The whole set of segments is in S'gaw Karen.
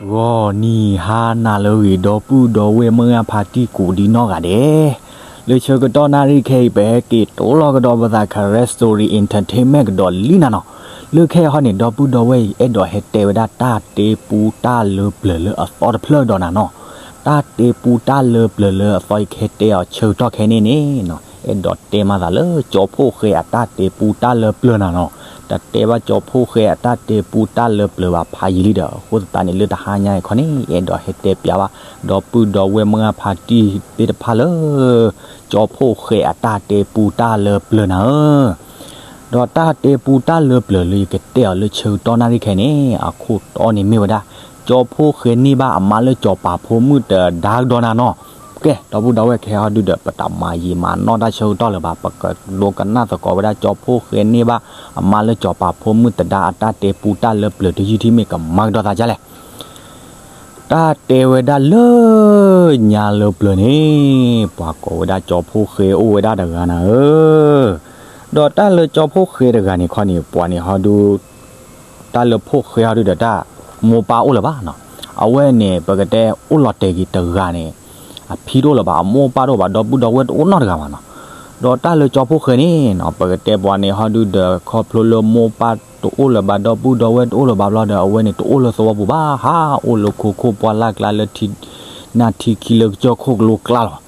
ဂီၤနံၤဟါနၤလၢအဂ့ၤ ဒီပုၢ်ဒီဝဲၢ်မုၢ်ဂၢ်ဖါတံၢ်ကိးဒံနီၢ်ဂၤဒဲး, လၢဆၢကတီၢ်နၣ်ရံၣ်ခဲအံၤ ပဟဲက့ၤတိလီၤကဒီးပသး Karen Story Entertainment ကဒီးလံနၤနီၤ. လၢခဲအံၤဟီန့ၣ် ဒီပုၢ်ဒီဝဲၢ်အံၤ အဲၣ်ဒိးဟဲတဲဝဲဒၣ်တၢ်တဲပူတၢ်လၢပျၢၤလၢအသီတဖျၢၣ်ဒီးနၤနီၤ. တၢ်တဲပူတၢ်လၢပျၢၤလၢအသီအံၤ ကဟဲတဲအီၤဆၢကတီၢ်ခဲအံၤန့ၣ်န့ၣ်နီၤ, အဲၣ်ဒိးတဲမၤသးလၢကၠီဖှိၣ်ဃဲအတၢ်တဲပူတၢ်လၢပျၢၤနၤနီၤ. တတဲဘၣ်ကၠီဖှိၣ်ဃဲအတၢ်တဲပူတၢ်လၢပျၢၤဘၣ်ဖးယံာ်လံဒီး အဃိသတးန့ၣ် လၢတဟါညါအံၤခီန့ၣ် အဲၣ်ဒိးဟဲတဲပျးဘၣ် ဒီပုၢ်ဒီဝဲၢ်မုၢ်ဂၢ်ဖါတံၢ်သ့ၣ်တဖၣ်လၢ ကၠီဖှိၣ်ဃဲအတၢ်တဲပူတၢ်လၢပျၢၤနၤဧၢ. ဒီးတၢ်တဲပူတၢ်လၢပျၢၤလၢယကတဲအီၤလၢဆၢကတီၢ်နၣ်ရံၣ်ခဲအံၤန့ၣ် အခိၣ်တီန့ၣ်မ့ၢ်ဝဲဒၣ် ကၠီဖှိၣ်ဃဲန့ၢ်ဘၣ်အမါလၢစီၤပၤဖိမုၣ်တဒါကဒီးနၤနီၤ. ကဲ ဒီပုၢ်ဒီဝဲၢ်ခဲဟီဒုဒီး ပတမၤယံာ်မၤနီၢ်တၢ်ဆၢကတီၢ်လၢၤဘၣ်, ပကဒိကနၣ်သကိးဝဲဒၣ် ကၠီဖှိၣ်ဃဲန့ၢ်ဘၣ်အမါလၢစီၤပၤဖိမုၣ်တဒါအတၢ်တဲပူတၢ်လၢပျၢၤတယုၢ်ထံၣ်မ့ၢ်ကမၤကဒီးသးဒ်လဲၣ်. တၢ်တဲဝဲဒၣ်လၢညါလၢပျၢၤန့ၣ် ပှၤကိးဝဲဒၣ်ကၠီဖှိၣ်ဃဲအိၣ်ဝဲဒၣ်တဂၤနၤဧၢ. ဒီးတၢ်လၢကၠီဖှိၣ်ဃဲတဂၤန့ၣ်ခီန့ၣ် ပှၤန့ၣ်ဟီဒု တၢ်လၢဖှိၣ်ဃဲဟီဒုဒီးတၢ်မိၢ်ပၢ်အိၣ်လၢၤဘၣ်နီၤ. အဝဲန့ၣ် ပကတဲအိၣ်လီၤတဲာ်က့ၤတဂၤန့ၣ် အဖံတအိၣ်လၢၤဘၣ်, အမိၢ်ပၢ်တအိၣ်ဘၣ်, ဒီပုၢ်ဒီဝဲၢ်တအိၣ်နီတဂၤဘၣ်နီၤ. ဒီးတၢ်လၢကၠီဖှိၣ်ဃဲန့ၣ်နီၤ ပကတဲပှၤန့ၣ်ဟီဒုဒီး ခီဖျိလၢမိၢ်ပၢ်တအိၣ်လၢၤဘၣ် ဒီပုၢ်ဒီဝဲၢ်တအိၣ်လၢၤဘၣ်ဘျီဒီး အဝဲန့ၣ်တအိၣ်လၢသဝီပူၤဘၣ်, ဟးအိၣ်လၢခိခိၣ်ပှၢ်လၢ်ကျါလၢထံ နၢ်ထံခံလၢကစၢၢ်ခိၣ်ကလိကျါလီၤ.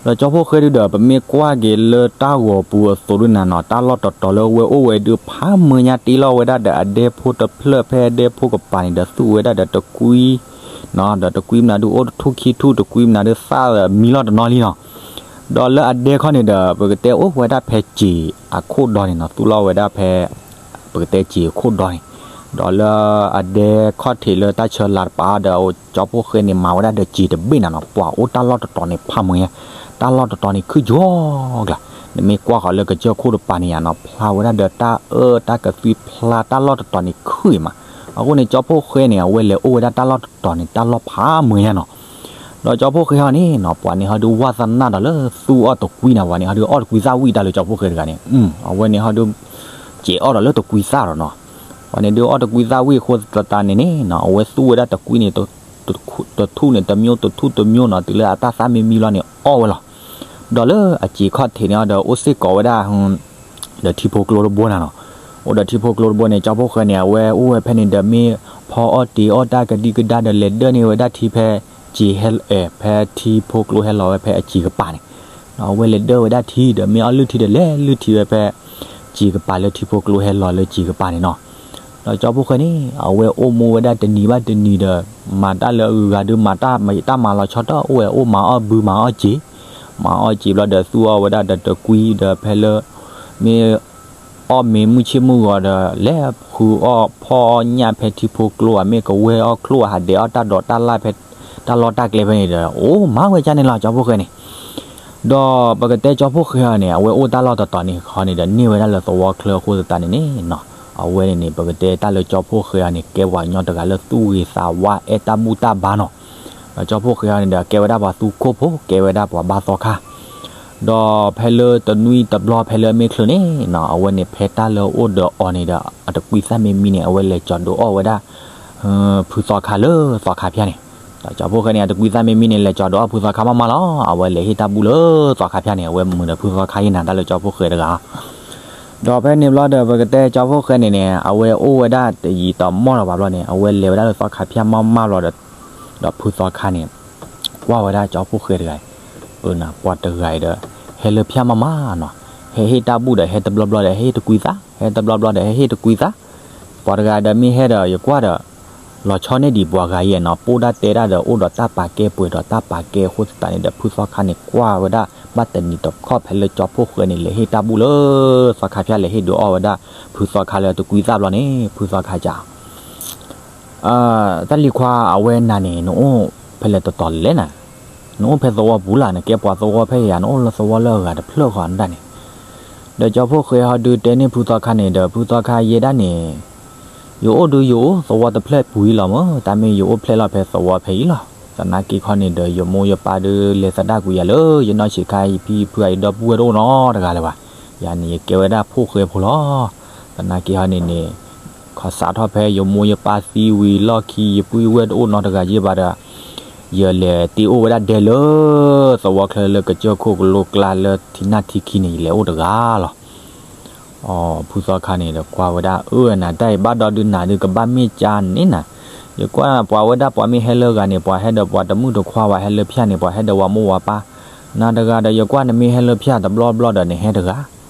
ဒီးကၠီဖှိၣ်ဃဲဒုဒီး ပမ့ၢ်ကွၢ်က့ၤလၢတၢ်ဂီၤပူၤအသိးဒုနၤနီၤ တၢ်လီၢ်တတီၤလၢဝဲအိၣ်ဝဲဒု ဖးမုာ်ညါတ့လီၤဝဲဒၣ်ဒီးအဒဲဖိတဖျၢၣ် ဖဲအဒဲဖိကပၤန့ၣ်ဒီးသူၣ်ဝဲဒၣ်ဒီးတကွံ ဒီးတကွံမနုၤဒုအိၣ်တထူၣ်ခံထူၣ် တကွံမနုၤဒုသၣ်မံလီၤတနီၤလံနီၤ. ဒီးလၢအဒဲခီန့ၣ်ဒီး ပကတဲအိၣ်ဝဲဒၣ်ဖဲစံာ်အခိၣ်ဒီန့ၣ်နီၤ သူၣ်လီၤဝဲဒၣ်ဖဲ ပကတဲစံာ်အခိၣ်ဒီန့ၣ်, ဒီးလၢအဒဲခီၣ်ထံးလၢတၢ်ဆၢလၤတပၤဒီး ကၠီဖှိၣ်ဃဲန့ၣ် မၤဝဲဒၣ်ဒီးစံာ်တဘ့ၣ်နၤနီၤ ပှၤအိၣ်တၢ်လီၢ်တတီၤန့ၣ်ဖးမုာ်ညါ, တၢ်လီၢ်တတီၤန့ၣ်ခုၣ်ယီၤကျါ, နမ့ၢ်ကွၢ်ဃီၤလၢကစၢၢ်ခိၣ်တပၤန့ၣ်ယါနီၤ ဖျါဝဲဒၣ်ဒီးတၢ်အၢတၢ်ကသွံဖျါတၢ်လီၢ်တတီၤန့ၣ်ခုၣ်အံၤမး, အဃိန့ၣ် ကၠီဖှိၣ်ဃဲန့ၣ် အဝဲလဲၤအိၣ်ဝဲဒၣ်တၢ်လီၢ်တတီၤန့ၣ် တၢ်လီၢ်ဖးမုာ်ညါနီၤ. ဒီးကၠီဖှိၣ်ဃဲဟီန့ၣ်နီၤ ပှၤန့ၣ်ဟီဒုဝၣ်သနာ်ဒီးလၢသူၣ်အီၣ်တကွံနၤ ပှၤန့ၣ်ဟီဒုအီၣ်တကွံသၣ်ဝံၣ်တၢ်လၢကၠီဖှိၣ်ဃဲတဂၤန့ၣ်, အဝဲန့ၣ်ဟီဒု စဲးအီၣ်ဒီးလၢတကွံသၣ်ဒီးနီၤ, ပှၤန့ၣ်ဒုအီၣ်တကွံသၣ်ဝံၣ်အဃိသတးန့ၣ်န့ၣ်နီၤ အဝဲသူၣ်ဝဲဒၣ်တကွံန့ၣ် တထူၣ်န့ၣ် တမျိုးတထူၣ်တမျိုးနီၤ တုၤလၢအတၢ်သၣ်မံမံလီၤန့ၣ်အီၣ်ဝဲလီၤ. ဒီးလၢအစံာ်ခီၣ်ထံးန့ၣ်ဒီးအိၣ်စ့ၢ်ကီးဝဲဒၣ် ဒီးထံဖိကျိတဘိနၤနီၤ, အိၣ်ဒီးထံဖိကျိတဘိန့ၣ် ကၠီဖှိၣ်ဃဲန့ၣ် အဝဲအိၣ်ဝဲဖဲန့ၣ်ဒီးမ့ၢ်ဖီအီၣ်တ့ၤအီၣ်တၢ်ကဒံကဒါဒီးလဲၤဒၢၣ်န့ၢ်ဝဲဒၣ်ထံဖဲ စံာ်ဟဲ ဖဲထံဖိကျိဟဲလီၤဝဲဖဲအစံာ်ကပၤန့ၣ်, အဝဲလဲၤဒၢၣ်ဝဲဒၣ်ထံဒီးမ့ၢ်အီၣ်လုၢ်ထံဒီးလဲၤလုၢ်ထံဝဲဖဲ စံာ်ကပၤလၢထံဖိကျိဟဲလီၤလၢစံာ်ကပၤန့ၣ်နီၤ. ဒီးကၠီဖှိၣ်ဃဲန့ၣ် အဝဲအိၣ်မူဝဲဒၣ်တနံၤဘၣ်တနံၤဒီး မၤတၢ်လၢအဂုၤအဂၤဒုး မၤတၢ်မၤတၢ်မၤလီၤဆီတၢ်အိၣ်ဝဲ အိၣ်မၤအီၣ်ဘုမၤအီၣ်စံာ်, မၤအီၣ်စံာ်ဘျီဒီးသူၣ်အီၣ်ဝဲဒၣ်ဒီးတကွံဒီးဖဲလၢ မ့ၢ် အီၣ်မ့ၤမုၢ်ဆ့ၣ်မုၢ်ဂီၤဒီး လဲၤဃုအီၣ်ဖီၣ်အီၣ်ညၣ်ဖဲထံဖိကျိ အမ့ၢ်ကဝဲၢ်အီၣ်ချိၣ် အဟးဒဲးအီၣ်တၢ်ဒိးတၢ်လၣ်ဖဲ တၢ်လီၢ်တၢ်ကျဲဖဲန့ၣ်ဒီး အိၣ်မၤဝဲကၢ်န့ၣ်လီၤ ကၠီဖှိၣ်ဃဲန့ၣ်. ဒီးပကတဲကၠီဖှိၣ်ဃဲအီၤန့ၣ် အဝဲအိၣ်တၢ်လီၢ်တတီၤန့ၣ် ခီန့ၣ်ဒီးန့ၢ်ဝဲဒၣ်လၢသဝီချၢအဃိသတးန့ၣ်န့ၣ်နီၤ, အဝဲန့ၣ်န့ၣ် ပကတဲတၢ်လၢကၠီဖှိၣ်ဃဲအီၤန့ၣ် ကဲပှၤကညီတဂၤလၢသူၣ်ဂ့ၤသးဝါအဲၣ်တၢ်ဘူၣ်တၢ်ဘါနီၤ. ဒီးကၠီဖှိၣ်ဃဲအီၤန့ၣ်ဒီး ကဲဝဲဒၣ်ပှၤသူခိၣ်ဖိ ကဲဝဲဒၣ်ပှၤဘါသီခါ ဒီးဖဲလၢတနွံတဘျီဖဲလၢအမ့ၢ်ချုးန့ၣ်နီၤ အဝဲန့ၣ်ဖဲတၢ်လၢအိၣ်ဒီးအီၤန့ၣ်ဒီး အတကွံသၣ်မ့ၢ်မံန့ၣ် အဝဲလဲၤကၠီၤဒုးအီၣ်ဝဲဒၣ် ဖုသီခါလၢသီခါဖၠၣ်န့ၣ်. ဒီးကၠီဖှိၣ်ဃဲန့ၣ် အတကွံသၣ်မ့ၢ်မံန့ၣ် လဲၤကၠီၤဒုးအီၣ်ဖုသီခါမးမးလီၤ. အဝဲလဲၤဟ့ၣ်တၢ်ဘူၣ်လၢသီခါဖၠၣ်န့ၣ် အဝဲမုာ်ဒီးဖုသီခါယံၤနၤ တၢ်လၢကၠီဖှိၣ်ဃဲတဂၤ ဒီးဖဲန့ၣ်ဘျီဒီး ပကတဲကၠီဖှိၣ်ဃဲန့ၣ်န့ၣ် အဝဲအိၣ်ဝဲဒၣ်တယံာ်တမီၢ်လၢၤဘၣ်ဘျီန့ၣ် အဝဲလဲၤဝဲဒၣ်လၢသီခါဖၠၣ်မးမးဘျီဒီး ဒီးဖုသီခါန့ၣ် ကွၢ်ဝဲဒၣ်ကၠီဖှိၣ်ဃဲတဂၤအံၤ, အၢ နၤပှၤတဂၤအံၤဒီး ဟဲလၢဖၠၣ်မးမးနီၤ, ဟဲဟ့ၣ်တၢ်ဘူၣ်ဒီး ဟဲတဘျီဘျီဒီး ဟဲဟ့ၣ်တကွံသၣ်, ဟဲတဘျီဘျီဒီး ဟဲဟ့ၣ်တကွံသၣ်, ပှၤတဂၤဒီးမ့ၢ်ဟဲဒီး ယကွၢ်ဒီး လီၤဆီန့ၢ်ဒံးပှၤဂၤအံၤနီၤ, ပိၢ်ဒၣ်တဲဒၣ်ဒီး အိၣ်ဒီးတၢ်ပာ်ကဲပှဲၤဒီးတၢ်ပာ်ကဲအဃိသတးန့ၣ်ဒီး ဖုသီခါန့ၣ် ကွၢ်ဝဲဒၣ် ဘၣ်တနံၤတခီၣ်ဖဲလၢကၠီဖှိၣ်ဃဲန့ၣ် လဲၤဟ့ၣ်တၢ်ဘူၣ်လၢသီခါဖၠၣ် လဲၤဟ့ၣ်ဒုးအီၣ်ဝဲဒၣ် ဖုသီခါလၢတကွံသၣ်ဘျီန့ၣ် ဖုသီခါကး တၢ်လံၤခွါ အဝဲနၤန့ၣ် နအိၣ်ဖဲလဲၣ်တတီၤလဲၣ်နၤ, နအိၣ်ဖဲသဝီပူၤလၢ် နကဲပှၤသဝီဖဲယၤ နအိၣ်လၢသဝီလၢအဂၤတဖျၢၣ်ဃီနတၢ်န့ၣ်, ဒီးကၠီဖှိၣ်ဃဲဟီဒုးတဲန့ၢ်ဖုသီခါန့ၣ်ဒီး ဖုသီခါယဲဒၣ်န့ၣ် ယအိၣ်ဒုးယအိၣ်သဝီတဖျၢၣ်ပူၤအံၤလီၤမၢ်, တၢ်မ့ၢ်ယအိၣ်ဖျဲၣ်လီၤဖဲသဝီဖဲအံၤလီၤ, သနာ်က့ခီန့ၣ်ဒီး ယမိၢ်ယပၢ်ဒုးလဲၤသဒၣ်ကွံာ်ယၤလၢ ယနီၢ်ဆံးခါ ယဖံယဖုအံၤ ဒီပုၢ်ဝဲၢ်တအိၣ်နီတဂၤလၢၤဘၣ်, ယၤန့ၣ် ယကဲဝဲဒၣ်ဖှိၣ်ဃဲဖိလီၤ, သနာ်က့ဟီန့ၣ်န့ၣ် ခီၣ်စးထီၣ်ဖဲယမိၢ်ယပၢ်သံဝံၤလီၢ်ခံ ယပုၢ်ယဝဲၢ်တအိၣ်နီတဂၤယဲဘၣ်ဒီး ယလဲၤတ့အိၣ်ဝဲဒၣ်ဒဲလၢ သဝီချၢလၢကစၢၢ်ခိၣ်ကလိကျါလၢထံနၢ်ထံခံန့ၣ် ယလဲၤအိၣ်တဂၤလီၤ. အီၤ ဖုသီခါန့ၣ်ဒီးကွၢ်ဝဲဒၣ် အၢ နၤတၢ်အံၤဘၣ်ဒီဒုးနၤဒုးကဘၣ်မ့ၢ်ကၠါန့ၣ်နၤ, ယကွၢ်ပှၤဝဲဒၣ်ပှၤမ့ၢ်ဟဲလၢဂၤန့ၣ် ပှၤဟဲဒီးပှၤတမုၣ်တခွါ ပှၤဟဲလၢဖၠၣ်န့ၣ် ပှၤဟဲဒီးဝၤမိၢ်ဝၤပၢ်, နၤတဂၤဒီး ယကွၢ်နမ့ၢ်ဟဲလၢဖၠၣ်တဘျီဘျီဒီးနဟဲတဂၤ,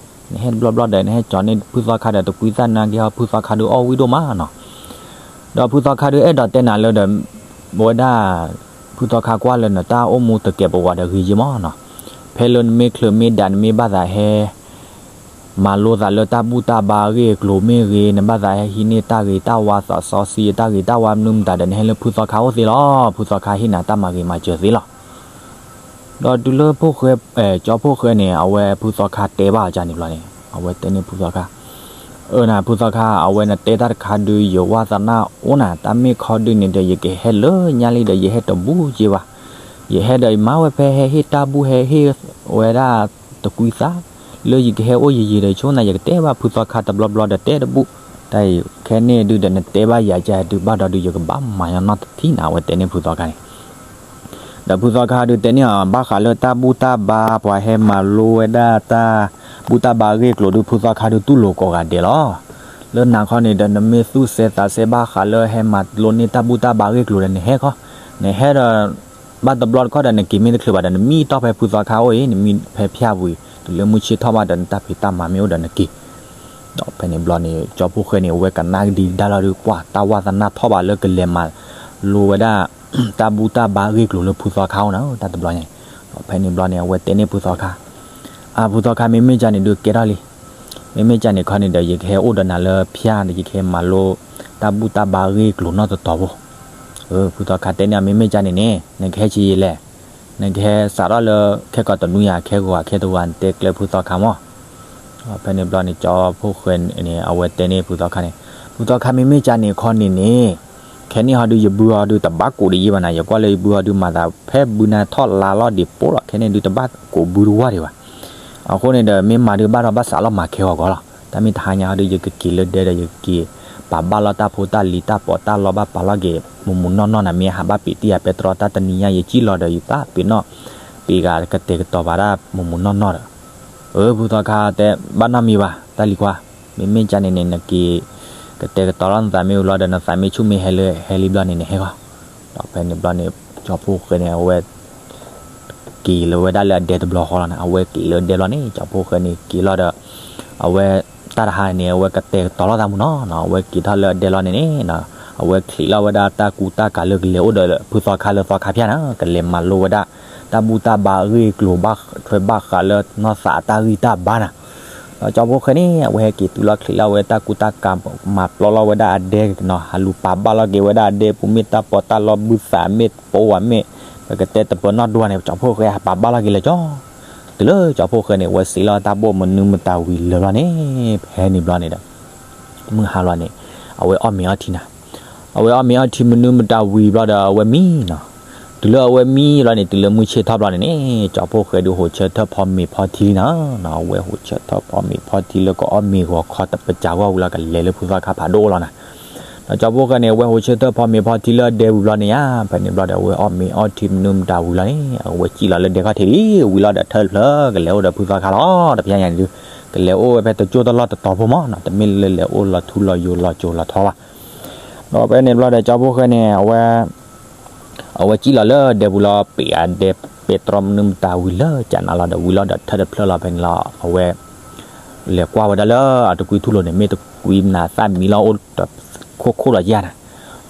နဟဲတဘျီဘျီဒီး နဟဲကၠီန့ၢ်ဖုသီခါဒီး တကွံသၣ်နါက့ဟီ ဖုသီခါဒုးအီၣ်ဝံၣ်ဒိၣ်မးနီၤ. ဒီးဖုသီခါဒုးအဲၣ်ဒိးတဲနၤလၢဒီး ဝဲဒၣ် ဖုသီခါကွၢ်လၢနတၢ်အိၣ်မူတကဲးပဝးဒီးဂ့ၤယ့မးနီၤ, ဖဲလၢနမ့ၢ်ချုးမ့ၢ်ဒးနမ့ၢ်ဘၣ်သးဟဲ မၤလိသးလၢတၢ်ဘူၣ်တၢ်ဘါအဂ့ၢ်အကျိၤမ့ၢ်ဂ့ၤ, နဘၣ်သးဟဲဟံးန့ၢ်တၢ်ဂ့ၤတၢ်ဝါသးစီဆှံတၢ်ဂ့ၤတၢ်ဝါမနုၤမတၤဒီး နဟဲလၢဖုသီခါအိၣ်သ့လီၤ. ဖုသီခါဟ့ၣ်နၤတၢ်မၤဂ့ၤမၤစၢၤသ့လီၤ. ဒီးတုၤလၢဖိၣ်ဃဲ ကၠီဖိၣ်ဃဲန့ၣ် အဝဲဖုသီခါတဲဘၣ်အီၤကန့ၣ်ဘျီန့ၣ် အဝဲတဲန့ၢ်ဖုသီခါ, အၢ နၤဖုသီခါ အဝဲနတဲတၢ်တခါဒုး ယဝါသနာအိၣ်နၤ, တၢ်မ့ၢ်ခီဒုးန့ၣ်ဒီး ယကဟဲလၢညါလံဒီး ယဟဲတဘူးက့ဘၣ်, ယဟဲဒီးယမၤဝဲဖဲဟဲဟ့ၣ်တၢ်ဘူၣ် ဟဲဟ့ၣ်ဝဲဒၣ်တကွံသၣ် လၢယကဟဲအိၣ်ယယံာ်ဒီး ဆိနၤ ယကတဲဘၣ်ဖုသီခါတဘျီဘျီဒီး တဲတဘူၣ်, တၢ်အံၤခဲန့ၣ်ဒုးဒီး နတဲဘၣ်ယၤကဒုးဘၣ်ဒီးဒုး ယကဘၣ်မၤညီနီၢ်တထံၣ်နၤ အဝဲတဲန့ၢ်ဖုသီခါန့ၣ်. ဒီးဖုသီခါဒုးတဲန့ၢ်အီၤ ဘၣ်ဃးလၢတၢ်ဘူၣ်တၢ်ဘါ ပှၤဟဲမၤလိဝဲဒၣ်တၢ်ဘူၣ်တၢ်ဘါအဂ့ၢ်အကျိၤဒုး ဖုသီခါဒုးတူၢ်လိာ်ကိးဂၤဒဲးလီၤ. လၢနၤခီန့ၣ်ဒီး နမ့ၢ်သူၣ်စဲသးစဲဘၣ်ဃးလၢဟဲမၤလိန့ၢ်တၢ်ဘူၣ်တၢ်ဘါအဂ့ၢ်အကျိၤဒီး နဟဲခီ, နဟဲဒီး ဘၣ်တဘျီတခီၣ်ဒီး နက့ၤမ့ၢ်တချုးဘၣ်ဒီး နမံတီၢ်ဖဲဖုသီခါအိၣ်အံၤ နမံဖဲဖၠၣ်ပူၤအံၤ တုၤလၢမုၢ်ဆ့ၣ်ထီၣ်ဘၣ်ဒီး နတၢ်ဖံးတၢ်မၤမ့ၢ်အိၣ်ဒီးနက့ၤ. ဒီးဖဲန့ၣ်ဘျီန့ၣ် ကၠီဖိၣ်ဃဲန့ၣ် အဝဲကနၣ်ကဒံကဒါလီၤဒုး ပှၤတၢ်ဝါသနာထီၣ်ဘၣ်လၢကလဲၤမၤလိဝဲဒၣ် တၢ်ဘူၣ်တၢ်ဘါအဂ့ၢ်အကျိၤလၢဖုသီခါအိၣ်နၤ တၢ်တဘျီန့ၣ်. ဒီးဖဲန့ၣ်ဘျီန့ၣ် အဝဲတဲန့ၢ်ဖုသီခါ, အၢ ဖုသီခါ မ့မ့ၢ်ကန့ၣ်ဒုးကဲထီၣ်လံ, မ့မ့ၢ်ကန့ၣ်ခီန့ၣ်ဒီး ယကဟဲအိၣ်ဒီးနၤလၢဖၠၣ်ဒီး ယကဟဲမၤလိ တၢ်ဘူၣ်တၢ်ဘါအဂ့ၢ်အကျိၤနီၢ်တတီၤဖိ. ဖုသီခါတဲန့ၢ်အီၤ မ့မ့ၢ်ကန့ၣ်န့ၣ် နကဟဲဆံးယံာ်လဲၣ်, နကဟဲစးထီၣ်လၢ ခဲကိာ်တနွံယၤ ခဲဂီၤဂၤ ခဲတဝၤ နတဲကျဲဖုသီခါမး. ဖဲန့ၣ်ဘျီန့ၣ် ကၠီဖိၣ်ဃဲန့ၣ် အဝဲတဲန့ၢ်ဖုသီခါန့ၣ်, ဖုသီခါ မ့မ့ၢ်ကန့ၣ်ခီန့ၣ်န့ၣ် ခဲန့ၣ်ဟီဒုး ယဘုဟီဒုးတဘၣ်ကိးဒံးယံဘၣ်နၤ, ယကွၢ်လၢယဘုဟီဒုးမၤသးဖဲဘုနၤထီၣ်လါလီၤဒံးပိလီၤ, ခဲန့ၣ်ဒုးတဘၣ်ကိးဘုတဝၢ်ဒံးဘၣ်. အဃိန့ၣ်ဒီး မ့ၢ်မၤဒုးဘၣ်ထီၣ်ဘၣ်စးလီၤမၤခဲဂီၤဂီၤလီၤ. တၢ်မ့ၢ်တဟါညါဟီဒုး ယကက့ၤလၢဒဲဒီး ယကက့ၤပာ်ဘၣ်လီၤတၢ်ဖိတၢ်လံၤတၢ်ပီးတၢ်လီ ဘၣ်ပာ်လီၤက့ၤ မုၢ်မုၢ်နီၢ်နီၢ်နၤ, မ့ၢ်ဟးဘၣ်ပံးတံၢ်ယၤပဲတြီတၢ်တနံၤညါ ယကံၣ်လီၤဒီး ယသးပ့ၤနီၣ် ပ့ၤဂၤကတဲာ်ကတီၤဘၣ်ဒၣ်မုၢ်မုၢ်နီၢ်နီၢ်ဒီး အၢ ဖုသီခါတဲ ဘၣ်နီတမံၤဘၣ် တၢ်လံၤခွါ, မ့မ့ၢ်ကန့ၣ်န့ၣ် နက့ၤ ကတဲာ်ကတီၤလီၤနသးမ့ၢ်ဝံၤလီၤဒီး နသးမ့ၢ်ဆူၣ်မ့ၢ်ဟဲလၢ ဟဲလံဘျီန့ၣ် နဟဲဂီၢ်. ဒီးဖဲန့ၣ်ဘျီန့ၣ် ကၠီဖိၣ်ဃဲန့ၣ် အဝဲ က့ၤလၢဝဲဒၣ်လၢအဒဲတဘျီဃီလီၤန့ၣ်, အဝဲက့ၤလၢဒဲလီၤန့ၣ် ကၠီဖိၣ်ဃဲန့ၣ်က့ၤလီၤဒီး အဝဲ တၢ်တဟါန့ၣ် အဝဲကတဲာ်ကတီၤလီၤသးမုၢ်နီၤနီၤ, အဝဲက့ၤထီၣ်လၢအဒဲလီၤန့ၣ်န့ၣ် အဝဲချံးလီၤဝဲဒၣ်တၢ်ကူတၢ်ကၤလၢကလဲၤအိၣ်ဒီးဖုသီခါလၢသီခါဖၠၣ်န့ၣ် ကလဲၤမၤလိဝဲဒၣ် တၢ်ဘူၣ်တၢ်ဘါအဂ့ၢ်အကျိၤဘၣ်ထွဲဘၣ်ဃးလၢ နီၢ်သးအတၢ်ဂံၢ်တၢ်ဘါန့ၣ် ဒီးကၠီဖိၣ်ဃဲန့ၣ် အဝဲဟဲက့ၤတုၤလီၤချံးလီၤဝဲတၢ်ကူတၢ်ကၤ မၤပျီလီၤဝဲဒၣ်အဒဲနီၤ, ဟးလူၤပာ်ဘၣ်လီၤက့ၤဝဲဒၣ်အဒဲပူၤမ့ၢ်တၢ်ပီးတၢ်လီဘုသးမ့ၢ် ပိဝၤမ့ၢ် ပကတဲတပၢၤနီၣ်ဒွးန့ၣ် ကၠီဖိၣ်ဃဲဟးပာ်ဘၣ်လီၤက့ၤလၢကၠီ တုၤလၢကၠီဖိၣ်ဃဲန့ၣ် အဝဲစံးလီၤတၢ်ဘိၣ်မနုၤမတၤဝံၤလၢာ်ဘျီန့ၣ် ဖဲန့ၣ်ဘျီန့ၣ်ဒီး မုၢ်ဟါလီၤန့ၣ် အဝဲအီၣ်မ့ၤအီထံနၤ, အဝဲအီၣ်မ့ၤအီထံမနုၤမတၤဝံၤဘျီဒီး အဝဲမံနီၤ, တုၤလၢအဝဲမံလီၤန့ၣ် တုၤလၢမုၢ်ဆ့ၣ်ထီၣ်ဘျီန့ၣ်န့ၣ် ကၠီဖိၣ်ဃဲဒုးဟိးဆၢထၢၣ်ဖီမ့ၤဖီထံလံနီၤ, အဝဲဟိးဆၢထၢၣ်ဖီမ့ၤဖီထံလၢကအီၣ်မ့ၤဂီၤခီတပစၢဂီၢ်ဝံၤလီၤ ကလဲၤလၢဖုသီခါဖးဒိၣ်အိၣ်လီၤနၤ ဒီးကၠီဖိၣ်ဃဲန့ၣ် အဝဲဟိးဆၢထၢၣ်ဖီမ့ၤဖီထံလၢအဒဲဝံၤဘျီန့ၣ်ဧါ, ဖဲန့ၣ်ဘျီဒီး အဝဲအီၣ်မ့ၤအီထံမနုၤမတၤဝံၤလီၤန့ၣ် အဝဲစံးလီၤလၢဒဲခီၣ်ထံးလံ, ဝံၤလီၤဒီးထၢၣ်တဖျၢၣ် ကလဲၤအိၣ်ဒီးဖုသီခါလီၤ, တဖျၢၣ်ညါန့ၣ်ဒုး ကလဲၤအိၣ်ဝဲဖဲတကၠိၢ်တလီၢ်တတီၤဖိမးနီၤ, တမ့ၢ်လၢလဲၤအိၣ်လီၤထူလီၤယိာ်လီၤကၠိၤလီၤထီဘၣ်. ဒီးဖဲန့ၣ်ဘျီဒီး ကၠီဖိၣ်ဃဲန့ၣ် အဝဲ အဝဲစံးလီၤလၢဒဲပူၤလီၤ, ပ့ၤအဒဲပဲတြီမနုၤမတၤဝံၤလၢကနၤလီၤဒီး ဝံၤလီၤဒီးထၢၣ်တဖျၢၣ်လီၤဖဲန့ၣ်လီၤ, အဝဲ လဲၤကွၢ်ဝဲဒၣ်လၢအတကွံထူၣ်လိၤန့ၣ် မ့ၢ်တကွံနၤသၣ်မံလီၤအိၣ်တခိၣ်ခိၣ်လီၤယါနၤ,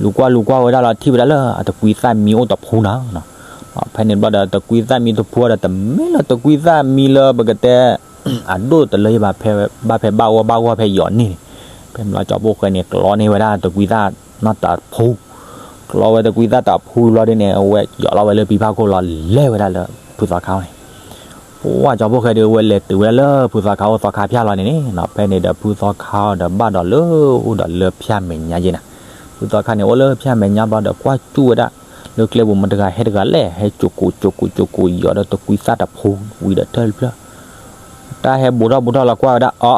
လူၤကွၢ်လူၤကွၢ်ဝဲဒၣ်လီၤ ထံၣ်ဝဲဒၣ်လၢအတကွံသၣ်မံအိၣ်တဖှူနၤ, ဖဲန့ၣ်ဘျီဒီး တကွံသၣ်မံတဖှူဒီး တမ့ၢ်လၢတကွံသၣ်မံလၢပကတဲ အဒိၣ်တလၢယဘၣ်ဖဲ ဘၣ်ဖဲဘၣ်ဂီၢ်ဘၣ်ဂီၢ်ဖဲယီၤန့ၣ်, ဖဲန့ၣ်ဘျီကၠီဖိၣ်ဃဲန့ၣ် ကျီန့ၢ်ဝဲဒၣ်တကွံသၣ်နီၢ်တဖှူ, ကျီဝဲတကွံသၣ်တဖှူဘျီဒ်န့ၣ် အဝဲယီၤလီၤဝဲလၢပံဖးခိၣ်လီၤ လဲၤဝဲဒၣ်လၢဖုသီခါန့ၣ် ပှၤကၠီဖိၣ်ဃဲဒီး အဝဲလဲၤတုၤဝဲဒၣ်လၢဖုသီခါအိၣ်သီခါဖၠၣ်လီၤန့ၣ်န့ၣ်နီၤ, ဖဲန့ၣ်ဒီးဖုသီခါဒီးဘၣ်ဒီးလၢအိၣ်ဒီးလၢဖၠၣ်မဲာ်ညါယဲနၤ, ဖုသီခါန့ၣ် အိၣ်လၢဖၠၣ်မဲာ်ညါဘျီဒီး ကွၢ်စူၣ်ဝဲဒၣ် လၢကျဲပူၤမတၤတဂၤဟဲတဂၤလဲၣ်, ဟဲကၠိကိးကၠိကိးကၠိကိး ယီၤဒီးတကွံသၣ်တဖှူ ဝံၤဒီးထၢၣ်တဖျၢၣ် တၢ်ဟဲဘူးထီၣ်ဘူးထီၣ်လီၤကွၢ်ဝဲဒၣ် အီ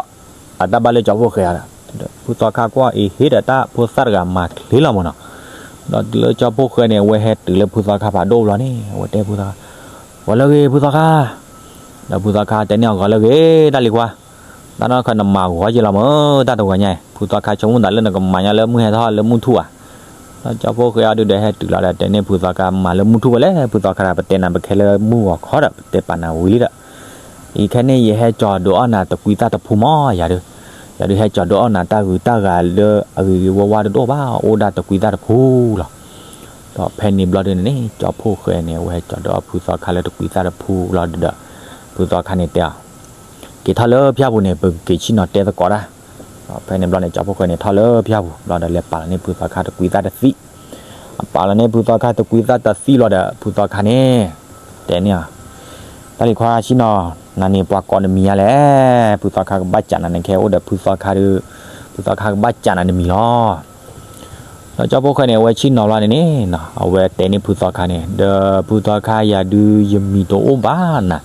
အတၢ်ဘၣ်လၢကၠီဖိၣ်ဃဲဧါဒီး ဖုသီခါကွၢ်အံၤ ဟ့ၣ်ဒီးတၢ်ဖိသၣ်တဂၤမၤချ့လီၤမးနီၤ. ဒီးတုၤလၢကၠီဖှိၣ်ဃဲန့ၣ် အဝဲဟဲတုၤလၢဖုသီခါဖးဒိၣ်ဘျီန့ၣ် အဝဲတဲဖုသီခါ, ဂီၤလၢဂ့ၤဖုသီခါ. ဒီးဖုသီခါတဲန့ၢ်အီၤ ဂီၤလၢဂ့ၤ တၢ်လံၤခွါ, တၢ်နီၢ်ခီနမၤဂီၤယဲလီၤမး တၢ်တဂီၤညါအံၤ ဖုသီခါဆိကမိၣ်သးလၢနကမၤညါလၢမုၢ်ဟဲထီၣ်လၢမုၢ်ထူၣ်ဧါ. ဒီးကၠီဖှိၣ်ဃဲအီၤဒုဒီးဟဲတုၤလီၤဒီး တဲန့ၢ်ဖုသီခါ မၤလၢမုၢ်ထူၣ်ဝဲလဲၣ် ဖုသီခါဒီး ပတဲနၤပခဲလၢမုၢ်ဂီၤခီဒီး ပတဲပာ်နၤဝံၤလံဒီး အံၤခဲန့ၣ် ယဟဲကၠီၤဒုးအီၣ်နၤတကွံသၣ်တဖူမး ယၤဒုး, ယၤဒုးဟဲကၠီၤဒုးအီၣ်နၤတၢ်ဂုၤတၢ်ဂၤလၢအဂ့ၤဂ့ၤဝါဝါတဒိၣ်ဘၣ် အိၣ်ဒၣ်တကွံသၣ်တဖူလီၤ. ဒီးဖဲန့ၣ်ဘျီဒုန့ၣ်န့ၣ် ကၠီဖှိၣ်ဃဲန့ၣ် အဝဲဟဲကၠီၤဒုးအီၣ်ဖုသီခါလၢတကွံသၣ်တဖူလီၤဒုဒီး ဖုသီခါန့ၣ်တဲအီၤ က့ၤထီၣ်လၢဖၠၣ်ပူၤန့ၣ် ပကက့ၤဆ့ၣ်နီၤတဲသကိးတၢ်. ဒီးဖဲန့ၣ်ဘျီန့ၣ် ကၠီဖှိၣ်ဃဲန့ၣ် ထီၣ်လၢဖၠၣ်ပူၤဘျီဒီး လဲၤပာ်လီၤန့ၢ်ဖုသီခါတကွံသၣ်တသံၣ်, အပာ်လီၤန့ၢ်ဖုသီခါတကွံသၣ်တသံၣ်ဘျီဒီး ဖုသီခါန့ၣ် တဲန့ၢ်အီၤ, တၢ်လံၤခွါဆ့ၣ်နီၤ, နၤန့ၣ်ပှၤကိးနမံၤညါလဲၣ်, ဖုသီခါကဘၣ်စံးနၤန့ၣ် ခဲအိၣ်ဒီးဖုသီခါဒီး ဖုသီခါကဘၣ်စံးနၤနမံၤလီၤ. ဒီးကၠီဖှိၣ်ဃဲန့ၣ် အဝဲဆ့ၣ်နီၤလီၤန့ၣ်န့ၣ် အဝဲတဲန့ၢ်ဖုသီခါန့ၣ် ဒီးဖုသီခါယၤဒုးယမံၤတအိၣ်ဘၣ်နၤ,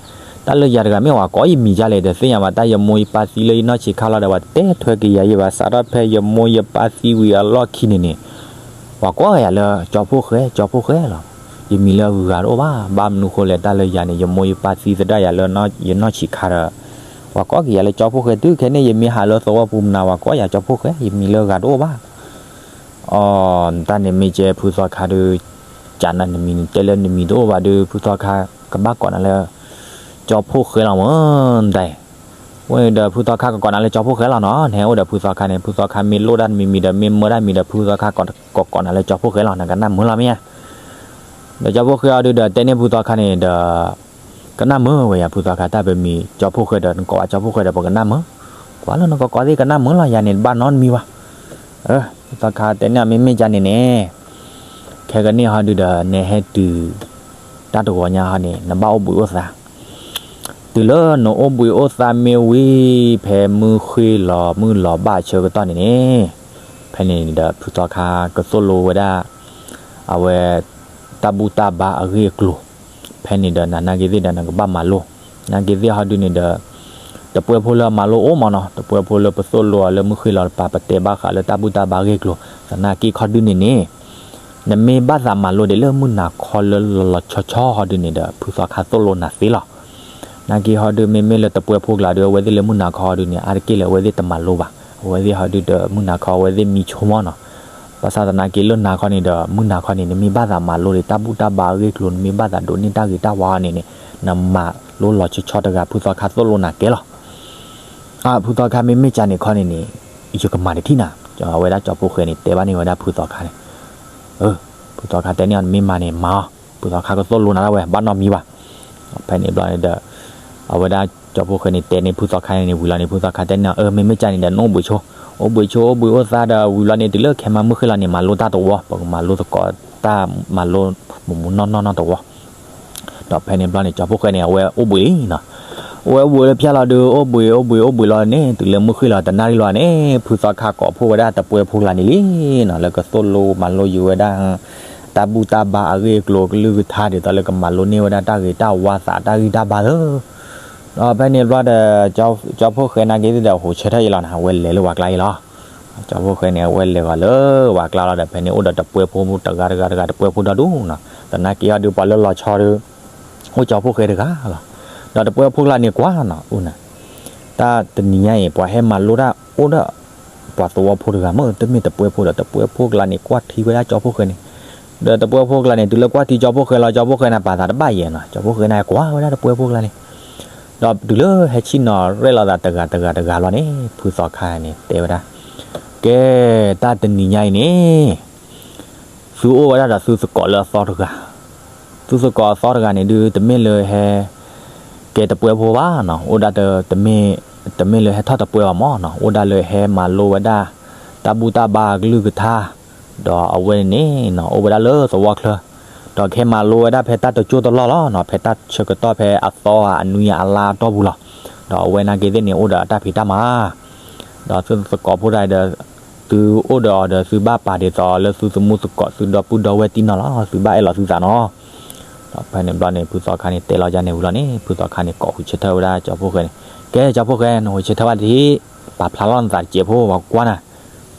တၢ်လၢယၤတဂၤမ့ၢ်ပှၤကိးယမံၤဒ်လဲၣ်ဒီး သ့ၣ်ညါဘၣ်တၢ်ယမိၢ်ယပၢ်သံလၢယနီၢ်ဆံးခါလီၤဒီး ပှၤတဲထွဲက့ၤယၤယံၤဘၣ် စးထီၣ်ဖဲယမိၢ်ယပၢ်သံဝံၤအလီၢ်ခံန့ၣ်န့ၣ် ပှၤကိးယၤလၢ ကၠီဖှိၣ်ဃဲ ကၠီဖှိၣ်ဃဲလီၤ. ယမံၤလၢအဂုၤအဂၤတအိၣ်ဘၣ်, ဘၣ်မနုၤဃိလဲၣ် တၢ်လၢယၤန့ၣ် ယမိၢ်ယပၢ်သံသဒၣ်ယၤလၢယနီၢ်ဆံးခါဒီး ပှၤကိးက့ၤယၤလၢကၠီဖှိၣ်ဃဲ တုၤခဲန့ၣ် ယမ့ၢ်ဟးလၢသဝီပူၤမနၤ ပှၤကိးယၤကၠီဖှိၣ်ဃဲ ယမံၤလၢအဂၤတအိၣ်ဘၣ်. အီ တၢ်န့ၣ်မ့ၢ်ကဲဖုသီခါဒီး စံးနၤနမံၤန့ၣ် တဲလၢနမံၤတအိၣ်ဘၣ်ဒီး ဖုသီခါကဘၣ်ကိးနၤလၢ ကၠီဖှိၣ်ဃဲလီၤမး တၢ်အံၤ. အဃိန့ၣ်ဒီး ဖုသီခါကကိးနၤလၢကၠီဖှိၣ်ဃဲလီၤနီၤ, နဟဲအိၣ်ဒီးဖုသီခါန့ၣ် ဖုသီခါမ့ၢ်လိၣ်တၢ်တမံၤမံၤဒီး မ့ၢ်မၢတၢ်မံၤဒီး ဖုသီခါကကိးနၤလၢကၠီဖှိၣ်ဃဲလီၤ, နကနၣ်မုာ်လီၤမ့ၢ်ဧါ. ဒီးကၠီဖှိၣ်ဃဲအီၤဒုဒီး တဲန့ၢ်ဖုသီခါန့ၣ်ဒီး ကနၣ်မုာ်ဝဲယၤ ဖုသီခါ တၢ်ပမံၤကၠီဖှိၣ်ဃဲဒီး နကိးဝဲကၠီဖှိၣ်ဃဲဒီး ပကနၣ်မုာ်, ကွၢ်လၢနကကိးသ့ၣ်ကနၣ်မုာ်လီၤ, ယၤန့ၣ်တဘၣ်နီတမံၤဘၣ်. ဖုသီခါတဲန့ၢ်အီၤ မ့မ့ၢ်ကန့ၣ်န့ၣ် ခဲကနံၣ်ဟီဒုဒီး နဟဲတုၤ တၢ်တဂီၤညါဟီန့ၣ် နဘၣ်အိၣ်ဘှံးအိၣ်သါ တုၤလၢနအိၣ်ဘှံးအိၣ်သါမ့ၢ်ဝံၤ ဖဲမုၢ်ဃ့ၢ်လီၤမုၢ်လီၤဘၣ်အဆၢကတီၢ်န့ၣ်န့ၣ်, ဖဲန့ၣ်ဒီး ဖုသီခါကသိၣ်လိဝဲဒၣ် အဝဲ တၢ်ဘူၣ်တၢ်ဘါအဂ့ၢ်အကျိၤ, ဖဲန့ၣ်ဒီး နနာ်က့ၤသ့ၣ်ဒီး နကဘၣ်မၤလိ, နာ်က့ၤသ့ၣ်ဟီဒုန့ၣ်ဒီး တပှဲဖိလၢအမၤလိအိၣ်မးနီၤ, တပှဲဖိလၢပသိၣ်လိအီၤလၢမုၢ်ဃ့ၢ်လီၤတပၤ ပတဲဘၣ်ဃးလၢတၢ်ဘူၣ်တၢ်ဘါအဂ့ၢ်အကျိၤ, သနာ်က့ခီဒုန့ၣ်န့ၣ် နမ့ၢ်ဘၣ်သးမၤလိဒံးလၢမုၢ်နၤခီလၢလီၤလီၤဆီဆီဟီဒုန့ၣ်ဒီး ဖုသီခါသိၣ်လိနၤသ့လီၤ. နာ်က့ဟီဒု မ့မ့ၢ်လၢတပှဲဖိကျါဒီး အဝဲသ့ၣ်လၢမုၢ်နၤခီဟီဒုန့ၣ် အါတက့ၢ်လၢအဝဲသ့ၣ်တမၤလိဘၣ်, အဝဲသ့ၣ်ဟီဒုဒီး မုၢ်နၤခီအဝဲသ့ၣ်မံဆိမီၢ်နီၤ. ဘၣ်ဆၣ်သနာ်က့လၢနၤခီန့ၣ်ဒီး မုၢ်နၤခီန့ၣ် နမ့ၢ်ဘၣ်သးမၤလိဒံးတၢ်ဘူၣ်တၢ်ဘါအဂ့ၢ်အကျိၤ နမ့ၢ်ဘၣ်သးဒိးန့ၢ်တၢ်ဂ့ၤတၢ်ဝါန့ၣ်န့ၣ် နမၤလိလီၤဆီဆီတဂၤ ဖုသီခါသိၣ်လိနၤကဲလီၤ. အ ဖုသီခါမ့မ့ၢ်ကန့ၣ်ခီန့ၣ်န့ၣ် ယကမၤတထံၣ်နၤ, အဝဲဒၣ်ကၠီဖှိၣ်ဃဲန့ၣ် တဲဘၣ်န့ၢ်ဝဲဒၣ်ဖုသီခါန့ၣ်, ဖုသီခါတဲန့ၢ်အီၤ နမ့ၢ်မၤန့ၣ်မၤအီၤ, ဖုသီခါကသိၣ်လိနၤဒၣ်ဝဲ ဘၣ်နီတမံၤဘၣ်. ဖဲန့ၣ်ဘျီန့ၣ်ဒီး အဝဲဒၣ်ကၠီဖှိၣ်ဃဲန့ၣ် တဲန့ၢ်ဖုသီခါန့ၣ်ဝံၤလီၤန့ၣ် ဖုသီခါတဲန့ၢ်အီၤ အၢ မ့မ့ၢ်ကန့ၣ်ဒီး နအိၣ်ဘှံးဆိ, အိၣ်ဘှံးဆိ အိၣ်ဘှံးအိၣ်သါဒီး ဝံၤလီၤန့ၣ် တုၤလၢခဲမုၢ်ဃ့ၢ်လီၤန့ၣ် မၤလိတၢ်တဝီ, ပကမၤလိသကိးတၢ်မၤလိ မူးမူးနီၢ်နီၢ်နီၢ်တဝီ. ဒီးဖဲန့ၣ်ဘျီန့ၣ် ကၠီဖှိၣ်ဃဲန့ၣ် အဝဲအိၣ်ဘှံးလံနီၤ. အဝဲအိၣ်ဘှံးလၢဖၠၣ်လီၤဒီး အိၣ်ဘှံး အိၣ်ဘှံး အိၣ်ဘှံးလီၤန့ၣ် တုၤလၢမုၢ်ဃ့ၢ်လီၤတနၣ်ရံၣ်လီၤန့ၣ် ဖုသီခါကိးဖှိၣ်ဝဲဒၣ်တပှဲဖိကျါန့ၣ်လံနီၤ လၢကသိၣ်လိမၤလိယုာ်ဝဲဒၣ် တၢ်ဘူၣ်တၢ်ဘါအဂ့ၢ်အကျိၤကလုၢ်ကထါ ဒ်သိးလၢကမၤလိန့ၢ်ဝဲဒၣ်တၢ်ဂ့ၤတၢ်ဝါသးတၢ်ဂံၢ်တၢ်ဘါလၢ ဒီးဖဲန့ၣ်ဘျီဒီး ကၠီဖှိၣ်ဃဲနာ်က့ၤသ့ၣ်ဒီး ဟိးဆၢထၢၣ်အံၤလီၤနီၤ အဝဲလဲၤလၢဝၤကျါအံၤလီၤ. ကၠီဖှိၣ်ဃဲန့ၣ် အဝဲလဲၤဂီၤလၢဝၤကျါလီၤဒီး ဖဲန့ၣ်အိၣ်ဒီးတပှဲဖိတဂၤတဂၤတဂၤ တပှဲဖိဒီဒူၣ်နီၤ သနာ်က့ဟီဒုး ပှၤလၢလီၤဆီဒီး အိၣ်ကၠီဖှိၣ်ဃဲတဂၤလီၤ. ဒီးတပှဲဖိကျါန့ၣ်ကွၢ်နီၤ အိၣ်နၤ တၢ်တနံၤညါအံၤ ပှၤဟဲမၤလိတၢ်အိၣ်ဒီး ပှၤသဝီဖိတဂၤမ့ၢ် တမ့ၢ်တပှဲဖိဒီး တပှဲဖိကျါန့ၣ် ကွၢ်ထံဝဲဒၣ်ကၠီဖှိၣ်ဃဲန့ၣ်, ဒီးတပှဲဖိကျါန့ၣ် တုၤလၢကွၢ်ထံကၠီဖှိၣ်ဃဲလီၤ ကၠီဖှိၣ်ဃဲန့ၣ် ပာ်သးတဘၣ်ယဲနီၤ ကၠီဖှိၣ်ဃဲန့ၣ် ကွၢ်ဝဲဒၣ်တပှဲဖိကျါန့ၣ်, ဒီးတုၤလၢဟဲဆ့ၣ်နီၤရဲၣ်လီၤသးတဂၤတဂၤတဂၤလီၤန့ၣ် ဖုသီခါန့ၣ် တဲဝဲဒၣ်, ကဲ တၢ်တနံၤညါအံၤန့ၣ် သုအိၣ်ဝဲဒၣ်ဒီးသုသကိးလၢအသီတဂၤ, သုသကိးအသီတဂၤန့ၣ်ဒုး တမ့ၢ်လၢဟဲ ကဲတပှဲဖိဘၣ်နီၤ အိၣ်ဒၣ်တ တမ့ၢ်လၢဟဲထီၣ်တပှဲဘၣ်မ့ၢ်နီၤ အိၣ်ဒၣ်လၢဟဲမၤလိဝဲဒၣ် တၢ်ဘူၣ်တၢ်ဘါအကလုၢ်ကထါ, ဒီးအဝဲန့ၣ်နီၤ အိၣ်ဝဲဒၣ်လၢသဝီချၢ, ဒီးကဟဲမၤလိဝဲဒၣ်ဖဲတၢ်တကၠိၢ်တလီၢ်လီၤနီၤ ဖဲတၢ်ဆၢကတီၢ်ဖဲအသီဧါ အနွံဧါ အလါအတီၢ်ပူၤလီၤ. ဒီးအဝဲနာ်က့ၤသ့ၣ်န့ၣ် အိၣ်ဒီးအတၢ်ဖံးတၢ်မၤ ဒီးသုသကိးဖိတဂၤဒီး သုအိၣ်ဒီးအီၤဒီး သုဘၣ်ပာ်ဒ်သိးလၢသုသမူသကိး သုဒီပုၢ်ဒီဝဲၢ်တံၢ်နီၢ်လီၤ သုဘၣ်အဲၣ်လီၤသုသးနီၤ. ဒီးဖဲန့ၣ်ဘျီန့ၣ် ဖုသီခါန့ၣ် တဲလီၤယါန့ၣ်ဝံၤလီၤန့ၣ် ဖုသီခါန့ၣ် ကိးဃုာ်ဆၢထၢၣ်ဝဲဒၣ်ကၠီဖှိၣ်ဃဲန့ၣ်, ကဲ ကၠီဖှိၣ်ဃဲ နဃုာ်ဆၢထၢၣ်ဘၣ်တထံၣ် ပာ်ဖျါလီၤနသးတစဲးဖိ ပှၤကွၢ်နၤ.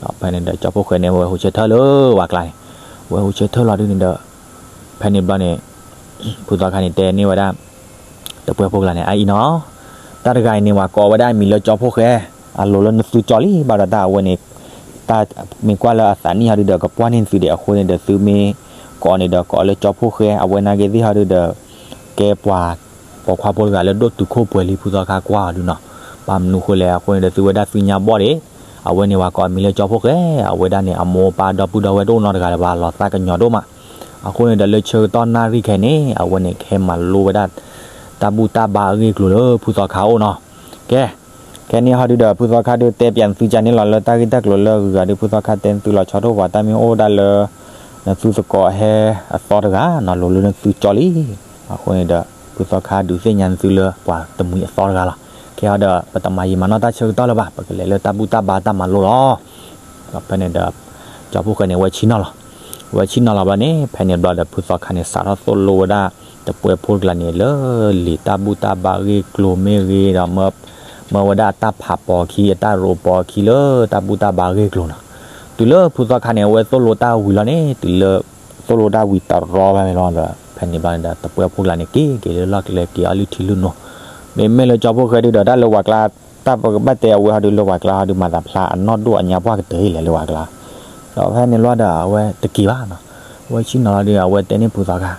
ဒီးဖဲန့ၣ်ဒီးကၠီဖီၣ်ဃဲန့ၣ် ဝဲဟူးဆၢထၢၣ်လၢဝၤကျါန့ၣ်, ဝဲဟူးဆၢထၢၣ်လီၤဒုန့ၣ်ဒီး ဖဲန့ၣ်ဘျီန့ၣ် ဖုသီခါန့ၣ်တဲန့ၢ်ဝဲဒၣ် တပှဲဖိကျါန့ၣ် အအံၤနီၤ, တၢ်တဂၤအံၤန့ၣ် ပှၤကိးဝဲဒၣ်အမံၤလၢကၠီဖီၣ်ဃဲ, အလိၤလၢနသုကၠီလံ ဘၣ်ဒီးတၢ်အဝဲန့ၣ် တၢ်မ့ၢ်ကွၢ်လၢအသးနံၣ်ဟီဒုဒီး ကပှၢ်န့ၢ်သုဒံးအဃိန့ၣ်ဒီး သုမ့ၢ်ကိးန့ၣ်ဒီး ကိးလၢကၠီဖီၣ်ဃဲ အဝဲနာ်က့သ့ၣ်ဟီဒုဒီး ကဲပှၤပိာ်ခွါဖိတဂၤလၢဒိၣ်တုာ်ခိၣ်ပှဲၤလံ ဖုသီခါကွၢ်အီၤဒုနီၤ, ဘၣ်မနုၤဃိလဲၣ် အဃိန့ၣ်ဒီးသုဝဲဒၣ်သုညါဘီၣ်ဒံး, အဝဲန့ၣ်ပှၤကိးအမံၤလၢကၠီဖီၣ်ဃဲ, အဝဲဒၣ်န့ၣ် အမိၢ်အပၢ်ဒီပုၢ်ဒီဝဲၢ်တအိၣ်နီတဂၤလၢၤဘၣ် လီၤသးကညီၤဒိၣ်မး, အဃိန့ၣ်ဒီးလၢဆၢကတီၢ်နၣ်ရံၣ်ခဲအံၤန့ၣ် အဝဲန့ၣ်ကဟဲမၤလိဝဲဒၣ် တၢ်ဘူၣ်တၢ်ဘါအဂ့ၢ်အကျိၤလၢဖုသီခါအအိၣ်နီၤ, ကဲ ခဲန့ၣ်ဟီဒုဒီး ဖုသီခါဒုတဲပၠးသုကန့ၣ်လီၤ လၢတၢ်ဂ့ၢ်တၢ်ကျိၤလၢအဂုၤအဂၤဒု ဖုသီခါတဲသုလီၤဆီဒိၣ်ပှၤ တၢ်မ့ၢ်အိၣ်ဒၣ်လၢ နသုသကိးဟဲအသီတဂၤနီၤ လိၤလၢနသုကၠီလံ, အဃိန့ၣ်ဒီး ဖုသီခါဒုးသ့ၣ်ညါနသုလၢပှၤတမှံၤအသီတဂၤလီၤ, ခဲအံၤဒီး ပတမၤယံာ်မၤနီၢ်တၢ်ဆၢကတီၢ်လၢၤဘၣ် ပကလဲၤလၢတၢ်ဘူၣ်တၢ်ဘါတၢ်မၤလိလီၤ. ဒီးဖဲန့ၣ်ဒီး ကၠီဖီၣ်ဃဲန့ၣ် ဝဲဆ့ၣ်နီၤလီၤ, ဝဲဆ့ၣ်နီၤလီၤဘျီန့ၣ် ဖဲန့ၣ်ဘျီဒီး ဖုသီခါန့ၣ် စးထီၣ်သိၣ်လိဝဲဒၣ် တပှဲဖိတကျါန့ၣ် လၢလံာ်တၢ်ဘူၣ်တၢ်ဘါအဂ့ၢ်အကျိၤမ့ၢ်ဂ့ၤဒီး မၢဝဲဒၣ်အတၢ်ဖးပိာ်အခံ အတၢ်ရိးပိာ်အခံလၢတၢ်ဘူၣ်တၢ်ဘါအဂ့ၢ်အကျိၤနီၤ, တုၤလၢဖုသီခါန့ၣ် အဝဲသိၣ်လိတၢ်ဝံၤလီၤန့ၣ် တုၤလၢ သိၣ်လိတၢ်ဝံၤတရီဘၣ်န့ၣ်လီၤဒီး ဖဲန့ၣ်ဘျီန့ၣ်ဒီး တပှဲဖိကျါန့ၣ် က့ၤက့ၤလၢလီၢ်ကျဲ က့ၤအီၣ်လုၢ်ထံလုၢ်နိ, မ့မ့ၢ်လၢကၠီဖီၣ်ဃဲဒုဒီး တၢ်လၢဝၤကျါ တၢ်ပကဘၣ်တဲအဝဲဟီဒုလၢဝၤကျါဟီဒု မၤသးဖျါအနီၢ်ဒိၣ်အညါပှၢ်ကတၢၢ်အံၤလဲၣ်လၢဝၤကျါ, ဒီးဖဲန့ၣ်ဘျီဒီး အဝဲတက့ၤဘၣ်နီၤ, အဝဲဆ့ၣ်နီၤလီၤဒု အဝဲတဲန့ၢ်ဖုသီခါ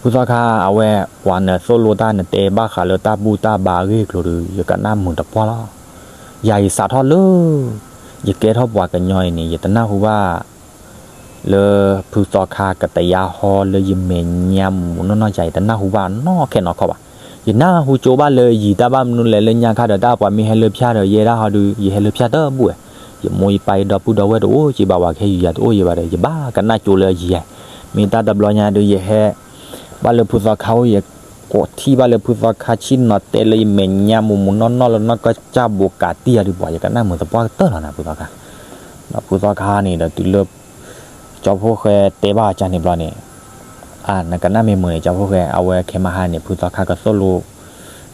ဖုသီခါ အဝဲပှၤနသိၣ်လိတၢ်နတဲဘၣ်ဃးလၢတၢ်ဘူၣ်တၢ်ဘါအဂ့ၢ်အကျိၤဒီး ယကနၣ်မုာ်တပှၢ်လီၤ. ယၤယစးထီၣ်လၢ ယကဲထီၣ်ပှၤကညီအံၤန့ၣ် ယတနၢ်ဟူဘၣ် လၢဖုသီခါကတယါဟီလၢယမဲာ်ညါမုၢ်မုၢ်နီၢ်နီၢ်ယၤ ယတနၢ်ဟူဘၣ်နီၢ်ခဲနီၢ်ခီဘၣ်. ယနၢ်ဟူကၠိဘၣ်လၢယံၤ တၢ်ဘၣ်မနုၤလဲၣ်လၢညါခါဒီး တၢ်ပှၤမ့ၢ်ဟဲလၢဖၠၣ်ဒီး ယဲဒၣ်ဟီဒု ယဟဲလၢဖၠၣ်တဘူၣ်ဝဲ, ယမိၢ်ယပၢ်ယဒီပုၢ်ဒီဝဲၢ်တအိၣ်က့ဘၣ် ပှၤကဟဲယူၤယၤတအိၣ်ယံၤဘၣ်ဒီး ယဘၣ်ကနၣ်ကၠိလၢယံၤယၤ, မ့ၢ်တၢ်တဘျီညါဒု ယဟဲ ဘၣ်လၢဖုသီခါအိၣ် ယကိးထံၣ်ဘၣ်လၢဖုသီခါဆ့ၣ်နီၤတဲလၢယမဲာ်ညါမုၢ်မုၢ်နီၢ်နီၢ်လၢနီၢ်ကစၢ်ဘိးကးတံၢ်ယၤဒု ပှၤယကနၣ်မုာ်သပှၢ်ကတၢၢ်လီၤနၤ ဖုသီခါ, ဒီးဖုသီခါန့ၣ်ဒီးတုၤလၢ ကၠီဖီၣ်ဃဲတဲဘၣ်အီၤကန့ၣ်ဘျီန့ၣ်, အ နကနၣ်မ့ၢ်မုာ်န့ၣ် ကၠီဖီၣ်ဃဲ အဝဲခဲမဟါန့ၣ် ဖုသီခါကသိၣ်လိ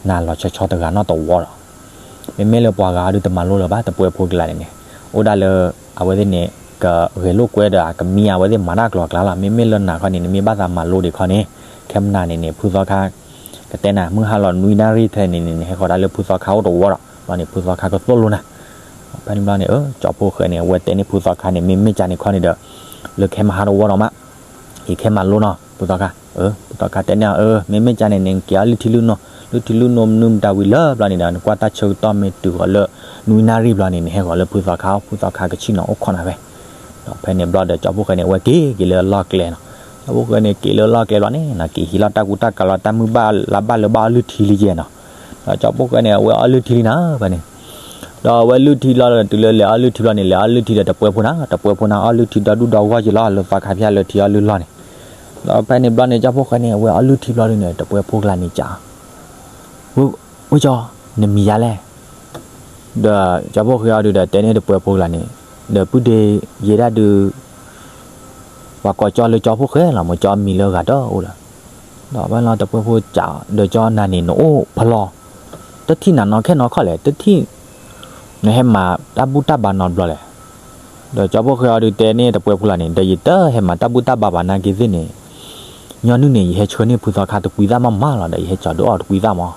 နၤလီၤဆီဆီတဂၤနီတဝီလီၤ. မ့မ့ၢ်လၢပှၤဂၤဒုတမၤလိလၢၤဘၣ် တပှဲဖိကျါန့ၣ်န့ၣ်, အိၣ်ဒၣ်လၢ အဝဲသ့ၣ်န့ၣ် ကဂဲၤလိာ်ကွဲဒီးကမံအဝဲသ့ၣ်မၤတၢ်ကျိၤကျါလီၤ. မ့မ့ၢ်လၢနၤခီန့ၣ် နမ့ၢ်ဘၣ်သးမၤလိဒံးခီန့ၣ်, ခဲမနၤန့ၣ်န့ၣ် ဖုသီခါ ကတဲနၤ မုၢ်ဟါလီၤနွံနၣ်ရံၣ်ထဲန့ၣ်န့ၣ် နဟဲဃီၤဒၣ်လၢဖုသီခါအိၣ်တဝီဒီး ဘျီန့ၣ် ဖုသီခါကသိၣ်လိနၤ. ဖဲန့ၣ်ဘျီန့ၣ် ကၠီဖီၣ်ဃဲန့ၣ် အဝဲတဲန့ၢ်ဖုသီခါန့ၣ် မ့မ့ၢ်ကန့ၣ်ခီန့ၣ်ဒီး လၢခဲမဟါတဝီဒီးမး ယခဲမၤလိနီၤ ဖုသီခါ. ဖုသီခါတဲန့ၢ်အီၤ မ့မ့ၢ်ကန့ၣ်န့ၣ် နက့ၤအီၣ်လုၢ်ထံလုၢ်နိ လုၢ်ထံလုၢ်နိမနုၤမတၤဝံၤလၢဘျီန့ၣ်ဒီး နကွၢ်တၢ်ဆၢကတီၢ်မ့ၢ်တုၤဃီၤလၢ နွံနၣ်ရံၣ်ဘျီန့ၣ် နဟဲဃီၤလၢဖုသီခါအိၣ် ဖုသီခါကဆ့ၣ်နီၤအိၣ်ခိးနၤဖဲ ဒီးဖဲန့ၣ်ဘျီဒီး ကၠီဖီၣ်ဃဲန့ၣ် အဝဲက့ၤက့ၤလၢအလီၢ်ကျဲနီၤ. ကၠီဖီၣ်ဃဲန့ၣ် က့ၤလၢအလီၢ်ကျဲဘျီန့ၣ် နက့ၤဟံးလီၤတၢ်ကူတၢ်ကၤလီၤ တၢ်မုၢ်ဘၣ်လါဘၣ်လၢဘၣ်အီၣ်လုၢ်ထံလံကဲနီၤ. ဒီးကၠီဖီၣ်ဃဲန့ၣ် အဝဲအီၣ်လုၢ်ထံလံနၤဖဲန့ၣ် ဒီးအဝဲလုၢ်ထံလီၤဒီး တုၤလၢလဲၤအီၣ်လုၢ်ထံဘျီန့ၣ် လဲၤအီၣ်လုၢ်ထံဒီးတပှဲဖိနၤ တပှဲဖိနၤ အီၣ်လုၢ်ထံဒီဒူၣ်ဒီဂီၢ်က့ၤလီၤ လၢသီခါဖၠၣ်လၢထံအီၣ်လုၢ်လီၢ်န့ၣ်. ဒီးဖဲန့ၣ်ဘျီန့ၣ် ကၠီဖီၣ်ဃဲန့ၣ် အဝဲအီၣ်လုၢ်ထံဘျီဒုန့ၣ် တပှဲဖိကျါန့ၣ်ကး ဝဲကၠီ နမံၤယၤလဲၣ်. ဒီးကၠီဖီၣ်ဃဲအီၤဒုဒီး တဲန့ၢ်တပှဲဖိကျါန့ၣ် ဒီးပုၢ်ဒ့ယဲဒၣ်ဒု ပှၤကိးကၠီလၢကၠီဖီၣ်ဃဲလီၤ မ့ၢ်ကၠီမံၤလၢဂၤဒီးအိၣ်ဒီး ဒီးဖဲလီၤတပှဲဖိကး ဒီးကၠီနၤန့ၣ် နအိၣ်ဖဲလဲၣ် တထံၣ်နၤနီၢ်ခဲနီၢ်ခီလဲၣ် တထံၣ် နဟဲမၤတၢ်ဘူၣ်တၢ်ဘါနီတဘျီလဲၣ်. ဒီးကၠီဖီၣ်ဃဲအီၤဒုတဲန့ၢ်တပှဲဖိလီၤန့ၣ် ဒီးယတဟဲမၤတၢ်ဘူၣ်တၢ်ဘါဘၣ်နာ်က့သ့ၣ်န့ၣ် ညီနုၢ်န့ၣ် ယဟဲဆှၢန့ၢ်ဖုသီခါတကွံသၣ်မးမးလီၤ ဒီးယဟဲကၠီဒုးအီၣ်တကွံသၣ်မး.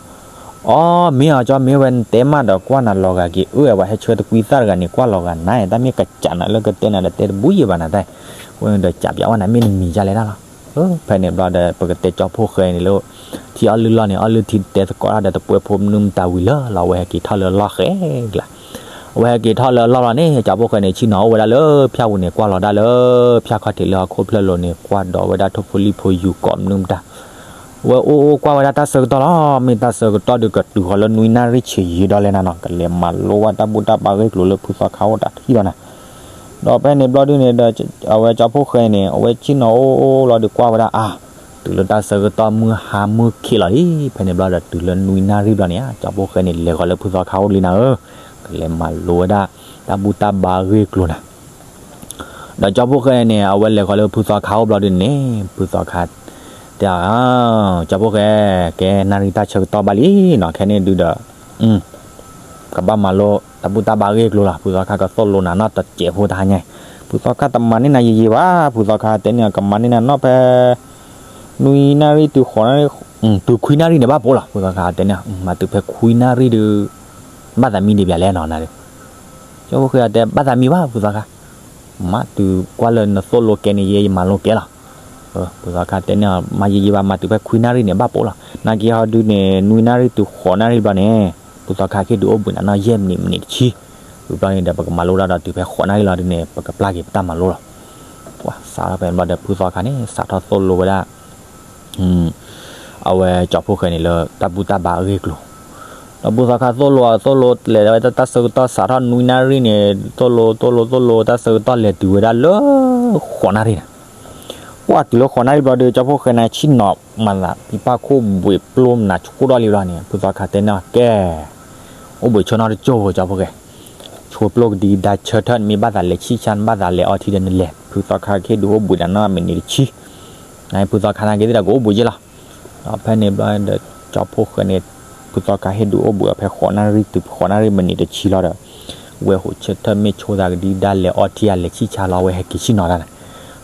အိ မ့ၢ်အီၤကၠီ မ့ၢ်ဝဲနတဲမးဒီးကွၢ်နၤလီၤဂာ်က့ၤ အၢ ဝဲဟဲဆှၢတကွံသၣ်တဂၤန့ၣ် ကွၢ်လီၤဂာ်နၤ တၢ်မ့ၢ်ကစးနၤလၢကတဲနၤဒီးတဲတဘူၣ်ယံၤဘၣ်နၤတၢ် အဃိန့ၣ်ဒီးကးပၠးဝဲနၤ မ့ၢ်နမံၤယၤလဲၣ်ဒၣ်လီၤ. ဖဲန့ၣ်ဘျီဒီး ပကတဲကၠီဖီၣ်ဃဲန့ၣ်လၢ ထံအီၣ်လုၢ်လီၢ်န့ၣ် အီၣ်လုၢ်ထံတဲသကိးတၢ်ဒီးတပှဲဖိမနုၤမတၤဝံၤလၢလီၤ အဝဲဟဲက့ၤထီၣ်လၢအလီၢ်ဃဲကျါ အဝဲဟဲက့ၤထီၣ်လၢအလီၢ်လီၤန့ၣ် ကၠီဖီၣ်ဃဲန့ၣ် ဆ့ၣ်နီၤအိၣ်ဝဲဒၣ်လၢဖၠၣ်ပူၤန့ၣ် ကွၢ်လီၤဒၣ်လၢ ဖၠၣ်ခီၣ်ထံးလၢဟီၣ်ခိၣ်ဖျၢၣ်လိၤန့ၣ် ကွၢ်ဒီးဝဲဒၣ်ထိၣ်ဖိလံၣ်ဖိယူၤကိးမနုၤမတၤ ဝဲအိၣ်အိၣ်ကွၢ်ဝဲဒၣ်တၢ်ဆၢကတီၢ်လီၤ. မ့ၢ်တၢ်ဆၢကတီၢ်ဒုးကတုၤဃီၤလၢနွံနၣ်ရံၣ်ဆံးယံာ်ဒီးလဲၣ်နၤနီၤ ကလဲၤမၤလိဝဲတၢ်ဘူၣ်တၢ်ဘါဂ့ၢ်ကျိၤလၢဖုသီခါအိၣ်တၢ်ထံၣ်လီၤနၤ. ဒီးဖဲန့ၣ်ဘျီဒုန့ၣ်ဒီး အဝဲကၠီဖီၣ်ဃဲန့ၣ် အဝဲဆ့ၣ်နီၤအိၣ်အိၣ်လီၤဒုးကွၢ်ဝဲဒၣ်အါ တုၤလၢတၢ်ဆၢကတီၢ်မုၢ်ဟါမုၢ်ခ့လီၤလံ ဖဲန့ၣ်ဘျီဒီးတုၤလၢနွံနၣ်ရံၣ်ဘျီန့ၣ် ကၠီဖီၣ်ဃဲန့ၣ် လဲၤဃီၤလၢဖုသီခါအိၣ်လံနၤဧၢ, ကလဲၤမၤလိဝဲဒၣ် တၢ်ဘူၣ်တၢ်ဘါဂ့ၢ်ကျိၤနၤ ဒီးကၠီဖီၣ်ဃဲန့ၣ် အဝဲလဲၤဃီၤလၢဖုသီခါအိၣ်ဘျီဒုန့ၣ် ဖုသီခါ တဲအီၤ ကၠီဖီၣ်ဃဲ ကဲနၣ်ရံၣ်တၢ်ဆၢကတီၢ်ဘၣ်လံနီၤ ခဲန့ၣ်ဒုဒီး ကဘၣ်မၤလိတၢ်ဘူၣ်တၢ်ဘါအဂ့ၢ်အကျိၤလီၤ. ဖုသီခါကသိၣ်လိနၤနီၢ်တစဲးဖိတဟါညါ, ဖုသီခါတမၤန့ၢ်နၤယံာ်ယံာ်ဘၣ်, ဖုသီခါတဲန့ၢ်အီၤ ကမၤန့ၢ်နၤနီၢ်ဖဲ နွံနၣ်ရံၣ်တုၤဃိးနၣ်ရံၣ်, တုၤခွံနၣ်ရံၣ်န့ၣ်ဘၣ်ပိာ်လီၤ. ဖုသီခါတဲန့ၢ် မၤတုၤဖဲခွံနၣ်ရံၣ်ဒုး ဘၣ်သးမံဒံးဘၣ်လဲၣ်နီၤနၤဒုး, ကၠီဖိဃဲအီၤတဲ ဘၣ်သးမံဘၣ် ဖုသီခါ, မၤတုၤကွၢ်လၢနသိၣ်လိကဲန့ၣ် ယဲယမၤလိကဲလီၤ. ဖုသီခါတဲန့ၢ်အီၤ မၤယံာ်ယံာ်ဘၣ်, မၤတုၤဖဲခွံနၣ်ရံၣ်န့ၣ် ဘၣ်ပိာ်လီၤ. နာ်က့ဟီဒုးန့ၣ် နွံနၣ်ရံၣ်တုၤဃိးနၣ်ရံၣ်ဘျီန့ၣ် ဖုသီခါဟ့ၣ်ဒုးအိၣ်ဘှံးနၤနီၢ်ယဲၢ်မံးနံး မံးနံးတဆံ, ဝံၤဘျီန့ၣ်ဒီး ပကမၤလိဒၣ်ဒီးတုၤဖဲဃိးနၣ်ရံၣ်လီၤဒုးန့ၣ် ပကပျၢ်က့ၤပတၢ်မၤလိလီၤ. ပှၤစးထီၣ်ဖဲန့ၣ်ဘျီဒီး ဖုသီခါန့ၣ် စးထီၣ်သိၣ်လိဝဲဒၣ် အဝဲကၠီဖိဃဲန့ၣ်လၢတၢ်ဘူၣ်တၢ်ဘါအဂ့ၢ်အကျိၤ, ဒီးဖုသီခါသိၣ်လိအသိၣ်လိ လဲၤဝဲတၢ်ဆၢကတီၢ်စးထီၣ်နွံနၣ်ရံၣ်န့ၣ် သိၣ်လိသိၣ်လိသိၣ်လိ တၢ်ဆၢကတီၢ်လဲၤတုၤဝဲဒၣ်လၢ ဃိးနၣ်ရံၣ်န့ၣ်, ပှၤတုၤလၢဃိးနၣ်ရံၣ်ဘျီဒီး ကၠီဖိဃဲန့ၣ်ဆ့ၣ်နီၤမၤသး ဖံးပၢ်ခိၣ်ဘှံးပျိမနၤဆိၣ်ဒီၣ်လံဘျီန့ၣ် ဖုသီခါတဲန့ၢ်အီၤ ကဲ အိၣ်ဘှံးဆိနီၢ်တကၠိၢ်ဖိ ကၠီဖိဃဲ, ဆိပျိကဒံကဒါဆၢထၢၣ် နမ့ၢ်ဘၣ်သးလဲၤဆံၣ်ဆါ နဘၣ်သးလဲၤအီထံဒီးနလဲၤ, ဖုသီခါကဟ့ၣ်ဒုးအိၣ်ဘှံးနၤနီၢ်မံးနံးတဆံ, နဖုသီခါနာ်က့သ့ၣ်ဒီးကအိၣ်ဘှံးယ့ၢ်လီၤ. ဒီးဖဲန့ၣ်ဘျီဒီး ကၠီဖိဃဲန့ၣ် ဖုသီခါဟ့ၣ်ဒုးအိၣ်ဘှံးအီၤဖဲဃိးနၣ်ရံၣ်တုၤဃိးနၣ်ရံၣ်မံးနံးတဆံလီၤဒီး ဝဲဟူးဆၢထၢၣ်မ့ၢ်ဆိသးကဒံကဒါလဲၤအီထံ အလဲၤဆံၣ်ဆါလီၤ ဝဲဟဲက့ၤဆ့ၣ်နီၤတၢ်န့ၣ်,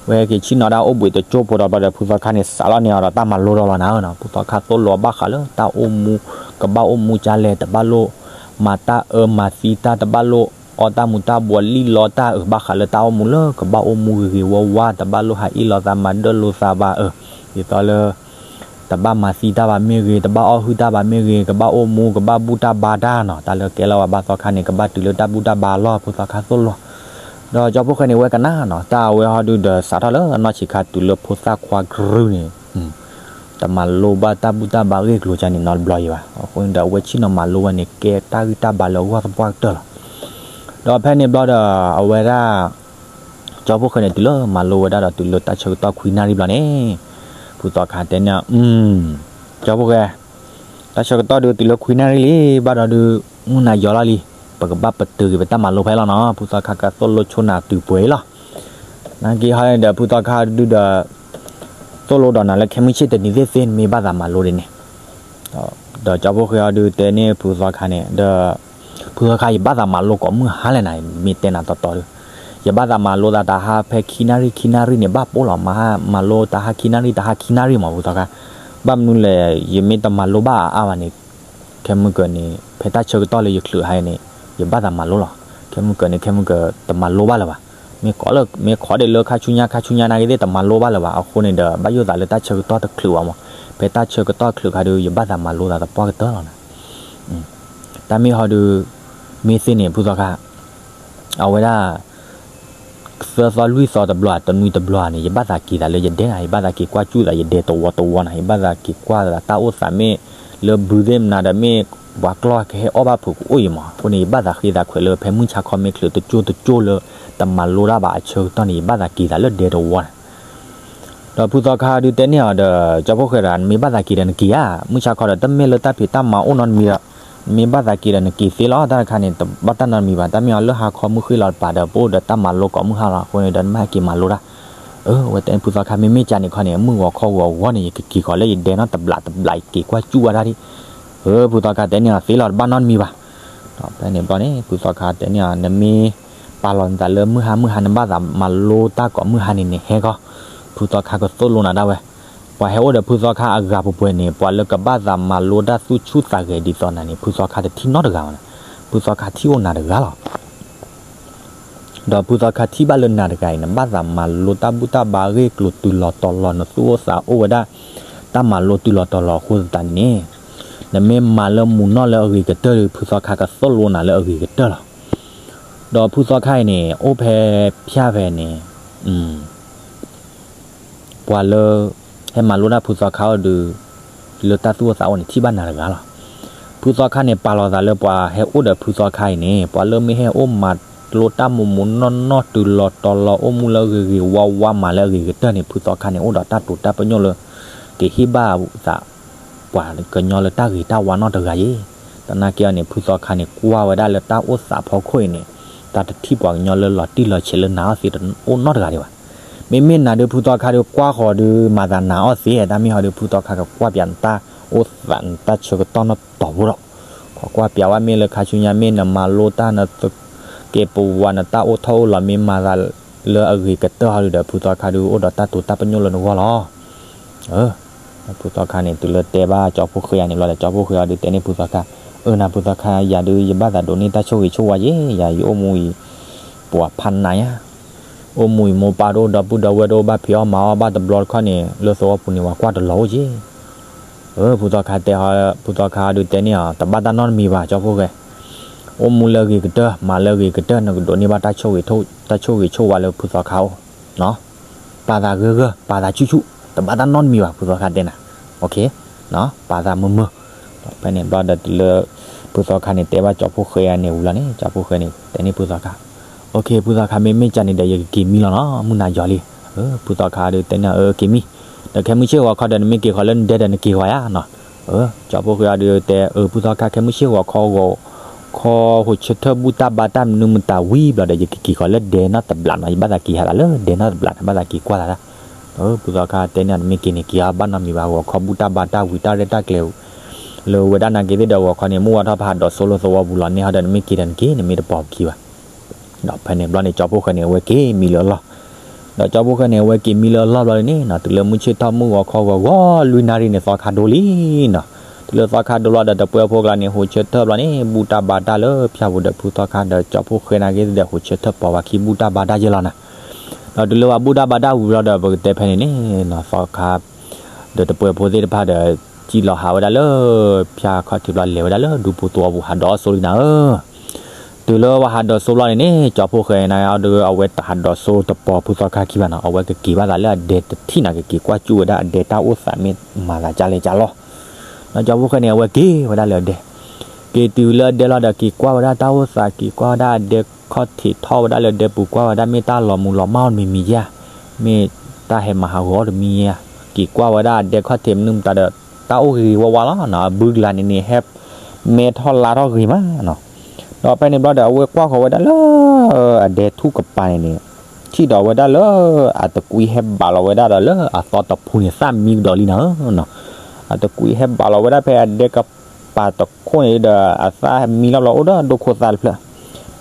ဝဲဟဲက့ၤဆ့ၣ်နီၤတၢ်အိၣ်ဘှံးတကၠိၢ်ဖိဒီးဘျီဒီး ဖုသီခါန့ၣ် စးလီၤန့ၢ်အီၤဒီးတၢ်မၤလိဒီးလီၤနၤဧၢနီၤ, ဖုသီခါသိၣ်လိဘၣ်ဃးလၢတၢ်အိၣ်မူ ကဘၣ်အိၣ်မူကလဲၣ် တဘၣ်လိၣ်မၤတၢ်အၢမၤသံတၢ် တဘၣ်လိၣ်အီတၢ်မူၤတၢ်ဘှီးလံၣ်လီတၢ်အၢ ဘၣ်ဃးလၢတၢ်အိၣ်မူလၢကဘၣ်အိၣ်မူဂ့ၤဂ့ၤဝါဝါ တဘၣ်လိၣ်ဟးအ့ၣ်လိာ်သးမၤဒၢၣ်လိာ်သးဘၣ်အၢ, ဒ်သိးလၢ တဘၣ်မၤသံတၢ်ဘၣ်မ့ၢ်ဂ့ၤ တဘၣ်အီၣ်ဟုၣ်တၢ်ဘၣ်မ့ၢ်ဂ့ၤ ကဘၣ်အိၣ်မူကဘၣ်ဘူၣ်တၢ်ဘါတၢ်နီၤ, တၢ်လၢကဲလီၤဝဲဘၣ်သီခါန့ၣ် ကဘၣ်တုၤလၢတၢ်ဘူၣ်တၢ်ဘါလီၤ ဖုသီခါသိၣ်လိ, ဒီးကၠီဖိဃဲန့ၣ် ဝဲကနၣ်နီၤ တၢ်အဝဲဟီဒုးဒီးစးထီၣ်လၢအနီၢ်ဆံးခါတုၤလၢဖိသၣ်ခွါကရုန့ၣ် တမၤလိဘၣ်တၢ်ဘူၣ်တၢ်ဘါအဂ့ၢ်အကျိၤကန့ၣ်နီတဘျီယံၤဘၣ်, အဃိန့ၣ်ဒီးအဝဲဆ့ၣ်နီၤမၤလိဝဲန့ၣ် ကဲတၢ်ဂံၢ်တၢ်ဘါလၢအဂီၢ်သပှၢ်ကတၢၢ်လီၤ. ဒီးဖဲန့ၣ်ဘျီဒီး အဝဲဒၣ် ကၠီဖိဃဲန့ၣ် တုၤလၢမၤလိဝဲဒၣ်ဒီးတုၤလၢတၢ်ဆၢကတီၢ်ခွံနၣ်ရံၣ်ဘျီန့ၣ် ဖုသီခါတဲန့ၢ် ကၠီဖိဃဲ တၢ်ဆၢကတီၢ်ဒုးတုၤလၢခွံနၣ်ရံၣ်လံ ဘၣ်ဒီးဒုး မုၢ်နၤယီၤလီၤလံ, ပကဘၣ်ပတုာ်က့ၤပတၢ်မၤလိဖဲလီၤနီၤ, ဖုသီခါကသိၣ်လိဆိနၤတုၤပှဲၤလီၤ. နာ်က့ဟီဒီး ဖုသီခါဒုးဒီး သိၣ်လိဒီးနၤလၢခဲမုၢ်ဆ့ၣ်တနံၤသ့ၣ်သ့ၣ် နမ့ၢ်ဘၣ်သးမၤလိဒ်န့ၣ်, ဒီးကၠီဖိဃဲအီၤဒုးတဲန့ၢ်ဖုသီခါန့ၣ် ဒီး ဖုသီခါ ယဘၣ်သးမၤလိကိးမုၢ်ဟါလဲၣ်နၤ, မ့ၢ်တဲနၤတီတီဒုး ယဘၣ်သးမၤလိသးတဟါဖဲခံနၣ်ရံၣ်ခံနၣ်ရံၣ်န့ၣ် ဘၣ်ပိာ်လီၤ, မၤဟါမၤလိတဟါခံနၣ်ရံၣ် တဟါခံနၣ်ရံၣ်မး ဖုသီခါ, ဘၣ်မနုၤလဲၣ် ယမ့ၢ်တမၤလိဘၣ်အါအါဘၣ်န့ၣ် ခဲမုၢ်ကၢၤန့ၣ် ဖဲတၢ်ဆၢကတီၢ်လၢယချုးဟါန့ၣ် ယဘၣ်သးမၤလိလီၤ. ခဲမုၢ်ကၢၤန့ၣ် ခဲမုၢ်ကၢၤတမၤလိဘၣ်လၢၤဘၣ်. မ့ၢ်ကိးလၢ မ့ၢ်ခိးဒံးလၢခါဆူညါ ခါဆူညါနာ်က့သ့ၣ် တမၤလိဘၣ်လၢၤဘၣ်. အဃိန့ၣ်ဒီး ဘၣ်ယိၣ်သးလၢတၢ်ဆၢကတီၢ်တချုးဘၣ်မး. ဖဲတၢ်ဆၢကတီၢ်ချုးခါဒုး ယဘၣ်သးမၤလိသးသပှၢ်ကတၢၢ်လီၤနၤ. တၢ်မ့ၢ်ဟီဒုး မ့ၢ်သ့ၣ်န့ၣ် ဖုသီခါ အဝဲဒၣ် သၢသီလွံၢ်သီတဘျီ တနွံတဘျီန့ၣ် ယဘၣ်သးက့ၤသးလၢယဒဲနၤ, ယဘၣ်သးက့ၤကွၢ်စူၣ်သးယဒဲတဝီတဝီနၤ, ယဘၣ်သးက့ၤကွၢ်သးတၢ်အိၣ်သးမ့ၢ်လၢဘုသ့ၣ်မနၤဒီး မ့ၢ်ပှၤကျီၢ်ကဟဲအီၣ်ဘၣ်ဖုးကအိၣ်အံၤမး. အဃိန့ၣ် ယဘၣ်သးဃ့သးခွဲးလၢဖဲမုၢ်ဆါခီမ့ၢ်ချုးတကၠိၢ်တကၠိၢ်လၢ တမၤလိတၢ်ဘၣ်အဆၢကတီၢ်န့ၣ် ယဘၣ်သးက့ၤသးလၢဒဲတဝီနၤ. ဒီးဖုသီခါဒုးတဲန့ၢ်အီၤဒီး ကၠီဖိဃဲဒီး နမ့ၢ်ဘၣ်သးက့ၤဒီးနက့ၤဧါ, မုၢ်ဆါခီဒီး တမ့ၢ်လၢတၢ်ဖံးတၢ်မၤအိၣ်နီတမံၤဒီး နမ့ၢ်ဘၣ်သးက့ၤဒီးနက့ၤသ့လီၤ. တၢ်တခါန့ၣ် တဘၣ်တၢ်နီတမံၤဘၣ်. တၢ်မ့ၢ်အီၤလၢဟါခီမုၢ်ဃ့ၢ်လီၤတပၤဒီး ပအိၣ်ဒီးတၢ်မၤလိကိးမုၢ်ဟါလီၤ. အဃိန့ၣ်ဒီး နမ့ၢ်ဟဲက့ၤမၤလိတၢ်. အဝဲတဲန့ၢ်ဖုသီခါ မ့မ့ၢ်ကန့ၣ်ခီန့ၣ် မုၢ်ဂီၤခီဂီၤဂီၤန့ၣ် ယကက့ၤဃီၤလၢယဒဲနီတဘျီတဘျီ ယက့ၤကွၢ်စူၣ်ဝဲဒၣ်ဒ် ဖုသီခါတဲန့ၢ်အီၤ သ့လီၤ တဘၣ်နီတမံၤဘၣ်. ဖဲန့ၣ်ဘျီန့ၣ် ဖုသီခါတဲန့ၢ်အီၤ နမ့ၢ်ပာ်လီၤနသးလၢမုၢ်ဟါမုၢ်ဟါ နဘၣ်သးမၤလိတၢ်ကိးမုၢ်ဟါန့ၣ်န့ၣ် ဟဲခီ ဖုသီခါကသိၣ်လိနၤဒၣ်ဝဲ. ပှၤဟဲအိၣ်ဒီးဖုသီခါအဂၤပှဲၤပှဲၤန့ၣ် ပှၤလၢကဘၣ်သးမၤလိတၢ်သူၣ်ဆူၣ်သးဂဲၤဒ်သိးနၤန့ၣ် ဖုသီခါတထံၣ်နီတဂၤဘၣ်န့ၣ်. ဖုသီခါထံၣ်အိၣ်နၤတဂၤလီၤ. ဒီးဖုသီခါထံၣ်ဘၣ်လၢနၤတဂၤအံၤ နဘၣ်သးမၤလိတၢ်ဘူၣ်တၢ်ဘါအဂ့ၢ်အကျိၤတုၤလီၤတီၤလီၤ နသူၣ်အိၣ်သးအိၣ်ဝဲဒၣ် တၢ်မၤလိတုၤလီၤတီၤလီၤအဃိသတးန့ၣ်န့ၣ် နမ့ၢ်မၤလၢမူးနီၢ်လၢအဂ့ၤကတၢၢ်ဒီး ဖုသီခါကသိၣ်လိနၤလၢအဂ့ၤကတၢၢ်လီၤ. ဒီးဖုသီခါအံၤန့ၣ် အိၣ်ဖဲဖၠၣ်ဖဲန့ၣ် ပှၤလၢ ဟဲမၤလိတၢ်ဖုသီခါအိၣ်ဒီး လၢတၢ်သူၣ်အိၣ်သးအိၣ်န့ၣ် ထံၣ်ဘၣ်နၤတဂၤလီၤ. ဖုသီခါန့ၣ် ပာ်လီၤသးလၢပှၤဟဲအိၣ်ဒီးဖုသီခါအံၤန့ၣ် ပှၤလၢမ့ၢ်ဟဲအိၣ်မၤလိတၢ်မူးမူးနီၢ်နီၢ်တုၤလီၤတီၤလီၤ အိၣ်မူလၢဂ့ၤဂ့ၤဝါဝါမၤလၢအဂ့ၤကတၢၢ်န့ၣ် ဖုသီခါန့ၣ် အိၣ်ဒီးတၢ်တိာ်တၢ်ပညိၣ်လၢ ကဟ့ၣ်ဘၣ်သး ပှၤကညီလၢတၢ်ဂ့ၤတၢ်ဝါနီတဂၤယ့ၣ်. သနာ်က့အီၤန့ၣ် ဖုသီခါန့ၣ် ကွၢ်ဝဲဒၣ်လၢတၢ်အိၣ်သးဖီခိၣ်အံၤန့ၣ် တၢ်တထံၣ်ပှၤကညီလၢလီၤတံၢ်လီၤဆဲးလၢနၤအီၤသ့တအိၣ်နီတဂၤဒံးဘၣ်. မ့မ့ၢ်နၤဒုးဖုသီခါဒုးကွၢ်ဃီၤဒုးမၤသးနၤအီၤသ့ တၢ်မ့ၢ်ဟီဒုးဖုသီခါကကွၢ်ပၠးနတၢ်အိၣ်သးနတၢ်ဆၢကတီၢ်နီၢ်တီၤဖိဒီး ကွၢ်ပျးဝဲမ့ၢ်လၢခါဆူညါမ့ၢ်နမၤလိတၢ်နသကဲးပဝးနတၢ်အိၣ်ထီၣ်အိၣ်လီၤမ့ၢ်မၤသးလၢအဂ့ၤကတၢၢ်ဟီဒုဒီး ဖုသီခါဒုအိၣ်ဒီးတၢ်တိာ်တၢ်ပညိၣ်လၢနဂီၢ်လီၤ. ဖုသီခါန့ၣ် တုၤလၢတဲဘၣ်ကၠီဖီၣ်ဃဲယၤန့ၣ်ဘျီဒီး ကၠီဖီၣ်ဃဲအီၤဒုတဲန့ၢ်ဖုသီခါ, အၢ နၤဖုသီခါ ယၤဒု ယဘၣ်သးဒိးန့ၢ်တၢ်ဆိၣ်ဂ့ၤဆိၣ်ဝါယဲ ယၤယအိၣ်မူအံၤ ပှၤဖးနးညါ, အိၣ်မူအံၤမိၢ်ပၢ်တအိၣ်ဒီပုၢ်ဒီဝဲၢ်တအိၣ် ဘၣ်ဖံးအီၣ်မၤအီၣ်ဘၣ်တဘျီတခီၣ်န့ၣ် လၢသဝီပူၤန့ၣ် ပှၤကွၢ်တလီၤအိၣ်က့ ဖုသီခါတဲ, ဖုသီခါဒုတဲန့ၢ်အီၤ တဘၣ်တၢ်နီတမံၤဘၣ် ကၠီဖီၣ်ဃဲ, အိၣ်မူလၢအဂ့ၤကတၢၢ် မၤလၢအဂ့ၤကတၢၢ် နကဒိးန့ၢ်ဘၣ်တၢ်ဆိၣ်ဂ့ၤဆိၣ်ဝါလၢဖုသီခါအိၣ်, ပာ်သးဂၢၢ်ဂၢၢ် ပာ်သးဆူၣ်ဆူၣ် တဘၣ်တၢ်နီတမံၤဘၣ် ဖုသီခါတဲနၤ, ပာ်သးမုာ်မုာ်, ဖဲန့ၣ်ဘျီဒီးတုၤလၢ ဖုသီခါန့ၣ် တဲဘၣ်ကၠီဖီၣ်ဃဲယၤန့ၣ်ဝံၤလီၤန့ၣ် ကၠီဖီၣ်ဃဲန့ၣ် တဲန့ၢ်ဖုသီခါ, ဖုသီခါ မ့မ့ၢ်ကန့ၣ်ဒီး ယကက့ၤမံလီၤနီၤ မုၢ်နၤယီၤလံ, ဖုသီခါဒုတဲန့ၢ်အီၤ အၢ က့ၤမံ, ဒီးခဲမုၢ်ဆ့ၣ်ဂီၤခီဒီး နမ့ၢ်က့ၤဃီၤလၢနဒဲဒီး နက့ၤဃီၤယါနီၤ, ကၠီဖီၣ်ဃဲအီၤဒုတဲ အၢ ဖုသီခါ ခဲမုၢ်ဆ့ၣ်ဂီၤခီဂီၤ ခီဟိးဆၢထၢၣ်ဘူၣ်တၢ်ဘါတၢ်မနုၤမတၤဝံၤဘျီဒီး ယကက့ၤဃီၤလၢဒဲနီတဘျီနီၤ ယဘၣ်သးက့ၤဟးသးလၢဒဲနီတဘျီန့ၣ် ဘၣ်သးက့ၤကွၢ်သးဒၣ်, ဖုသီခါတဲန့ၢ်အီၤ နမ့ၢ်က့ၤန့ၣ် က့ၤအီၤဘၣ်နီတမံၤဘၣ် ဂီၤခီဘူၣ်တၢ်ဘါတၢ်ဝံၤတၢ်ရဲၣ်တၢ်ကျဲၤ လၢဝဲဒၣ်နာ်က့သ့ၣ်ဒီး ဂီၤခီန့ၣ် မုၢ်ဝါထီၣ်ဖးဟးဒီးစိလၢသဝီပူၤလီၤန့ၣ် ဟီဒီးနမ့ၢ်က့ၤဒီးနက့ၤ နမ့ၢ်တပိာ်ပခံဘၣ် ဒီးဖဲန့ၣ်ဘျီန့ၣ် ကၠီဖီၣ်ဃဲန့ၣ် အဝဲက့ၤမံလၢအလီၢ်, ဒီးကၠီဖီၣ်ဃဲန့ၣ် အဝဲက့ၤမံလၢအလီၢ်ဘျီန့ၣ်နီၤ တုၤလၢမုၢ်ဆ့ၣ်ထီၣ်မုၢ်ဂီၤခီဂီၤဂီၤလွံၢ်နၣ်ရံၣ်န့ၣ် သီခါဒိလံနီၤ, တုၤလၢသီခါဒိလီၤဒီးတပှဲၤဖိကျါန့ၣ် ဟိးဆၢထၢၣ်ဘျီန့ၣ် ဘူၣ်တၢ်ဘါတၢ်လၢဖၠၣ်ပူၤဒီးဖုသီခါဒီးကၠီဖီၣ်ဃဲနာ်က့သ့ၣ်ဒီး ဟိးဆၢထၢၣ်ပိာ်ဝဲခံဘူၣ်တၢ်ဘါတၢ်ယဲၢ်လီၤနီၤ, ဒီးတုၤလၢပှၤဘူၣ်တၢ်ဘါတၢ်ဝံၤဘျီဒီး ပကတဲဖဲန့ၣ်န့ၣ်နီၤ သီခါ ဒီးတပှဲၤဖိသ့ၣ်တဖၣ်ဒီး စံၣ်လီၤဟးဝဲဒၣ်လၢ ဖၠၣ်ခီၣ်ထံးဘျီ လဲၤဝဲဒၣ်လၢဒူဖိသဝီပူၤ ဟးဒီးအီၣ်စိလံနၤဧၢ, တုၤလၢပှၤဟးဒီးစိဘျီန့ၣ်န့ၣ် ကၠီဖီၣ်ဃဲန့ၣ်အီၤဒီး အဝဲတဟးဒီးစိတပိာ်ဖုသီခါခံဘၣ်နီၤ အဝဲကက့ၤဘၣ်သးလၢအဒဲတထံၣ်နီၤ ကက့ၤကွၢ်စူၣ်ဝဲဒၣ်အဒဲတၢ်အိၣ်သးမ့ၢ်မၤသးကၢ်လဲၣ်ကၢ်လီၤ, ဒီးကၠီဖီၣ်ဃဲန့ၣ် အဝဲက့ၤဝဲဒၣ်လၢအဒဲ, က့ၤတုၤလၢအဒဲလီၤဒီး က့ၤကွၢ်ဝဲဒၣ်တၢ်အိၣ်သး က့ၤကွၢ်ဝဲဒၣ်အဒဲခီၣ်ထံးထီၣ်ဝဲဒၣ်လၢဒဲပူၤ ကွၢ်ဝဲဒၣ်မ့ၢ်တၢ်လီၤမူၤလီၤမၢ်အီၤတမံၤမံၤဧါ, မ့ၢ်တၢ်ဟဲမၤဟးဂီၤအီၤတမံၤဧါ, က့ၤကွၢ်ဝဲဒၣ်အဒဲခီၣ်ထံးမနုၤမတၤဒီး တၢ်အိၣ်ဂ့ၤဂ့ၤဝါဝါလီၤနီၤ အဘုကလၤန့ၣ်န့ၣ် ဟဲမဲထီၣ်လါထီၣ်ဂ့ၤမးနီၤ, ဒီးဖဲန့ၣ်ဘျီဒီး အဝဲကွၢ်ဃီၤဝဲဒၣ်လၢ အဒဲထူၣ်ကပၤန့ၣ်န့ၣ် ထံၣ်ဒီးဝဲဒၣ်လၢ အတကွံဟဲဘၣ်လီၤဝဲဒၣ်ဒီးလၢအသီတဖူန့ၣ် သၣ်မံကဒီးလံနၤဧၢနီၤ, အတကွံဟဲဘၣ်လီၤဝဲဒၣ်ဖဲအဒဲကပၤတခိၣ်န့ၣ်ဒီး အသၣ်မံလီၤဘျီအိၣ်ဒီးဒိၣ်ခိၣ်သၣ်တဖျၢၣ်,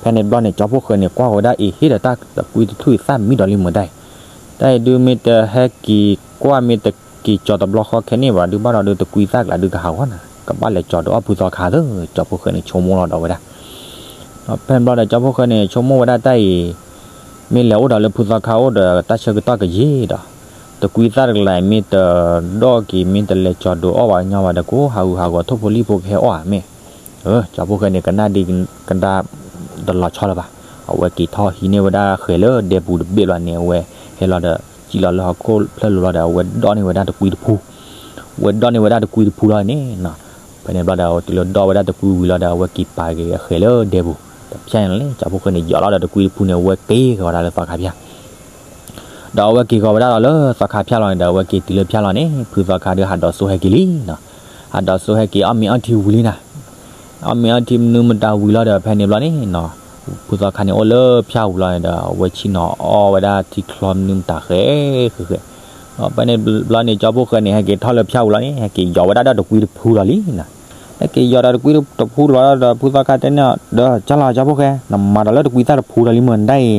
ဖဲန့ၣ်ဘျီန့ၣ် ကၠီဖီၣ်ဃဲန့ၣ် ကွၢ်ဃီၤဝဲဒၣ်အံၤ ဟ့ၣ်ဒီးတၢ်တကွံတထူၣ်အံၤ သၣ်မံဒီးလံမ့ၢ်ဒၣ်အံၤ, တၢ်အံၤဒုးမ့ၢ်တဟဲက့ၤကွၢ် မ့ၢ်တက့ၤကၠီၤတဘျီဃီခဲန့ၣ်ဘၣ် ဒုးဘၣ်ဒီးဒုးတကွံသၣ်ကျါဒုးကဟးဂီၤနၤ ကဘၣ်လဲၤကၠီၤဒီးအီၣ်ဖုသီခါသၢ ကၠီဖီၣ်ဃဲန့ၣ် ဆိကမိၣ်လီၤဒီးဝဲဒၣ် ဒီးဖဲန့ၣ်ဘျီဒီး ကၠီဖီၣ်ဃဲန့ၣ် ဆိကမိၣ်ဝဲဒၣ်တၢ်အံၤ မ့ၢ်လဲၤအိၣ်ဒီးလၢဖုသီခါအိၣ်ဒီးတၢ်ဆၢကတီၢ်ကယံာ်ဒီး တကွံသၣ်တကလးအံၤ မ့ၢ်တဒီၣ်က့ၤ မ့ၢ်တလဲၤကၠီၤဒုးအီၣ်ဘၣ်ကညီဘၣ်ဒီး ကအိၣ်ဟးဂူာ်ဟးဂီၤထိၣ်ဖိလံၣ်ဖိကဟဲအီၣ်ဧါမ့ၢ်, ကၠီဖီၣ်ဃဲန့ၣ် ကနၣ်ဒံးကဒါ တလီၤဆီလၢၤဘၣ်, အဝဲက့ၤထီၣ်ဟံးန့ၢ်ဝဲဒၣ်ဃဲၤလၢဒဲပူၤတဘ့ၣ်ဘျီန့ၣ် အဝဲဟဲလီၤဒီး စံၣ်လီၤလၢဟီၣ်ခိၣ်ဖျၢၣ်လိၤလီၤဒီး အဝဲဒီၣ်န့ၢ်ဝဲဒၣ်တကွံတဖူ အဝဲဒီၣ်န့ၢ်ဝဲဒၣ်တကွံတဖူလီၤန့ၣ်နီၤ, ဖဲန့ၣ်ဘျီဒီး တုၤလၢဒီၣ်ဝဲဒၣ်တကွံဝံၤလီၤဒီး အဝဲက့ၤပာ်က့ၤအဃဲၤလၢဒဲပူၤ, တဖျဲန့ၣ်လီၤန့ၣ် ကၠီဖီၣ်ဃဲန့ၣ် ယီၤလီၤဒီးတကွံတဖူန့ၣ် အဝဲက့ၤဃီၤဝဲဒၣ်လၢသီခါဖၠၣ် ဒီးအဝဲက့ၤဃီၤဝဲဒၣ်ဒီးလၢသီခါဖၠၣ်လီၤန့ၣ်ဒီး အဝဲက့ၤတုၤလၢဖၠၣ်လီၤန့ၣ် ဖုသီခါဒုးဟးဒီးစိဟဲက့ၤလံနီၤ, ဟးဒီးစိဟဲက့ၤ အီၣ်မ့ၤအီထံဝံၤလံနၤ, အီၣ်မ့ၤအီထံမနုၤမတၤဝံၤလီၤဒီး ဖဲန့ၣ်ဘျီန့ၣ်နီၤ, ဖုသီခါန့ၣ်အိၣ်လၢဖၠၣ်ဝံၤလီၤန့ၣ်ဒီး အဝဲဆ့ၣ်နီၤအီၣ်ဝဲဒၣ်ထံချီမနုၤမတၤဃဲဃဲဃဲ, ဒီးဖဲန့ၣ်ဘျီန့ၣ် ကၠီဖီၣ်ဃဲန့ၣ် ဟဲက့ၤထီၣ်လၢဖၠၣ်ဝံၤလီၤန့ၣ် ဟဲက့ၤယီၤဝဲဒၣ်ဒီးတကွံတဖူလီၤလံနီၤ, ဟဲက့ၤယီၤဒီးတကွံတဖူလီၤဒီး ဖုသီခါတဲန့ၣ်ဒီး ကၠီလီၤ ကၠီဖီၣ်ဃဲ နမၤဒီးလၢတကွံသၣ်တဖူဒီးလံမ့ၢ်ဒၣ်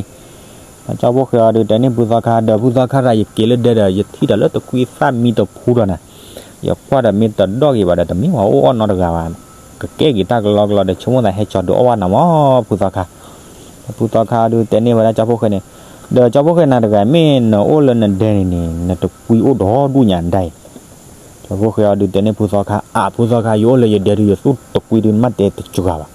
အံၤ ကၠီဖီၣ်ဃဲအီၤဒုးတဲန့ၢ်ဖုသီခါဒီး ဖုသီခါရၤ ယက့ၤလၢဒဲဒီး ယထံၣ်ဒီးလၢတကွံသၣ်မံတဖူဒီးနၤ, ယကွၢ်ဒီးမ့ၢ်တဒီၣ်က့ၤဘၣ်ဒီး တမ့ၢ်ပှၤအိၣ်အီၣ်နီတဂၤဘၣ်, ကကဲက့ၤတၢ်ကလီကလီဒီး ဆိကမိၣ်သးဟဲကၠီၤဒုးအီၣ်ဘၣ်နၤမး ဖုသီခါ, ဖုသီခါဒုးတဲန့ၢ်ဝဲဒၣ်ကၠီဖီၣ်ဃဲန့ၣ်, ဒီးကၠီဖီၣ်ဃဲနၤတဂၤ မ့ၢ်နအိၣ်လၢနဒဲန့ၣ်န့ၣ် နတကွံအိၣ်ဒီဒူၣ်ညါဒၣ်အံၤ ကၠီဖီၣ်ဃဲအီၤဒုးတဲန့ၢ်ဖုသီခါ အၢ ဖုသီခါ ယအိၣ်လၢယဒဲဒုး ယသူၣ်တကွံဒုး မ့ၢ်တဲတစှၤဘၣ်,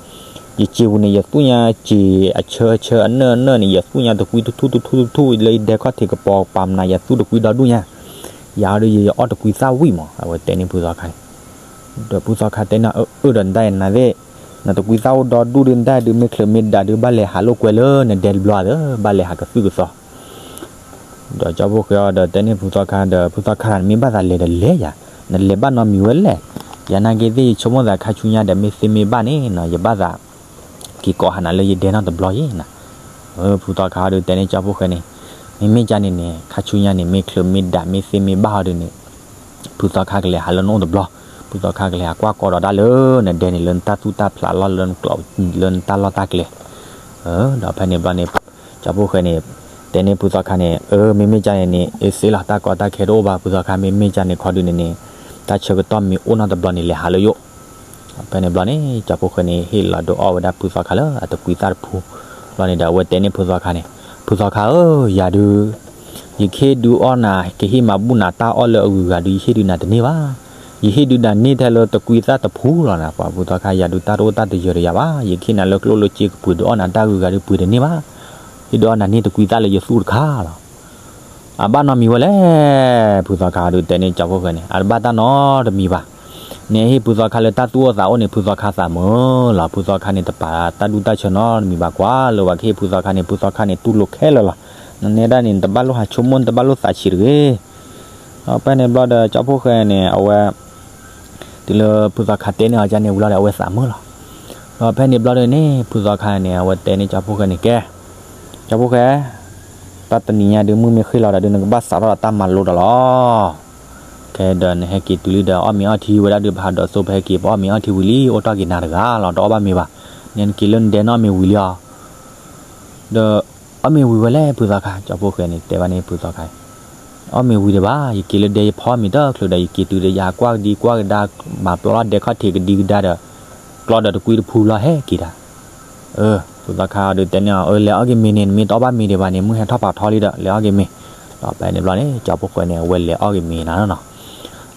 ယစံာ်ပူၤန့ၣ် ယသူၣ်ညါစံာ်အဆၢအဆၢအနၢၣ်အနၢၣ်န့ၣ် ယသူၣ်ညါတကွံတထူၣ်တထူၣ်တထူၣ် လၢယဒဲခီၣ်ထံးကပီၤပာ်မနုၤ ယသူၣ်တကွံဒီဒူၣ်ညါ, ယၤဒုး ယအီၣ်တကွံသၣ်ဝံၣ်မး အဝဲတဲန့ၢ်ဖုသီခါန့ၣ်, ဒီးဖုသီခါတဲန့ၢ် အၢ အၢ ဒီးနဒၣ်နၤသ့ၣ် နတကွံသၣ်အိၣ်ဒီဒူၣ်ဒုး နဒၣ်ဒုး မ့ၢ်ချုးမ့ၢ်ဒးဒုး ဘၣ်လဲၤဟးလိာ်ကွဲလၢနဒဲတဘျီသၢ ဘၣ်လဲၤဟးကသုၣ်ကသီ ဒီးကၠီဖီၣ်ဃဲအီၤဒီးတဲန့ၢ်ဖုသီခါဒီး ဖုသီခါ နမ့ၢ်ဘၣ်သးလဲၤဒီးလဲၤယၤ, နလဲၤဘၣ်နီတမံၤဝဲလဲၣ်, ယၤနာ်က့သ့ၣ် ယဆိကမိၣ်သးခါဆူညါဒီး မ့ၢ်သ့မ့ၢ်ဘၣ်န့ၣ်နီၤ ယဘၣ်သးက့ၤကိးဟးနၤလၢယဒဲနီတဘျီယဲနီၤ, ဖုသီခါအီၤဒုးတဲန့ၢ်ကၠီဖီၣ်ဃဲန့ၣ်, မ့မ့ၢ်ကန့ၣ်န့ၣ် ခါဆူညါန့ၣ် မ့ၢ်ချုးမ့ၢ်ဒး မ့ၢ်သ့မ့ၢ်ဘၣ်အီၤဒုးန့ၣ် ဖုသီခါကလဲၤဟးလၢနအိၣ်တဘျီ ဖုသီခါကလဲၤဟးကွၢ်ကီဒီးတၢ်လၢနဒဲန့ၣ် လၢနတၢ်သူၣ်တၢ်ဖျးလီၢ်လၢနကျိး လၢနတၢ်လီၢ်တၢ်ကျဲ. ဒီးဖဲန့ၣ်ဘျီန့ၣ် ကၠီဖီၣ်ဃဲန့ၣ် တဲန့ၢ်ဖုသီခါန့ၣ် အၢ မ့မ့ၢ်ကန့ၣ်န့ၣ် အ့စ့လီၤ တၢ်ကီတၢ်ခဲတအိၣ်ဘၣ် ဖုသီခါ မ့မ့ၢ်ကန့ၣ်ခီဒုန့ၣ်န့ၣ် တၢ်ဆၢကတီၢ်မ့ၢ်အိၣ်နီတဘျီန့ၣ် လဲၤဟးလၢယအိၣ်. ဖဲန့ၣ်ဘျီန့ၣ် ကၠီဖီၣ်ဃဲန့ၣ် ဟ့ၣ်လီၤဒုးအီၣ်ဝဲဒၣ်ဖုသီခါလၢအတကွံသၣ်တဖု. ဘျီန့ၣ်ဒီး အဝဲတဲန့ၢ်ဖုသီခါန့ၣ် ဖုသီခါဧၢ, ယၤဒုး ယကဟ့ၣ်ဒုးအီၣ်နၤ ကဟ့ၣ်မၤဘူၣ်နၤတၢ်အီၣ်လၢအဂုၤအဂၤဒုး ယဟ့ၣ်ဒုးနၤတန့ၢ်ဘၣ်. ယဟ့ၣ်ဒုးနၤန့ၢ်ထဲလၢတကွံသၣ်တဖုလီၤနၤ. ပှၤဖုသီခါ ယၤဒုးတၢ်တအိၣ်တၢ်တယၢၤဒီးယၤဘၣ်. ယကဟ့ၣ်နၤလၢကျိၣ်လၢစ့ကပှ့ၤဒုးအီၣ်နၤတၢ်ဂုၤဂၤဒုးပှ့ၤတန့ၢ်ဘၣ်. ဟ့ၣ်ဒုးအီၣ်နၤန့ၢ်တကွံသၣ်လၢယသူၣ်တခါလီၤ. အဘၣ်နီတမံၤဝဲလဲၣ်. ဖုသီခါဒုးတဲန့ၢ်ကၠီဖီၣ်ဃဲန့ၣ် အတဘၣ်တၢ်နီတမံၤဘၣ်. နဟ့ၣ်ဖုသီခါလၢတၢ်သူၣ်အိၣ်သးအိၣ်န့ၣ် ဖုသီခါသးမုာ်လီၤ. ဖုသီခါန့ၣ်တပာ်တၢ်ဒူတၢ်ဆၢနီတမံၤဘၣ်ကွၢ် လၢပှၤကဟ့ၣ်ဖုသီခါန့ၣ် ဖုသီခါန့ၣ်တူၢ်လိာ်ခဲလၢာ်လီၤ. နနဲဒၣ်န့ၣ် နတဘၣ်လိၣ်ဟးဆိကမိၣ် နတဘၣ်လိၣ်သးဆံးတဂ့ၤ. ဒီးဖဲန့ၣ်ဘျီဒီး ကၠီဖီၣ်ဃဲန့ၣ် အဝဲ တုၤလၢဖုသီခါတဲန့ၢ်အီၤကန့ၣ်ဝံၤလီၤဒီး အဝဲသးမုာ်လီၤ. ဒီးဖဲန့ၣ်ဘျီဒီးန့ၣ် ဖုသီခါန့ၣ် အဝဲတဲန့ၢ်ကၠီဖီၣ်ဃဲန့ၣ် ကဲ ကၠီဖီၣ်ဃဲ တၢ်တနံၤညါဒုးမုၢ်မ့ၢ်ဃ့ၢ်လီၤဒီးဒုး နကဘၣ်စးထီၣ်ဒီးတၢ်မၤလိဒီးလီၤ. ခဲဒီးနဟဲက့ၤတုၤလံဒီး အီၣ်မ့ၤအီထံဝဲဒၣ်ဒုး ပဟးဒိးစိ ပဟဲက့ၤ ပအီၣ်မ့ၤအီထံဝံၤလံ အိၣ်တ့ၢ်က့ၤနၤတဂၤလီၤ တအီၣ်ဘၣ်မ့ၤဘၣ်. နက့ၤလၢနဒဲန့ၣ်အီၣ်မ့ၤဝံၤလံအီၤ ဒီး အီၣ်မ့ၤဝံၤဝဲလဲၣ် ဖုသီခါ. ကၠီဖီၣ်ဃဲန့ၣ် တဲဘၣ်န့ၣ်ဖုသီခါ အီၣ်မ့ၤဝံၤဒံးဘၣ်, ယက့ၤလၢဒဲယဖီမ့ၤတချုးဒီး ယက့ၤတုၤဒီး ယဟးကွၢ်ကဒံကွၢ်ကဒါ မၤပျီလီၤဒဲခီၣ်ထံးကဒံကဒါဒီး ကျီဒီးတကွံတဖုလီၤ ဟဲက့ၤတၢ်. ဖုသီခါဒုးတဲန့ၢ်အီၤ အၢ လဲၤအီၣ်က့ၤမ့ၤန့ၣ် နမ့ၢ်တအီၣ်ဘၣ်မ့ၤဒံးဘၣ်န့ၣ် မုၢ်ဟဲထီၣ်ဖးထီလံဒီး လဲၤအီၣ်က့ၤမ့ၤ. ဒီးဖဲန့ၣ်ဘျီန့ၣ် ကၠီဖီၣ်ဃဲန့ၣ် အဝဲလဲၤအီၣ်က့ၤမ့ၤနၤလီၤနီၤ.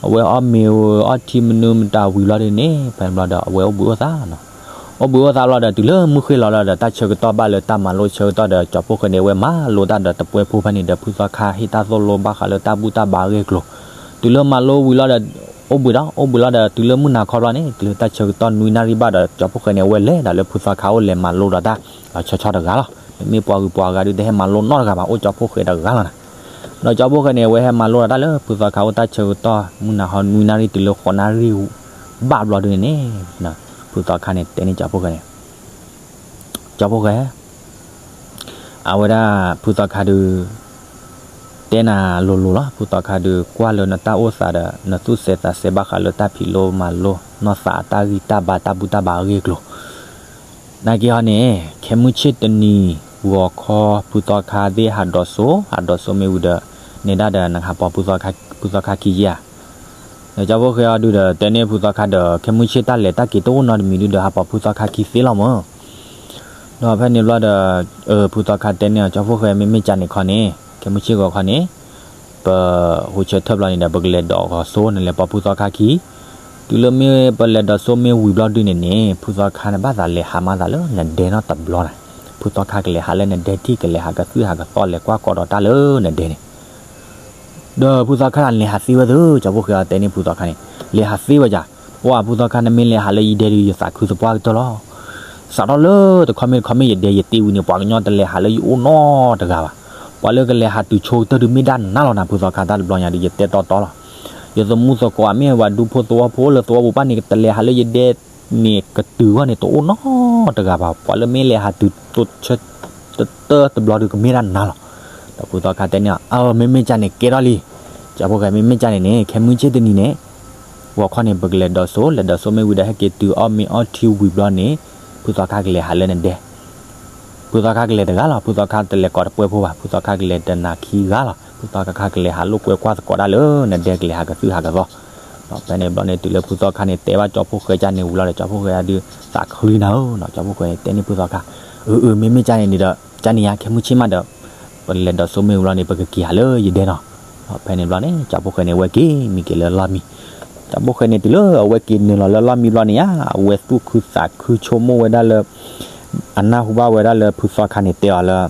အဝဲအီၣ်မ့ၤအီထံမနုၤမတၤဝံၤလီၤဒုးန့ၣ် ဖဲန့ၣ်ဘျီဒီး အဝဲအိၣ်ဘှံးအိၣ်သါနီၤ. အိၣ်ဘှံးအိၣ်သါဘျီဒီး တုၤလၢမုၢ်ဃ့ၢ်လီၤလီၤဒီး တၢ်ဆၢကတီၢ်ဘၣ်လၢတၢ်မၤလိဆၢကတီၢ်ဒီး ကၠီဖီၣ်ဃဲန့ၣ် အဝဲမၤလိတၢ်ဒီးတပှဲဖိဖဲန့ၣ်ဒီး ဖုသီခါဟ့ၣ်တၢ်သိၣ်လိဘၣ်ဃးလၢတၢ်ဘူၣ်တၢ်ဘါအဂ့ၢ်အကျိၤ. တုၤလၢမၤလိဝံၤလီၤဒီး အိၣ်ဘှံးဒီး အိၣ်ဘှံးလီၤဒီး တုၤလၢမုၢ်နၤခီဘျီန့ၣ် တုၤလၢတၢ်ဆၢကတီၢ်နွံနၣ်ရံၣ်ဘၣ်ဒီး ကၠီဖီၣ်ဃဲန့ၣ် အဝဲလဲၤဒီးလၢဖုသီခါအိၣ်လဲၤမၤလိဒီးတၢ် လီၤဆီဆီတဂၤလီၤ. မ့မ့ၢ်ပှၤဂုၤပှၤဂၤဒုးတဟဲမၤလိနီတဂၤဘၣ် အိၣ်ကၠီဖီၣ်ဃဲတဂၤလီၤနၤ. ဒီးကၠီဖီၣ်ဃဲန့ၣ် အဝဲဟဲမၤလိဒီးတၢ်လၢဖုသီခါအိၣ်တၢ်ဆၢကတီၢ် မုၢ်နၤခီနွံနၣ်ရံၣ်တုၤလၢဃိးနၣ်ရံၣ်ဘၣ်ဘျီဒုးန့ၣ်န့ၣ် ဖုသီခါန့ၣ် တဲန့ၢ်ကၠီဖီၣ်ဃဲန့ၣ် ကၠီဖီၣ်ဃဲ အဝဲဒၣ်ဖုသီခါဒုး တဲနၤလိၤလိၤလီၤ. ဖုသီခါဒုး ကွၢ်လၢနတၢ်အိၣ်သးဒီး နသူၣ်စဲးသးစဲးဘၣ်ဃးလၢတၢ်ဖံးလိမၤလိနီၢ်သးအတၢ်ဂံၢ်တၢ်ဘါတၢ်ဘူၣ်တၢ်ဘါအဂ့ၢ်အကျိၤ နာ်က့ဟီန့ၣ် ခဲမုၢ်ဆ့ၣ်တနံၤ ဂီၤခီ ဖုသီခါသ့ၣ်ဟးဒိးစိ ဟးဒိးစိမ့ၢ်ဝံၤဒီး နဲဒၣ်ဒီးနကဟးပိာ်ဖုသီခါခံယဲၢ်ဧါ. ဒီးကၠီဖီၣ်ဃဲအီၤဒုးဒီး တဲန့ၢ်ဖုသီခါဒီး ခဲမုၢ်ဆ့ၣ်တၢ်လဲၤတၢ်က့ၤတအိၣ်နီတမံၤဒုးဒီး ဟးပိာ်ဖုသီခါခံသ့လီၤမၢ်. ဒီးဖဲန့ၣ်ဘျီဒီး ဖုသီခါတဲန့ၢ်အီၤ ကၠီဖီၣ်ဃဲ မ့မ့ၢ်ကန့ၣ်ခီန့ၣ် ခဲမုၢ်ဆ့ၣ်ဂီၤခီန့ၣ် ပဟိးဆၢထၢၣ်ဘျီန့ၣ်ဒီး ပကလဲၤဒိးဂီၤစိ နလဲၤပိာ်ဖုသီခါခံ တုၤလၢမ့ၢ်ပလဲၤဒိးစိမ့ၢ်ဝံၤဘျီဒုးန့ၣ်န့ၣ် ဖုသီခါန့ၣ်ဘၣ်သးလဲၤဟးမၤသးလၢနဒဲနီတဘျီနၤ. ဖုသီခါကလဲၤဟးလၢနဒဲထံၣ် ကလဲၤဟးကသုၣ်ဟးကသီလဲၤကွၢ်ကီဒီးတၢ်လၢနဒဲန့ၣ် ဒီးဖုသီခါန့ၣ် လဲၤဟးသ့ဝဲသ့ၣ် ကၠီဖီၣ်ဃဲအီၤတဲန့ၢ်ဖုသီခါန့ၣ် လဲၤဟးသ့ဝဲယၤ. ပှၤဖုသီခါ နမ့ၢ်လဲၤဟးလၢယဒဲဒုး ယသးခုသပှၢ်ကတၢၢ်လီၤ. စးထီၣ်လၢတခီမ့ၢ်တခီမ့ၢ်ယဒဲယတ့ဝံၤန့ၣ် ပှၤကညီတလဲၤဟးလၢယအိၣ်နီတဂၤဘၣ်. ပှၤလၢကလဲၤဟးတုၤဆိကတၢၢ်ဒုးမ့ၢ်ဒၣ်နၤလီၤနၤ ဖုသီခါ တၢ်တဘျီညါဒုး ယတဲတီတီလီၤ. ယသမူသကိးမ့ၢ်ဝဲဒူဖိသဝီဖိလၢသဝီပူၤဘၣ်န့ၣ် တလဲၤဟးလၢယဒဲန့ၣ်ကတုၤအဂီၢ်န့ၣ် တအိၣ်နီတဂၤဘၣ်. ပှၤလၢမ့ၢ်လဲၤဟးတုၤတိဆၢ တတၢၢ်တဘျီဒုးကမ့ၢ်ဒၣ်နၤလီၤ. ဒီးဖုသီခါတဲန့ၢ်အီၤ အၢ မ့မ့ၢ်ကန့ၣ်ကဲထီၣ်လံ. ကၠီဖီၣ်ဃဲ မ့မ့ၢ်ကန့ၣ်န့ၣ် ခဲမုၢ်ဆ့ၣ်တနံၤန့ၣ် ဂီၤခီန့ၣ် ပကလဲၤဒိးစိ လဲၤဒိးစိမ့ၢ်ဝံၤဒီး ဟဲက့ၤတုၤအီၣ်မ့ၤအီထံဝံၤဘျီန့ၣ် ဖုသီခါကလဲၤဟးလၢနဒဲ ဖုသီခါကလဲၤတဂၤလီၤ. ဖုသီခါတလဲၤကိးတပှဲဖိဘၣ်. ဖုသီခါကလဲၤတနၤခံဂၤလီၤ. ဖုသီခါကလဲၤဟးလိာ်ကွဲကွၢ်သကိးတၢ်လၢနဒဲ ကလဲၤဟးကသုၣ်ဟးကသီ. ဒီးဖဲန့ၣ်ဘျီန့ၣ် တုၤလၢဖုသီခါန့ၣ် တဲဘၣ်ကၠီဖီၣ်ဃဲကန့ၣ်ဝံၤလီၤဒီး ကၠီဖီၣ်ဃဲအဒုးသးခုလံနၤဧၢနီၤ. ကၠီဖီၣ်ဃဲန့ၣ် တဲန့ၢ်ဖုသီခါ အၢ အၢ မ့မ့ၢ်ကန့ၣ်န့ၣ်ဒီး ကန့ၣ်ယါ ခဲမုၢ်ဆ့ၣ်မးဒီး ပလဲၤဒိးစိမ့ၢ်ဝံၤလီၤန့ၣ် ပကက့ၤဟးလၢယဒဲနီၤ. ဒီးဖဲန့ၣ်ဘျီန့ၣ် ကၠီဖီၣ်ဃဲန့ၣ် အဝဲက့ၤမံက့ၤလၢလီၢ်မံ. ကၠီဖီၣ်ဃဲန့ၣ် တုၤလၢအဝဲက့ၤနုာ်လီၤလၢလီၢ်မံဘျီန့ၣ်ယါ အဝဲသူၣ်ခုသးခုဆိကမိၣ်ဝဲဒၣ်လၢ အနၢ်ဟူဘၣ်ဝဲဒၣ်လၢဖုသီခါန့ၣ်တဲအီၤလၢ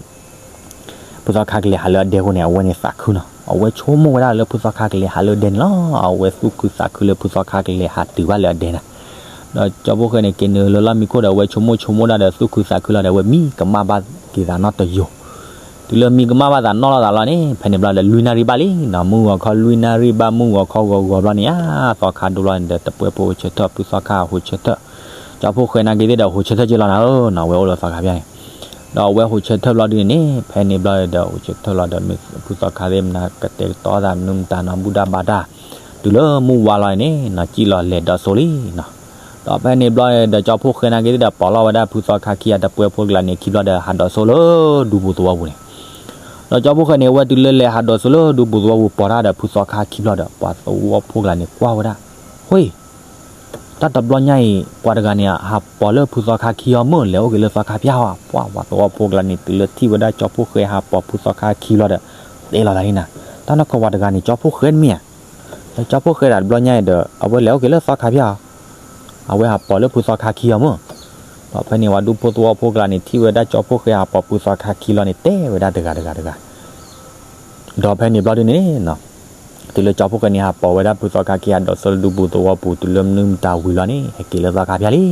ဖုသီခါကလဲၤဟးလၢအဒဲအဃိန့ၣ် အဝဲန့ၣ်သးခုနီၤ. အဝဲဆိကမိၣ်ဝဲဒၣ်လၢဖုသီခါကလဲၤဟးလၢဒဲန့ၣ်လီၤ. အဝဲသူၣ်ခုသးခုလၢဖုသီခါကလဲၤဟးတုၤဘၣ်လၢအဒဲန့ၣ်. ဒီးကၠီဖီၣ်ဃဲန့ၣ် က့ၤနုာ်လၢလီၢ်မံခိၣ်ဒီး အဝဲဆိကမိၣ်ဆိကမိၣ်ဒၣ်ဒီးသူၣ်ခုသးခုလီၤဒီး အဝဲမံကမၣ်ဘၣ်က့ၤသးနီတယိာ်. တုၤလၢမံကမၣ်ဘၣ်သးနီၢ်လိာ်သးလီၤန့ၣ် ဖဲန့ၣ်ဘျီဒီးလွံၢ်နၣ်ရံၣ်ဘၣ်လံနီၤ. မုၢ်ဂီၤခီလွံၢ်နၣ်ရံၣ်ဘၣ် မုၢ်ဂီၤခီဂီၤဂီၤဘျီန့ၣ်ဧါ သီခါဒိဘျီန့ၣ်ဒီး တပှဲဖိဟိးဆၢထၢၣ် ဖုသီခါဟိးဆၢထၢၣ် ကၠီဖီၣ်ဃဲနာ်က့ၤသ့ၣ်ဒီး ဟိးဆၢထၢၣ်က့ၤလီၤနၤဧၢနီၤ. အဝဲအိၣ်လၢသီခါဖၠၣ်န့ၣ် ဒီးအဝဲဟိးဆၢထၢၣ်ဘျီဒုန့ၣ်န့ၣ် ဖဲန့ၣ်ဘျီဒီး ဟိးဆၢထၢၣ်လီၤဒီး ဖုသီခါသ့ၣ်မနုၤကတဲာ်ကတီၤသးမနုၤမတၤနီၤ ဘူၣ်တၢ်ဘါတၢ် တုၤလၢမုၢ်ဝါလီၤန့ၣ်နီၤ စံၣ်လီၤလဲၤဒိးစိလံနီၤ. ဒီးဖဲန့ၣ်ဘျီဒီး ကၠီဖှိၣ်ဃဲနာ်က့သ့ၣ်ဒီး ပိာ်လီၤဝဲဒၣ်ဖုသီခါခံဂၤတပှဲၤဖိကျါန့ၣ် ခံဘျီဒီး ဟးဒိးစိလၢဒူပူၤသဝီပူၤန့ၣ်. ဒီးကၠီဖှိၣ်ဃဲန့ၣ် အဝဲတုၤလၢလဲၤဟးဒိးစိလၢဒူပူၤသဝီပူၤ ပိာ်တၢ်ဒီးဖုသီခါခံဘျီဒီး ပှၤသဝီဖိကျါန့ၣ်ကွၢ်ဝဲဒၣ်, ဟ့ၣ် တၢ်တဘျီညါအံၤ ပှၤတဂၤန့ၣ်ဟးပိာ်လၢဖုသီခါခံအီၤမ့ၢ် လဲၤအိၣ်က့ၤလၢသီခါဖၠၣ်ဧါ. ပှၤသဝီဖိကျါန့ၣ် တုၤလၢထံၣ်ဝဲဒၣ်ကၠီဖှိၣ်ဃဲဟးပိာ်ဖုသီခါခံဘျီဒီး တဲလီၤသးန့ၣ်နီၤ, တၢ်နီၢ်ကီၢ်ပှၤတဂၤန့ၣ် ကၠီဖှိၣ်ဃဲတမ့ၢ်ဧါ. ဒီးကၠီဖှိၣ်ဃဲဒၣ်တဘျီညါအံၤဒီး အဝဲလဲၤအိၣ်က့ၤလၢသီခါဖၠၣ်ဧါ, အဝဲဟးပိာ်လၢဖုသီခါခံအီၤမ့ၢ်. ဒီးဖဲန့ၣ် ပှၤဒူဖိသဝီဖိကျါန့ၣ် ထံၣ်ဝဲဒၣ်ကၠီဖှိၣ်ဃဲဟးပိာ်ဖုသီခါခံလီၤန့ၣ် တဲဝဲဒၣ်တဂၤတဂၤတဂၤ ဒီးဖဲန့ၣ်ဘျီဒုန့ၣ်နီၤ, တုၤလၢကၠီဖှိၣ်ဃဲန့ၣ် ဟးပိာ်ဝဲဒၣ်ဖုသီခါခံ ဟးဒိးစိလၢဒူပူၤသဝီပူၤ တုၤလၢမနုၤမတၤဝံၤလီၤန့ၣ် ဟဲက့ၤလၢသီခါဖၠၣ်လံ.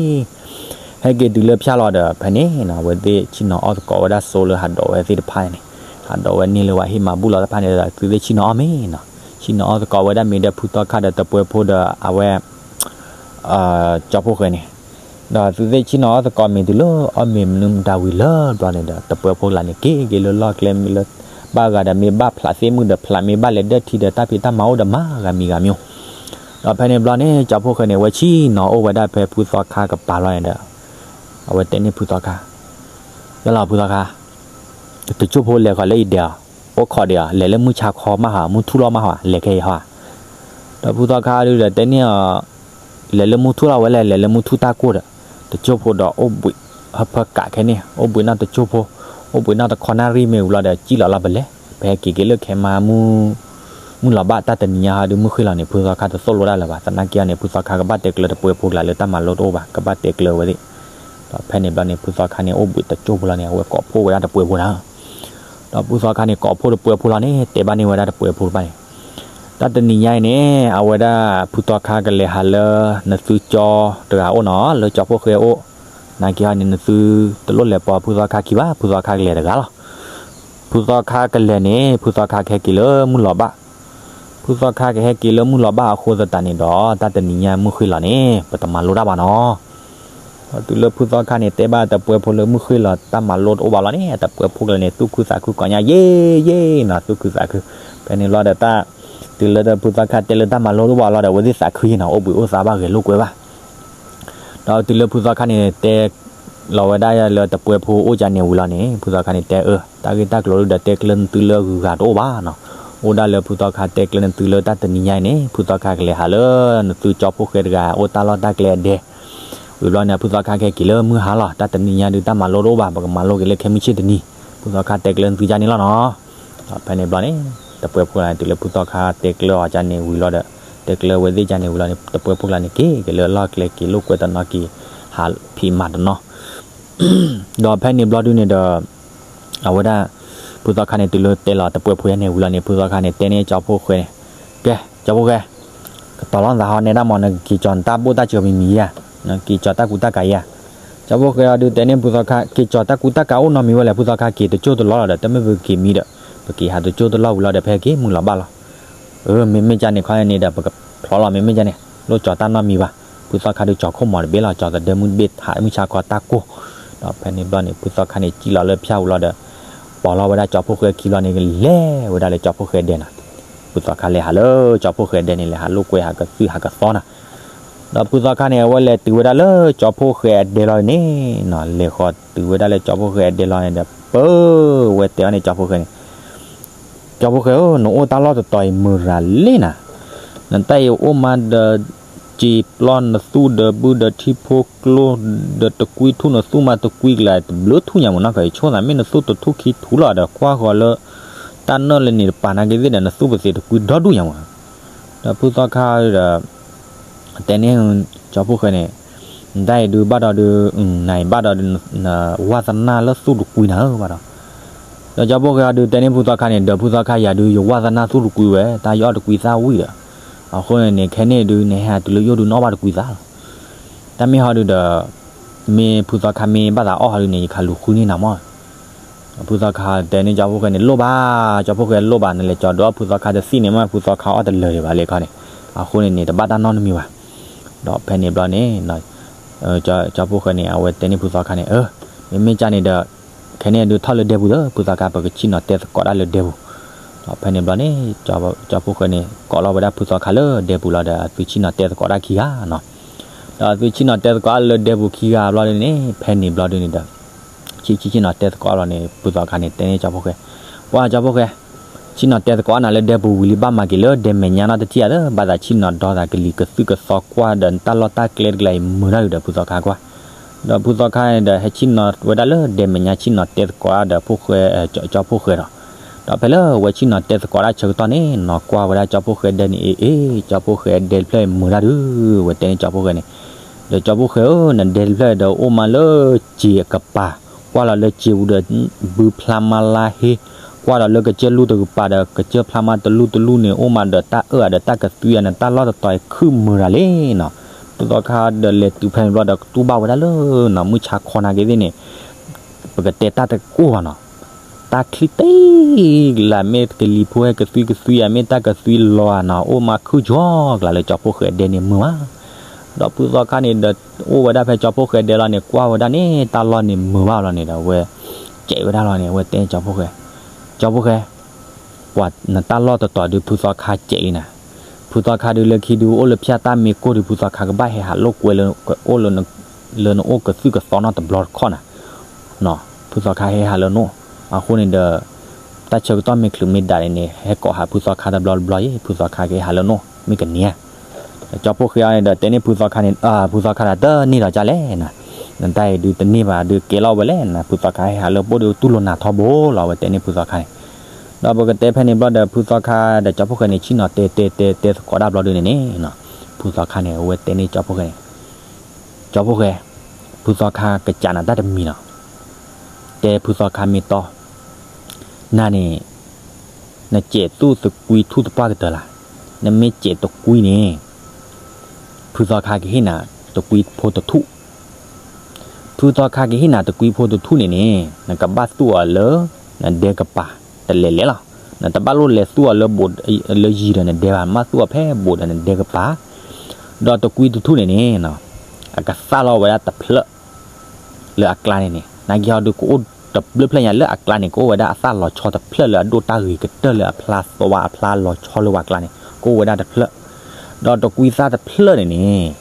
ဟဲက့ၤတုၤလၢဖၠၣ်လီၤဒီး ဖဲန့ၣ်နီၤ အဝဲသ့ၣ်ဆ့ၣ်နီၤအီၣ်သကိးဝဲဒၣ်စိလၢဟးဒိးဝဲသ့ၣ်တဖၣ်န့ၣ်, ဟးဒိးဝဲန့ၢ်လၢပှၤဟ့ၣ်မၤဘူၣ်လီၤတဖၣ်န့ၣ်ဒီး သုသ့ၣ်ဆ့ၣ်နီၤအီၣ်မ့ၢ်နီၤ, ဆ့ၣ်နီၤအီၣ်သကိးဝဲဒၣ်မ့ၢ်ဒီးဖုသီခါဒီးတပှဲၤဖိဒီးအဝဲ ကၠီဖှိၣ်ဃဲန့ၣ်, ဒီးသုသ့ၣ်ဆ့ၣ်နီၤအီၣ်သကိးမ့ၢ်တုၤလၢအီၣ်မ့ၤမနုၤမတၤဝံၤလၢဘျီန့ၣ်ဒီး တပှဲၤဖိကျါန့ၣ် က့ၤက့ၤလၢလီၢ်ကျဲမ့ၢ်လၢ ဘၣ်ဂၤဒီးမ့ၢ်ဘၣ်ဖျးသ့ၣ်မုၣ်ဒီးဖျး မ့ၢ်ဘၣ်လဲၤဒၢထံဒီးတၢ်ဖံးတၢ်မၤအိၣ်ဒီးမၤဂၤမံၤဂၤမံၤ. ဒီးဖဲန့ၣ်ဘျီန့ၣ် ကၠီဖှိၣ်ဃဲန့ၣ် အဝဲဆ့ၣ်နီၤအိၣ်ဝဲဒၣ်ဖဲဖုသီခါကပၤလီၤန့ၣ်ဒီး အဝဲတဲန့ၢ်ဖုသီခါ, ယလီၤဖုသီခါ, တကၠိၢ်ဖိလဲၤဃီၤလၢအံၤဒဲးဧါ, အိၣ်ခိးဒံးဧါ, လဲၤလၢမုၢ်ဆါခီမးဟီ, မုၢ်ထူၣ်လီၤမးဟီ, လဲၤခဲအံၤဟီ. ဒီးဖုသီခါဒုဒီးတဲန့ၢ်အီၤ, လဲၤလၢမုၢ်ထူၣ်လီၤဝဲလဲၣ်, လဲၤလၢမုၢ်ထူၣ်တၢ်ကိၢ်ဒီး, တကၠိၢ်ဖိဒီးအိၣ်ဘှံးဟၢဖၢကးခဲန့ၣ်, အိၣ်ဘှံးနီၢ်တကၠိၢ်ဖိ, အိၣ်ဘှံးနီၢ်တခီနၣ်ရံၣ်မ့ၢ်ဝံၤလီၤဒီး စံၣ်လီၤလီၤပလဲၤ, ပဟဲက့ၤက့ၤလၢခဲမါ မုၢ်လီၤဘၣ် တၢ်တနံၤညါဟီဒု မုၢ်ဃ့ၢ်လီၤန့ၣ် ဖုသီခါတသိၣ်လိတၢ်လၢၤဘၣ်. သနာ်က့အီၤန့ၣ် ဖုသီခါကဘၣ်တဲကျၢတပှဲၤဖိကျါလၢတၢ်မၤလိတအိၣ်ဘၣ်, ကဘၣ်တဲကျၢဝဲသ့ၣ်. ဒီးဖဲန့ၣ်ဘျီန့ၣ် ဖုသီခါန့ၣ် အိၣ်ဘှံးတကၠိၢ်ဖိလီၤန့ၣ် အဝဲကိးဖှိၣ်ဝဲဒၣ်တပှဲၤဖိနၤ ဒီးဖုသီခါန့ၣ် ကိးဖှိၣ်တပှဲၤဖိလီၤန့ၣ် တဲဘၣ်န့ၢ်ဝဲဒၣ်တပှဲၤဖိတဖၣ်န့ၣ်, တၢ်တနံၤညါအံၤန့ၣ် အဝဲဒၣ်ဖုသီခါကလဲၤဟးလၢ နသုကၠီတဂၤအိၣ်နီၤ, လၢကၠီဖှိၣ်ဃဲအိၣ်, နာ်က့ဟီန့ၣ် နသုတလိၣ်လဲၤပိာ်ဖုသီခါခံဘၣ်, ဖုသီခါကလဲၤတဂၤလီၤ. ဖုသီခါကလဲၤန့ၣ် ဖုသီခါကဟဲက့ၤလၢမုၢ်လီၤဘၣ် ဖုသီခါကဟဲက့ၤလၢမုၢ်လီၤဘၣ်အဃိသတးန့ၣ်ဒီး တၢ်တနံၤညါမုၢ်ဃ့ၢ်လီၤန့ၣ် ပတမၤလိတၢ်ဘၣ်နီၤ. ဒီးတုၤလၢဖုသီခါန့ၣ် တဲဘၣ်တပှဲၤဖိလၢမုၢ်ဃ့ၢ်လီၤ တၢ်မၤလိတအိၣ်ဘၣ်လီၤန့ၣ် တပှဲၤဖိကျါန့ၣ် သူၣ်ခုသးခုကိးညါယ့ၢ်ယ့ၢ်နီၤ, သူၣ်ခုသးခု. ဖဲန့ၣ်လီၤဒီးတၢ် တုၤလၢဖုသီခါတဲလၢတၢ်မၤလိတအိၣ်ဘၣ်လီၤဒီး အဝဲသ့ၣ်သးခုယ့ၢ်နီၤ, အိၣ်ဘှံးအိၣ်သါဘၣ်ဂဲၤလိာ်ကွဲဘၣ် ဒီးတုၤလၢဖုသီခါန့ၣ် တဲလီၤဝဲဒၣ်လၢတပှဲၤဖိအိၣ်ကန့ၣ်ဝံၤလီၤန့ၣ် ဖုသီခါန့ၣ်တဲအၢ တၢ်ဂ့ၢ်တၢ်ကျိၤဒုဒီး တဲကျၢနသုလၢအဂုၤအဂၤတအိၣ်ဘၣ်နီၤ. အိၣ်ဒၣ်လၢဖုသီခါတဲကျၢနသုလၢတၢ်တနံၤညါအံၤန့ၣ် ဖုသီခါကလဲၤဟးလၢ နသုကၠီဖှိၣ်ဃဲတဂၤ အိၣ်တၢ်လီၢ်တၢ်ကျဲအဒဲ ဝံၤဘျီန့ၣ် ဖုသီခါကဟဲက့ၤလၢမုၢ်ဟါလီၤ. တၢ်တနံၤညါဒု တၢ်မၤလိတအိၣ်ဘၣ်, ပကမၤလိက့ၤလၢခဲမုၢ်ဆ့ၣ်တနံၤ, ဖုသီခါတဲကျၢနသုကန့ၣ်လီၤနီၤ. ဒီးဖဲန့ၣ်ဘျီန့ၣ် တပှဲၤဖိန့ၣ် တုၤလၢဖုသီခါတဲကျၢအီၤကန့ၣ်ဝံၤလီၤဒီး တဲကျၢဝဲသ့ၣ်ကန့ၣ်ဝံၤလီၤန့ၣ် တပှဲၤဖိကျါန့ၣ် က့ၤက့ၤလၢအလီၢ်ကျဲ က့ၤလိာ်ကွဲတနီၤ က့ၤဟးဖံးမၤတနီၤ ဒီးဖဲန့ၣ်ဘျီဒုန့ၣ်ဒီး အဝဲဒၣ် ဖုသီခါန့ၣ် တုၤလၢတဲလီၤတပှဲၤဖိယါန့ၣ်ဝံၤလီၤန့ၣ် ဖုသီခါန့ၣ် တဲန့ၢ်ကၠီဖှိၣ်ဃဲန့ၣ်, ကဲ ကၠီဖှိၣ်ဃဲ, ကတီၤလီၤနသးဟီ နဲဒၣ်မး နကက့ၤကၠီၤနတၢ်ဘိၣ်တၢ်စၢၤမံၤမံၤဧါ, နက့ၤကၠီၤတၢ်ကူတၢ်ကၤဧါ. ကၠီဖှိၣ်ဃဲအီၤဒုးတဲန့ၢ်ဖုသီခါ က့ၤကၠီၤတၢ်ကူတၢ်ကၤအိၣ်နီတမံၤဝဲလဲၣ် ဖုသီခါက့ၤတကၠိၢ်တလီၢ်လီၤဒီး တမ့ၢ်ပက့ၤမံဒီး ပက့ၤဟးတကၠိၢ်တလီၢ်ဝံၤလီၤဒီး ဖဲက့ၤမုၢ်လီၤဘၣ်လီၤ. အၢ မ့မ့ၢ်ကန့ၣ်ခီန့ၣ်ဒီး ပကဖျီလီၤ မ့မ့ၢ်ကန့ၣ် လိၣ်ကၠီၤတၢ်နီတမံၤဘၣ်. ဖုသီခါဒုးကၠီၤခိၣ်မီၤတဘ့ၣ်လီၤ ကၠီၤသဒၢမုၢ်တဘ့ၣ် ဟးမုၢ်ဆါခီတၢ်ကိၢ်. ဒီးဖဲန့ၣ်ဘျီန့ၣ် ဖုသီခါန့ၣ် စံၣ်လီၤလၢဖၠၣ်ဝံၤလီၤဒီး ပိာ်လီၤဝဲဒၣ်ကၠီဖှိၣ်ဃဲခံဘျီန့ၣ် လဲၤဝဲဒၣ်လၢကၠီဖှိၣ်ဃဲဒဲနီၤ. ဖုသီခါလဲၤဟးလၢကၠီဖှိၣ်ဃဲဒဲန့ၣ် လဲၤဟးလိာ်ကွဲ ဟးကသုၣ်ဟးကသီနီၤ. ဒီးဖုသီခါန့ၣ် အဝဲလဲၤတုၤဝဲဒၣ်လၢကၠီဖှိၣ်ဃဲအဒဲလီၤန့ၣ်နီၤ, လဲၤဃီၤတုၤဝဲဒၣ်လၢကၠီဖှိၣ်ဃဲအဒဲလီၤန့ၣ်ဒီး ပၢဝဲတဲအီၤန့ၣ် ကၠီဖှိၣ်ဃဲန့ၣ် ကၠီဖှိၣ်ဃဲဧၢ, နအိၣ်တၢ်လီၢ်တတီၤအံၤမုာ်ရၤလံနၤ, နတၢ်အံၤအိၣ်မးဒီး စံာ်ပျီနသူၣ်ဒီးဘုဒီးထံဖိကျိဒီးတကွံထူၣ် နသူၣ်မးတကွံကလၢၤ တဘျုးထူၣ်ညါမးနီၤ, ကဆိၣ်သးမ့ၢ်နသူၣ်တထူၣ်ခံထူၣ်လီၤဒီး ကွၢ်ဃီၤလၢ တၢ်နၢၣ်လၢန့ၣ်တပၤနာ်က့သ့ၣ်ဒီး နသူၣ်ပသ့းတကွံဒီဒူၣ်ညါမး. ဒီးဖုသီခါဒီး တဲန့ၢ် ကၠီဖှိၣ်ဃဲန့ၣ် နတၢ်အံၤဒုးဘၣ်ဒီးဒုး နၤအံၤဘၣ်ဒီးဒုး နဝၣ်သနၢ်လၢသူၣ်တကွံနၤဧၢဘၣ်ဒီး, ဒီးကၠီဖှိၣ်ဃဲအီၤဒုးတဲန့ၢ်ဖုသီခါန့ၣ် ဒီးဖုသီခါယၤဒုး ယဝၣ်သနၢ်သူၣ်တကွံဝဲ တၢ်ယအီၣ်တကွံသၣ်ဝံၣ်ဒီး, အဃိန့ၣ်န့ၣ် ခဲန့ၣ်ဒုး နဟဲဟးတုၤလၢယအိၣ်ဒုး နအီၣ်ဘၣ်တကွံသၣ်လီၤ. တၢ်မ့ၢ်ဟီဒုးဒီး မ့ၢ်ဖုသီခါမ့ၢ်ဘၣ်သးအီၣ်ဟီဒုးန့ၣ် ယခးလူၤဃုန့ၢ်နၤမး. ဖုသီခါတဲန့ၢ်ကၠီဖှိၣ်ဃဲန့ၣ် လိၣ်ဘၣ်, ကၠီဖှိၣ်ဃဲလိၣ်ဘၣ် နလဲၤကၠီၤဒုးအီၣ်ဖုသီခါတသံၣ်န့ၣ်မး ဖုသီခါအီၣ်တလၢာ်ဒံးဘၣ်လၢခီန့ၣ်, အဃိန့ၣ်န့ၣ် တဘၣ်တၢ်နီတမံၤဘၣ်. ဒီးဖဲန့ၣ်ဘျီန့ၣ် ကၠီဖှိၣ်ဃဲန့ၣ် အဝဲတဲန့ၢ်ဖုသီခါန့ၣ် အၢ မ့မ့ၢ်ကန့ၣ်ဒီး ခဲန့ၣ်ဒုးထီၣ်လၢဒဲပူၤဒီး ဖုသီခါ ပကဆ့ၣ်နီၤတဲသကိးတၢ်လၢဒဲပူၤ. ဒီးဖဲန့ၣ်ဘျီန့ၣ် ကၠီဖီၣ်ဃဲန့ၣ် ကိးလီၤဝဲဒၣ်ဖုသီခါလၢဒဲပူၤလီၤဒီး အသုဆ့ၣ်နီၤတဲသကိးတၢ်ခံဂၤနီၤ. ဒီးအသုဆ့ၣ်နီၤတဲသကိးလၢဒဲပူၤခံဂၤဘျီဒုန့ၣ် ဖဲန့ၣ်ဘျီဒုန့ၣ်ဒီး ဆ့ဆ့ဆ့ၣ်နီၤတဲသကိးလီၤန့ၣ် ဖုသီခါန့ၣ် တဲန့ၢ်ကၠီဖီၣ်ဃဲ, ပှၤကၠီဖီၣ်ဃဲ, ဆ့ၣ်နီၤတဲသကိးနၤလၢဒဲပူၤဝံၤလံ ဘၣ်မၤက့ၤလၢဒဲမဲာ်ညါနီတထံၣ်ဧါဒီး ဘၣ်သးဆ့ၣ်နီၤဒီသးကလံၤကသုၣ်ကသီကွၢ်ဒီး နတၢ်လီၢ်တၢ်ကျဲတကျါအံၤ မုာ်တၢ်ဒုဒီး ဖုသီခါကွၢ်. ဒီးဖုသီခါန့ၣ်ဒီး ဟဲဆ့ၣ်နီၤဝဲဒၣ်လၢဒဲမဲာ်ညါ ဆ့ၣ်နီၤတဲသကိးဒီးဖီၣ်ဃဲ, ကၠီဖီၣ်ဃဲဒီး, ဒီးဖဲလၢဝဲဆ့ၣ်နီၤတဲသကိးတၢ်ဆၢကတီၢ်န့ၣ် နီၤကွၢ်ဝဲဒၣ်ကၠီဖီၣ်ဃဲဒဲန့ၣ် အ့ အ့ ကၠီဖီၣ်ဃဲဒဲတဖျၢၣ်အံၤမုာ်တၢ်ဒု, ဝဲတဲန့ၢ်ကၠီဖီၣ်ဃဲန့ၣ်, ဒီးကၠီဖီၣ်ဃဲဧၢ နဒဲတဖျၢၣ်ဒီးအိၣ်မးလၢစ့အကပၤ, ကွၢ်လီၤလၢစ့ပူၤဒီး ဘုဖျါမါလါဟ့, ကွၢ်လီၤလၢကစၢၢ်လူၢ်တကပၤဒီး ကစၢၢ်ဖျါမါတလူၢ်တလူၢ်န့ၣ် အိၣ်မးဒီးတၢ်အၢၣ်အီၤဒီးတၢ်ကသွံအီၤန့ၣ် တၢ်လီၢ်တတီၤအံၤခုၣ်မုာ်တၢ်လံနီၤ. ဖုသီခါဒီးလဲၤတုၤဖဲန့ၣ်ဘျီဒီး ကတူၢ်ဘၣ်ဝဲဒၣ်လၢနီၤ မုၢ်ဆါခီနာ်က့သ့ၣ်န့ၣ် ပကတဲတၢ်တကိၢ်ဘၣ်နီၤ, တၢ်ချံတ့ၢ်လၢ မ့ၢ်ကလံၤဖိဟဲကသွံကသွံဧါ မ့ၢ်တၢ်ကသွံလီၤဧါနီၤ အိၣ်မးခုၣ်ကၠီကျါလၢကၠီဖီၣ်ဃဲဒဲန့ၣ်မုာ်မး. ဒီးဖုသီခါန့ၣ်ဒီး အိၣ်ဝဲဒၣ်ဖဲကၠီဖီၣ်ဃဲဒဲလီၤန့ၣ် ကွၢ်ဝဲဒၣ်န့ၣ် တၢ်လီၢ်န့ၣ်မုာ်ဘၣ်လီၤန့ၣ်ဒီး အဝဲစဲးဝဲဒၣ်လီၤန့ၣ် အဝဲတဲန့ၢ်ကၠီဖီၣ်ဃဲ, ကၠီဖီၣ်ဃဲ, ပှၤနတၢ်လီၢ်တတီၤဒု ဖုသီခါစဲးလံနၤ, ဖုသီခါဒုလၢခံဒု အိၣ်လၢဖၠၣ်တၢ်မ့ၢ်ကိၢ်ဒု ဖုသီခါကဘၣ်ဟဲဟးလိာ်ကွဲလၢ အိၣ်လၢ လၢနအိၣ်ကသုၣ်ကသီနီတဘျီတခီၣ်နၤ, ဖုသီခါဟဲဟးလၢနအိၣ်, အဃိန့ၣ်ဒီး တၢ်ဆၢကတီၢ်မ့ၢ်ချုးမ့ၢ်ဒၣ်န့ၣ်န့ၣ် ဟဲကိးဟးဖုသီခါတဘျီတဘျီအံၤ ဖုသီခါကဟဲဟးလၢနအိၣ် မ့ၢ်ကန့ၢ်ဧါ. ဒီးကၠီဖီၣ်ဃဲအံၤန့ၣ်ဒီး တဲန့ၢ်ဖုသီခါန့ၣ် အၢ ဖုသီခါဒီးတန့ၢ်ဒီးကၢ်လဲၣ်နၤ, နတၢ်အံၤဒုတန့ၢ်ဘၣ်ဒုကဲလီၤဝဲလဲၣ်နၤ, ဖုသီခါဟဲဟးလၢပအိၣ်ဒုတူၢ်လိာ်နၤထီဘိလီၤ အဝဲတဲန့ၢ်ဖုသီခါန့ၣ်. ဒီးပကတဲဖဲန့ၣ်ဘျီဒီး ဖုသီခါဒီးကၠီဖီၣ်ဃဲန့ၣ် ဆ့ၣ်နီၤတဲတဲတဲတဲသကိးတၢ်ဘျီဒုန့ၣ်န့ၣ် ဖုသီခါန့ၣ် အဝဲတဲန့ၢ်ကၠီဖီၣ်ဃဲန့ၣ်, ကၠီဖီၣ်ဃဲ, ဖုသီခါကစးနၤတၢ်တမံၤနီၤ, တဲဖုသီခါမ့ၢ်တီ, နၤန့ၣ် နစဲးသူၣ်သကွံထူၣ်တပှၢ်ကတၢၢ်လၢ်, နမ့ၢ်စဲးသကွံန့ၣ် ဖုသီခါကဟ့ၣ်နၤသကွံဖိတထူၣ်, ဖုသီခါကဟ့ၣ်နၤသကွံဖိတထူၣ်န့ၣ်န့ၣ် နကဘၣ်သူၣ်အီၤလၢ နဒဲကပၤ တလဲၤလဲၤလီၤ. နတဘၣ်လိၣ်လဲၤသူၣ်အီၤလၢဘိး လၢယံၤဒီးနဒဲဘၣ်, မ့ၢ်သူၣ်အီၤဖဲဘိးဒီးနဒဲကပၤ, ဒီးသကွံတထူၣ်န့ၣ်န့ၣ် အကသၣ်လီၤဝဲဒၣ်တဖျၢၣ် လၢအကျါန့ၣ်န့ၣ် နာ်က့ဟီဒုးကအိၣ်တဘျုးဖျၢၣ်ညါ လၢအကျါန့ၣ် ကအိၣ်ဝဲဒၣ်အသၣ်လီၤဆီတဖျၢၣ်လၢအဒိၣ်တၢ်ဂ့ၤကတၢၢ်လၢအဖျါသွါအဖျါလီၤဆီလၢဝဲအကျါန့ၣ် ကအိၣ်ဝဲဒၣ်တဖျၢၣ်, ဒီးတကွံသၣ်တဖျၢၣ်န့ၣ်န့ၣ်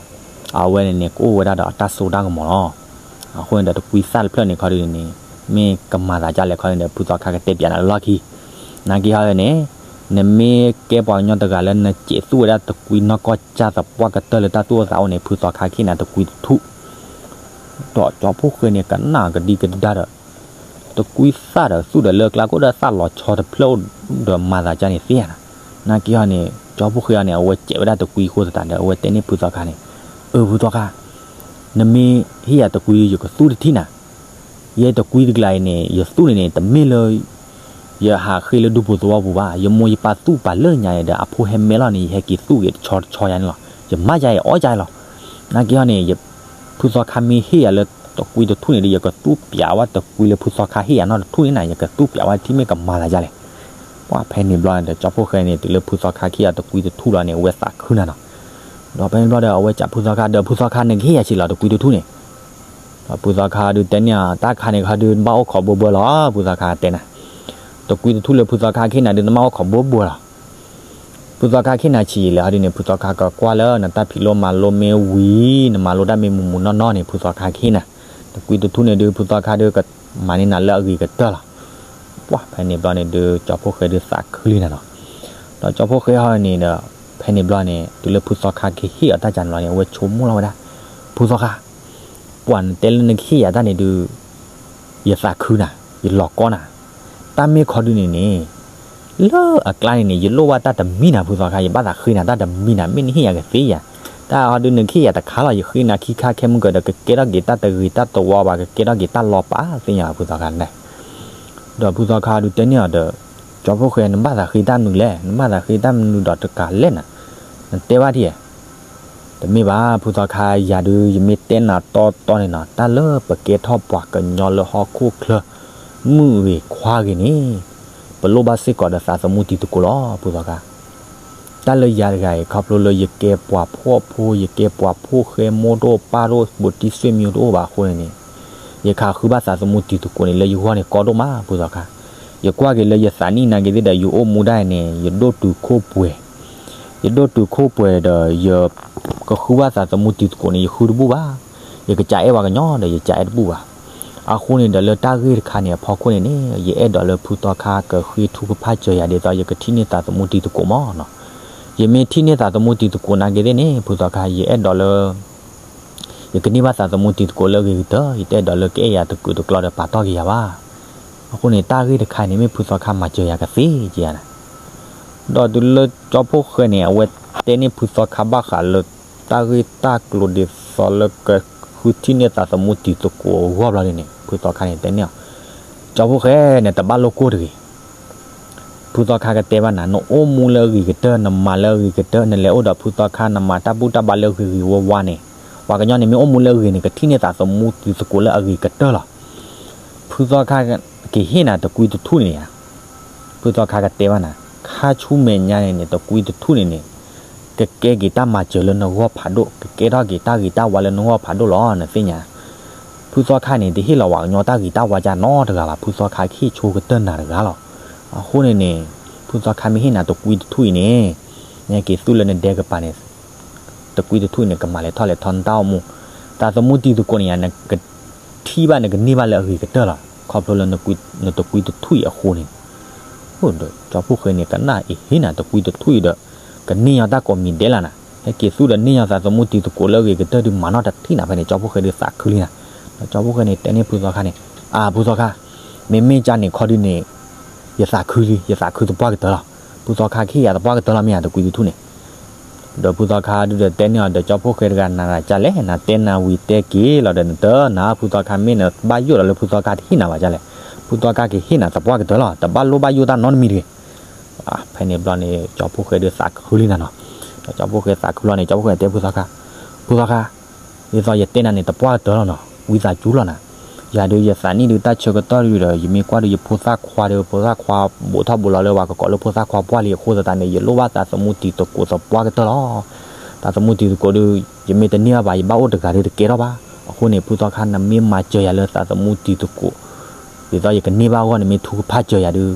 အဝဲန့ၣ်န့ၣ် ကအိၣ်ဝဲဒၣ်ဒီးအတၢ်စိတၢ်ကမီၤလီၤ. အဃိန့ၣ်ဒီးတကွံသၣ်တဖျၢၣ်န့ၣ်ခီဒုးန့ၣ် မ့ၢ်ကမၤသးဒ်လဲၣ်ခီဒုးန့ၣ် ဖုသီခါကတဲပၠးနၤလၢလီၢ်ခံ, နာ်က့ဟီဒုးန့ၣ် နမ့ၢ်ကဲပှၤကညီတဂၤလၢနစဲးသူၣ်ဝဲဒၣ်တကွံနီၢ်ကီၢ်ကၢ်သပှၢ်ကတၢၢ်လၢတၢ်သူၣ်အိၣ်သးအိၣ်န့ၣ် ဖုသီခါကဟ့ၣ်နၤတကွံတထူၣ် ဒီးကၠီဖီၣ်ဃဲန့ၣ် ကနၣ်ကဒံကဒါဒီး တကွံသၣ်ဒီးသူၣ်ဒီးလၢအကျါ ကအိၣ်ဒီးသၣ်လီၤဆီတဖျၢၣ်ဒီးမၤသးဒ်န့ၣ်သ့ဧါနၤ. နာ်က့ဟီန့ၣ် ကၠီဖီၣ်ဃဲအံၤန့ၣ် အဝဲစဲးဝဲဒၣ်တကွံအဃိသတးဒီး အဝဲတဲန့ၢ်ဖုသီခါန့ၣ်, အၢ ဖုသီခါ, နမ့ၢ်ဟ့ၣ်ယၤတကွံ ယကသူၣ်တထံၣ်နၤ, ယဲတကွံတကျါအံၤန့ၣ် ယသူၣ်န့ၣ်န့ၣ် တမ့ၢ်လၢ ယဟးဃ့လၢဒူပူၤသဝီပူၤဘၣ်, ယမိၢ်ယပၢ်သူၣ်ပာ်လၢညါအံၤဒီး အဖိဟဲမဲလီၤန့ၣ် ယဟဲက့ၤသူၣ်က့ၤတဆီတဆီယါန့ၣ်လီၤ. ယမၤယါအံၤအီၣ်ယါအံၤလီၤ. နာ်က့ဟီန့ၣ် ဖုသီခါမ့ၢ်ဟ့ၣ်ယၤလၢတကွံတထူၣ်န့ၣ်ဒီး ယကသူၣ်ပၠးဝဲတကွံလၢဖုသီခါဟ့ၣ်ယၤနီၢ်တထူၣ်န့ၣ်နၤ, ယကသူၣ်ပၠးဝဲထံၣ်မ့ၢ်ကမၤသးဒ်လဲၣ်. ပှၤဖဲန့ၣ်ဘျီန့ၣ်ဒီး ကၠီဖီၣ်ဃဲန့ၣ် တုၤလၢဖုသီခါဟ့ၣ်ယၤတကွံတထူၣ်လီၤန့ၣ် အဝဲသးခုနၤနီၤ. ဒီးဖဲန့ၣ်ဘျီဒီး အဝဲစံးဖုသီခါဒီး ဖုသီခါ နကဟ့ၣ်ယၤဆံးလီၤတကွံတထူၣ်န့ၣ် ဒီးဖုသီခါဒုးတဲန့ၢ်အီၤ တၢ်ခါန့ၣ်ခီဒုး နဘၣ်အိၣ်ခိးဘိဘိလီၤ ဖုသီခါတဲနၤ, တကွံတထူၣ်လၢဖုသီခါကဟ့ၣ်နၤဒုး နဘၣ်အိၣ်ခိးဘိဘိလီၤ. ဖုသီခါကဟ့ၣ်နၤဆံးယံာ်လဲၣ်ဟီဒုးန့ၣ် ဖုသီခါကကွၢ်လၢနတၢ်ဖံးလိမၤလိမ့ၢ်ဝံၤ နမၤလိတၢ်မ့ၢ်မုာ်မုာ်နီၢ်နီၢ်န့ၣ် ဖုသီခါကဟ့ၣ်နၤ, တကွံတထူၣ်န့ၣ်ဒုး ဖုသီခါဒုးကမၤန့ၢ်နၤလၢအဂ့ၤကတၢၢ်လီၤ. ပှၤဖဲန့ၣ်ဘျီန့ၣ်ဒုး ကၠီဖီၣ်ဃဲဒုးသးခုလံနၤနီၤ. ဒီးကၠီဖီၣ်ဃဲဟီန့ၣ်ဒီး ဖဲန့ၣ်ဘျီန့ၣ် တုၤလၢဖုသီခါကဟ့ၣ်အီၤတၢ်ကန့ၣ်လီၤန့ၣ် အဝဲဆိကမိၣ်လီၤဝဲဒၣ်, ဖုသီခါ ပှၤနတဲလၢနကဟ့ၣ်ယၤတၢ်န့ၣ်ဒုး ယသးခုနၤ, ယလီၤကီနၤ, တၢ်မ့ၢ်ခီဒုးန့ၣ်န့ၣ် လၢအကျါန့ၣ်န့ၣ် ယလိၣ်ဘၣ်တၢ်တမံၤနၤ ဖုသီခါ ယဘၣ်သးဃ့နၤတၢ်တမံၤနၤ မ့ၢ်နဟ့ၣ်ယၤကသ့ယၤ, တၢ်ဟီဒုးနကဟ့ၣ်ယၤတခါလီၤ ယဃ့နၤခံခါခဲမုၢ်ကဒီး ကကဲထီၣ်က့ၤတၢ်တဂ့ၤတၢ်တဝါဘၣ် ကကဲထီၣ်က့ၤတၢ်လီၤပာ်သ့ၣ်ညါ ဖုသီခါန့ၣ်. ဒီးဖုသီခါဒုးတဲန့ၢ်အီၤဒီး ကၠီဖီၣ်ဃဲ နဘၣ်သးဃ့တၢ်မနုၤလဲၣ် နဘၣ်သးဃ့တၢ်မနုၤဒီးတကးလဲၣ်နၤ, နတဲဘၣ်ထံၣ်ဧါ. တမ့ၢ်ဘၣ် ဖုသီခါ ယၤဒုး ယမ့ၢ်တဲနၤတီတီန့ၣ်နီၤ တၢ်လၢပကဲထီၣ်ပှၤကညီလၢဟီၣ်ခိၣ်ချၢ မုၣ်ဂ့ၤခွါဂ့ၤန့ၣ် ပလိၣ်ဘၣ်စ့ၢ်ကီးဒီးသးသမူတံၤသကိးလီၤ ဖုသီခါ. တၢ်လၢယၤတဂၤအံၤ ခီဖျိလၢယကဲပှၤဖှီၣ်ဖိ ယကဲပှၤဖှီၣ်ဃဲ မိၢ်တအိၣ်ပၢ်တအိၣ် ဘူးတံၢ်ဆွေမျိုးတအိၣ်ဘၣ်အဃိန့ၣ်န့ၣ် ယကဃုဘၣ်သးသမူတံၤသကိးန့ၣ် လၢယဂီၢ်န့ၣ်ကီဒိၣ်မး ဖုသီခါ. ယကွၢ်က့ၤလၢယသးနံၣ်နာ်က့ၤသ့ၣ်ဒီး ယအိၣ်မူဒၣ်န့ၣ် ယဒိၣ်တုာ်ခိၣ်ပှဲၤ, ယဒိၣ်တုာ်ခိၣ်ပှဲၤဒီး ယကဃုဘၣ်သးသမူတံၤသကိးန့ၣ် ယဃုတဘူၣ်ဘၣ်. ယကစးအဲၣ်ပှၤကညီဒီး ယစးအဲၣ်တဘူၣ်ဘၣ်. အဃိန့ၣ်ဒီး လၢတၢ်ဂ့ၢ်တခါန့ၣ်အဖီခိၣ်န့ၣ်န့ၣ် ယအဲၣ်ဒိးလၢဖုသီခါကဃ့ထုကဖၣ်စၢၤယၤ ဒ်သိးယကထံၣ်န့ၢ်သးသမူတံၤသကိးမးနီၤ. ယမ့ၢ်ထံၣ်န့ၢ်သးသမူတံၤသကိးနာ်က့ၤသ့ၣ်န့ၣ် ဖုသီခါ ယအဲၣ်ဒိးလၢ ယကန့ၢ်ဘၣ်သးသမူတံၤသကိးလၢအဂ့ၤကတၢၢ်, ယတအဲၣ်ဒိးလၢကအဲၣ်ယၤတကုာ်တကျီဒီးပာ်တီၢ်က့ၤယၤဘၣ်. အဃိန့ၣ် တၢ်ဂ့ၢ်တခါန့ၣ် မ့ၢ်ဖုသီခါမၤစၢၤယၤကသ့က့ၤယၤန့ၣ်, ဒီးတုၤလၢကၠီဖှိၣ်ဃဲန့ၣ် အဝဲတဲန့ၢ်ဖုသီခါဘၣ်ဃးလၢ တၢ်ဂ့ၢ်တၢ်ကျိၤဒ်သိးလၢကဃုထံၣ်န့ၢ်သးသမူတံၤသကိးအဂီၢ်ဘျီဒ်န့ၣ် ဖုသီခါန့ၣ်တဲန့ၢ်အီၤ, ကၠီဖှိၣ်ဃဲန့ၣ် တဘၣ်လိၣ်ကိၢ်တဂ့ၤ. ဖုသီခါကတဲဘၣ်နၤ, နအိၣ်မူလၢအဂ့ၤကတၢၢ်, နမၤလၢအဂ့ၤကတၢၢ်, နလဲၤအိၣ်ဒီးဖုသီခါ နမၤတၢ်ဘူၣ်တၢ်ဘါလၢဂ့ၤဂ့ၤဝါဝါန့ၣ်, ပှၤကညီန့ၣ် မ့ၢ်အိၣ်မူလၢအဂ့ၤန့ၣ် ကထံၣ်န့ၢ်သးသမူတံၤသကိးလၢအဂ့ၤကတၢၢ်လီၤ. ဖုသီခါကဟ့ၣ်နၤတကွံတထူၣ်န့ၣ်ဧါ. ဖုသီခါကတဲဘၣ်နၤ, ခါဆူမဲာ်ညါန့ၣ်န့ၣ် တကွံတထူၣ်န့ၣ်န့ၣ် ကကဲက့ၤတၢ်မၤစၢၤလၢနဂီၢ်ဖးဒိၣ်, ကကဲထီၣ်က့ၤတၢ်ဂ့ၤတၢ်ဝါလၢနဂီၢ်ဖးဒိၣ်လီၤ, နသ့ၣ်ညါ. ဖုသီခါန့ၣ် တဟ့ၣ်လီၤပှၤကညီတၢ်ဂ့ၤတၢ်ဝါကနီတဂၤဘၣ်, ဖုသီခါကဟ့ၣ်ဆိကတၢၢ်နၤတဂၤလီၤ. အဃိန့ၣ်န့ၣ် ဖုသီခါမ့ၢ်ဟ့ၣ်နၤတကွံတထူၣ်အံၤန့ၣ်, နဟဲက့ၤသူၣ်လၢနဒဲကပၤန့ၣ် တကွံတထူၣ်အံၤန့ၣ် ကမၤလဲၤထီၣ်လဲၤထီနတၢ်အိၣ်မူ, သးသမူတံၤသကိးန့ၣ်ယါ နကထံၣ်ဘၣ်နကန့ၢ်ဘၣ်လၢအဂ့ၤကတၢၢ်လီၤ. ခီဖျိလၢ နတကွံတထူၣ်အံၤအဃိန့ၣ်, ဒီးကၠီဖှိၣ်ဃဲန့ၣ် ကနၣ်အံၤဟ့ၣ်နၤတကွံတထူၣ်အံၤဒီး ကန့ၢ်ညီတၢ်ကိးမံၤဒဲးလီၤနၤ, ဟဲက့ၤသူၣ်ဒီးန့ၢ်ညီသးသမူတံၤသကိးလၢအဂ့ၤကတၢၢ်ဒုးမၤနီၢ်တထံၣ်နၤဖဲန့ၣ် ကၠီဖှိၣ်ဃဲဒုးသးခုလံနၤ. ဒီးကၠီဖှိၣ်ဃဲန့ၣ် တဲန့ၢ်ဖုသီခါန့ၣ်, အၢ ဖုသီခါ, မ့မ့ၢ်ကန့ၣ်ခီဒုးန့ၣ် ယသးခုလံ, ယသးခုသပှၢ်ကတၢၢ်လီၤ. ဖုသီခါကဟ့ၣ်ယၤသပှၢ်ကတၢၢ်လီၤ မ့ၢ်ယါတကွံတထူၣ်န့ၣ်. ဒီးဖုသီခါဒုးဒီးတဲန့ၢ်အီၤဒီး ကၠီဖှိၣ်ဃဲတဂၤ နၤဒၣ်ကလဲၣ်, နတဲနၤဝံၤတဲက့ၤလီၤဒီး နတနၤ ဖုသီခါမ့ၢ်နဘၣ်ယိၣ်ဒီးလၢဖုသီခါတဟ့ၣ်နၤဘၣ်ကလဲၣ်, ဖုသီခါကဟ့ၣ်နၤသပှၢ်ကတၢၢ်လီၤ, တဘၣ်လိၣ်ဘၣ်ယိၣ်တၢ်နီတမံၤတဂ့ၤ. ဖဲန့ၣ်ဘျီန့ၣ် ကၠီဖှိၣ်ဃဲဒုးသးခုလံနၤနီၤ. ဒီးကၠီဖှိၣ်ဃဲသးခုလီၤန့ၣ် ကၠီဖှိၣ်ဃဲတဲဖုသီခါ, ဖုသီခါ, ဒ်သိးယတဲနၤန့ၣ်တပှၢ်ကတၢၢ်လီၤနီၤ, ဝံသးစူၤလီၤနၤ. ယၤဒုးယသးနံၣ်ဒုးတၢ်ဆၢကတီၢ်ဒုးဒီး ယမ့ၢ်ကွၢ်ဒုးယဖိသၣ်ခွါဒီး ဖိသၣ်ခွါဘူးထီၣ်ဘူးလီၤလၢပှၤကကိးလၢဖိသၣ်ခွါပှၢ်လံအဃိသတးန့ၣ် ယလိၣ်ဘၣ်သးသမူတံၤသကိးသပှၢ်ကတၢၢ်လီၤ. သးသမူတံၤသကိးဒုး ယမ့ၢ်တန့ၢ်ဘၣ် ယဘၣ်အိၣ်တဂၤဒုးတကဲထီၣ်ဘၣ်. အဃိန့ၣ် ဖုသီခါနမ့ၢ်မၤစၢၤယၤလၢသးသမူတံၤသကိး ဒ်သိးယကန့ၢ်ဘၣ်အဂီၢ်န့ၣ် မ့ၢ်ထုကဖၣ်စၢၤယၤဒုး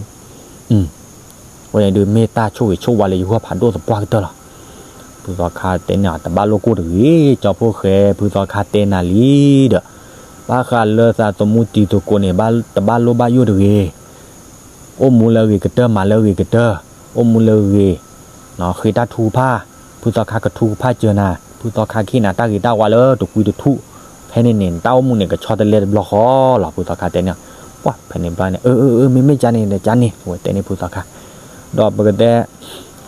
အဃိန့ၣ်ဒုးမ့ၢ်တၢ်ဆိၣ်ဂ့ၤဆိၣ်ဝါလၢယဂီၢ်ဖးဒိၣ်သပှၢ်ကတၢၢ်လီၤ. ဖုသီခါတဲန့ၢ်အီၤ တဘၣ်လိၣ်ကိၢ်တဂ့ၤ ကၠီဖှိၣ်ဃဲ, ဖုသီခါတဲနၤလံဒီး ဘၣ်ဃးလၢသးသမူတံၤသကိးန့ၣ် တဘၣ်လိၣ်ဘၣ်ယိၣ်တဂ့ၤ. အိၣ်မူလၢအဂ့ၤကတၢၢ် မၤလၢအဂ့ၤကတၢၢ်, အိၣ်မူလၢအဂ့ၤ ဃ့တၢ်ထုကဖၣ်, ဖုသီခါကထုကဖၣ်စၢၤနၤ, ဖုသီခါကဟ့ၣ်နၤတၢ်ဂ့ၤတၢ်ဝါလၢတကွံတထူၣ်, ဖဲန့ၣ်န့ၣ် နတၢ်အိၣ်မူန့ၣ် ကဆီတလဲတဘျီဃီလီၤ ဖုသီခါတဲန့ၣ်. ပှၤဖဲန့ၣ်ဘျီန့ၣ် အၢ အၢ အၢ မ့မ့ၢ်ကန့ၣ်ဒီးကန့ၣ် အဝဲတဲန့ၢ်ဖုသီခါ. ဒီးပကတဲ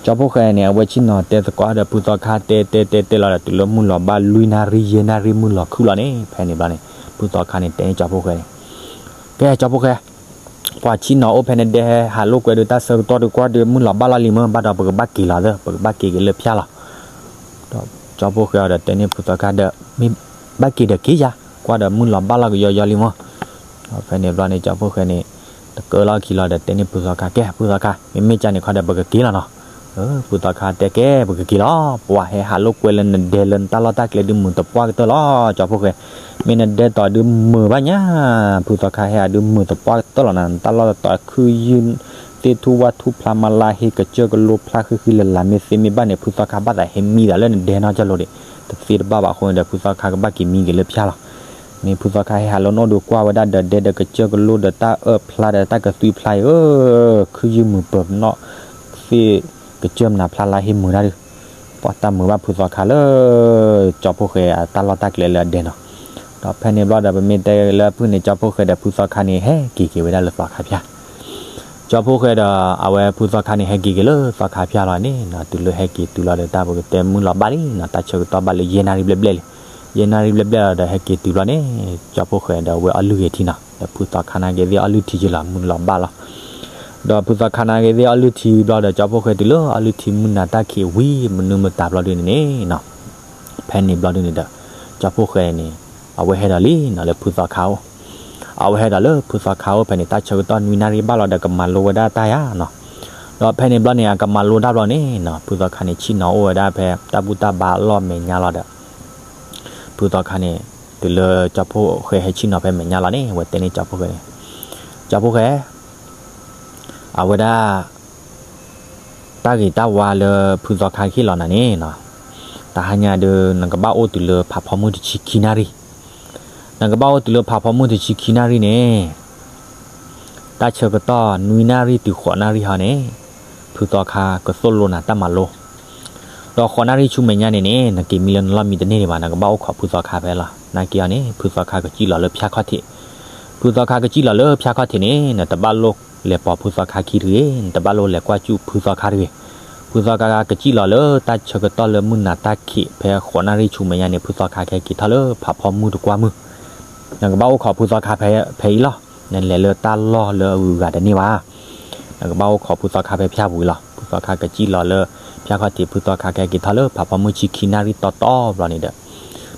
ကၠီဖှိၣ်ဃဲန့ၣ် အဝဲဆ့ၣ်နီၤတဲသကိးဒီးဖုသီခါတဲတဲတဲတဲလီၤဒီး တုၤလၢမုၢ်လီၤဘၣ်လွံၢ်နၣ်ရံၣ် ယဲၢ်နၣ်ရံၣ်မုၢ်လီၤခုၣ်လီၤန့ၣ် ဖဲန့ၣ်ဘျီန့ၣ် ဖုသီခါန့ၣ်တဲန့ၢ်ကၠီဖှိၣ်ဃဲန့ၣ်, ကဲ ကၠီဖှိၣ်ဃဲ ပှၤဆ့ၣ်နီၤအိၣ်ဖဲနဒဲဟဲဟးလိာ်ကွဲဒီးတၢ်ဆၢကတီၢ်ဒီးကွၢ်ဒီး မုၢ်လီၤဘၣ်လီၤလံမ့ၢ် ဘၣ်ဒီးပကဘၣ်က့ၤလီၤသၢ ပကဘၣ်က့ၤက့ၤလၢဖၠါလီၤ. ဒီးကၠီဖှိၣ်ဃဲအီၤဒီးတဲန့ၢ်ဖုသီခါဒီး မ့ၢ်ဘၣ်က့ၤဒီးက့ၤယၤ ကွၢ်ဒီးမုၢ်လီၤဘၣ်လီၤကယီယီလံမ့ၢ်. ဒီးဖဲန့ၣ်ဘျီန့ၣ် ကၠီဖှိၣ်ဃဲန့ၣ် တကၢလီၤခံလီၤဒီးတဲန့ၢ်ဖုသီခါ ကဲ ဖုသီခါ မ့မ့ၢ်ကန့ၣ်ခီဒီးပကက့ၤလီၤနီၤ. ဖုသီခါတဲကဲ ပကက့ၤလီၤ ပှၤဟဲဟးလိာ်ကွဲလၢနဒဲလၢနတၢ်လီၢ်တၢ်ကျဲဒုးမုာ်သပှၢ်ကတၢၢ်လီၤ ကၠီဖှိၣ်ဃဲ. မ့ၢ်နဒဲတီၤဒုးမုာ်ဘၣ်ညါ ဖုသီခါ ဟဲဟးဒုးမုာ်သပှၢ်ကတၢၢ်လီၤနၤ နတၢ်လီၢ်တတီၤခုယုၢ် သ့ၣ်ထူၣ်ဝၣ်ထူၣ်ဖျါမါလါဟ့ ကစၢၢ်ကလိဖျါဃံဃံလၢ်လၢ် မ့ၢ်သ့မ့ၢ်ဘၣ်န့ၣ် ဖုသီခါဘၣ်သးဟဲမံသးလၢနဒဲနီၢ်ကၠၢ်လိၤဒံး တသ့တဘၣ်ဘၣ်အဃိန့ၣ်ဒီး ဖုသီခါကဘၣ်က့ၤမံက့ၤလၢဖၠါလီၤ. မ့ၢ်ဖုသီခါဟဲဟးလၢနအိၣ်ဒီးကွၢ်ဝဲဒၣ်ဒီးဒဲဒီးကစၢၢ်ကလိဒီးတၢ်အၢၣ်ဖျါဒီး တၢ်ကသွံဖျါအံၤ အၢ ခုယုၢ်မုာ်ပၢၤနီၣ် သ့ၣ်ကစၢၢ်မနၤဖျါလါဟ့မုာ်တၢ်ဒုး ပှၤတၢ်မုာ်ဘၣ်ဖုသီခါလၢ ကၠီဖှိၣ်ဃဲအတၢ်လီၢ်တၢ်ကျဲလၢအဒဲနီၤ. ဒီးဖဲန့ၣ်ဘျီဒီး ပမ့ၢ်တဲလၢအဖုၣ်န့ၣ် ကၠီဖှိၣ်ဃဲဒီးဖုသီခါန့ၣ် ဟဲက့ၤက့ၤဝဲဒၣ်လၢသီခါဖၠါ ကၠီဖှိၣ်ဃဲဒီး အဝဲဖုသီခါန့ၣ် ဟဲက့ၤက့ၤလၢသီခါဖၠါလီၤန့ၣ်နီၤ တုၤလၢဟဲက့ၤတုၤလီၤဒီး တၢ်ပကတဲမုၢ်လီၤဘၣ်လံနီၤ တၢ်ဆၢကတီၢ်ဘၣ်လၢယဲၢ်နၣ်ရံၣ်ဘျဲၣ်ဘျဲၣ်လံ. ယဲၢ်နၣ်ရံၣ်ဘျဲၣ်ဘျဲၣ်လီၤဒီး ဟဲက့ၤတုၤလီၤန့ၣ် ကၠီဖှိၣ်ဃဲဒီး ဝဲအီၣ်လုၢ်ဂ့ၤထံနီၤ ဒီးဖုသီခါနာ်က့ၤသ့ၣ်အီၣ်လုၢ်ထံယလီၤ မုၢ်လီၤဘၣ်လီၤ. ဒီးဖုသီခါနာ်က့ၤသ့ၣ်အီၣ်လုၢ်ထံဘျီဒီး ကၠီဖှိၣ်ဃဲတုၤလၢအီၣ်လုၢ်ထံမုၢ်နၤတၢ်ခံးဝံၤ မနုၤမတၤဘျီဒုန့ၣ်န့ၣ်နီၤ ဖဲန့ၣ်ဘျီဒုန့ၣ်ဒီး ကၠီဖှိၣ်ဃဲန့ၣ် အဝဲဟဲဒီးလံနီၤ လၢဖုသီခါအိၣ် အဝဲဟဲဒီးလၢဖုသီခါအိၣ်ဖဲန့ၣ် တၢ်ဆၢကတီၢ်နွံနၣ်ရံၣ်ဘၣ်လီၤဒီး ကမၤလိဝဲဒၣ်တၢ်ယၤနီၤ. ဒီးဖဲန့ၣ်ဘျီန့ၣ် အကမၤလိတၢ်ဘျီန့ၣ်နီၤ ဖုသီခါန့ၣ် ဆ့ၣ်နီၤအိၣ်ဝဲဒၣ်ဖဲတၢ်ဘူၣ်တၢ်ဘါအလီၢ်မဲာ်ညါလီၤဒီး ဖုသီခါန့ၣ် တုၤလၢကၠီဖှိၣ်ဃဲဟဲဆ့ၣ်နီၤဖဲမဲာ်ညါလီၤန့ၣ် အဝဲတဲန့ၢ်ကၠီဖှိၣ်ဃဲန့ၣ် ကၠီဖှိၣ်ဃဲ အဝဲဒၣ် တၢ်ဂ့ၤတၢ်ဝါလၢဖုသီခါဟ့ၣ်လီၤနၤန့ၣ်နီၤ, တဟါညါဒီး နကဘၣ်အိၣ်တုၤလၢဖးဖီမုၢ်တဆံခံနၣ်ရံၣ်, နကဘၣ်အိၣ်တုၤလၢဖးဖီမုၢ်တဆံခံနၣ်ရံၣ်န့ၣ် တၢ်ဆၢကတီၢ်နွံနၣ်ရံၣ်တုၤဃိးနၣ်ရံၣ်ဟီန့ၣ် ဖုသီခါကသိၣ်လိနၤတၢ်မၤလိ, ဒီးဃိးနၣ်ရံၣ်ဆူမဲာ်ညါန့ၣ်န့ၣ် နက့ၤမံလၢနလီၢ်မံတန့ၢ်ဒံးဘၣ်, နကဘၣ်အိၣ်ခိးဖုသီခါဖဲလီၤ. နာ်က့အီၤန့ၣ် ဖုသီခါကစံၣ်လီၤလၢဖၠၣ်ခီၣ်ထံး, ဖုသီခါကစံၣ်လီၤလၢဖၠၣ်ခီၣ်ထံးန့ၣ် နတဘၣ်လိၣ်လဲၤပိာ်ဖုသီခါခံတဂ့ၤ, နတဘၣ်လိၣ်လဲၤကွၢ်စူၣ်ဖုသီခါတဂ့ၤ. ဖုသီခါကစံၣ်လီၤလၢတၢ်ဆၢကတီၢ်လၢမုၢ်နၤတၢ်ခံး ဖဲဃိးနၣ်ရံၣ်ဆူမဲာ်ညါန့ၣ် ဖုသီခါကဟဲက့ၤထီၣ်လၢဖးဖီမုၢ်တကွၢ်မုၢ်, နကဘၣ်အိၣ်ခိးဖုသီခါဖဲအံၤလီၤ. နလဲၤလၢတၢ်လီၢ်လၢအဂုၤအဂၤတန့ၢ်ဘၣ်, နကဘၣ်အိၣ်ခိးဖုသီခါဖဲဖၠၣ်ပူၤအံၤလီၤ. ဖုသီခါကစံၣ်လီၤလၢဖၠၣ်ခီၣ်ထံး, ဖုသီခါကဟဲက့ၤထီၣ်လၢဖးဖီမုၢ်ဆံခံနၣ်ရံၣ်တီတီဘျီန့ၣ်ဒီး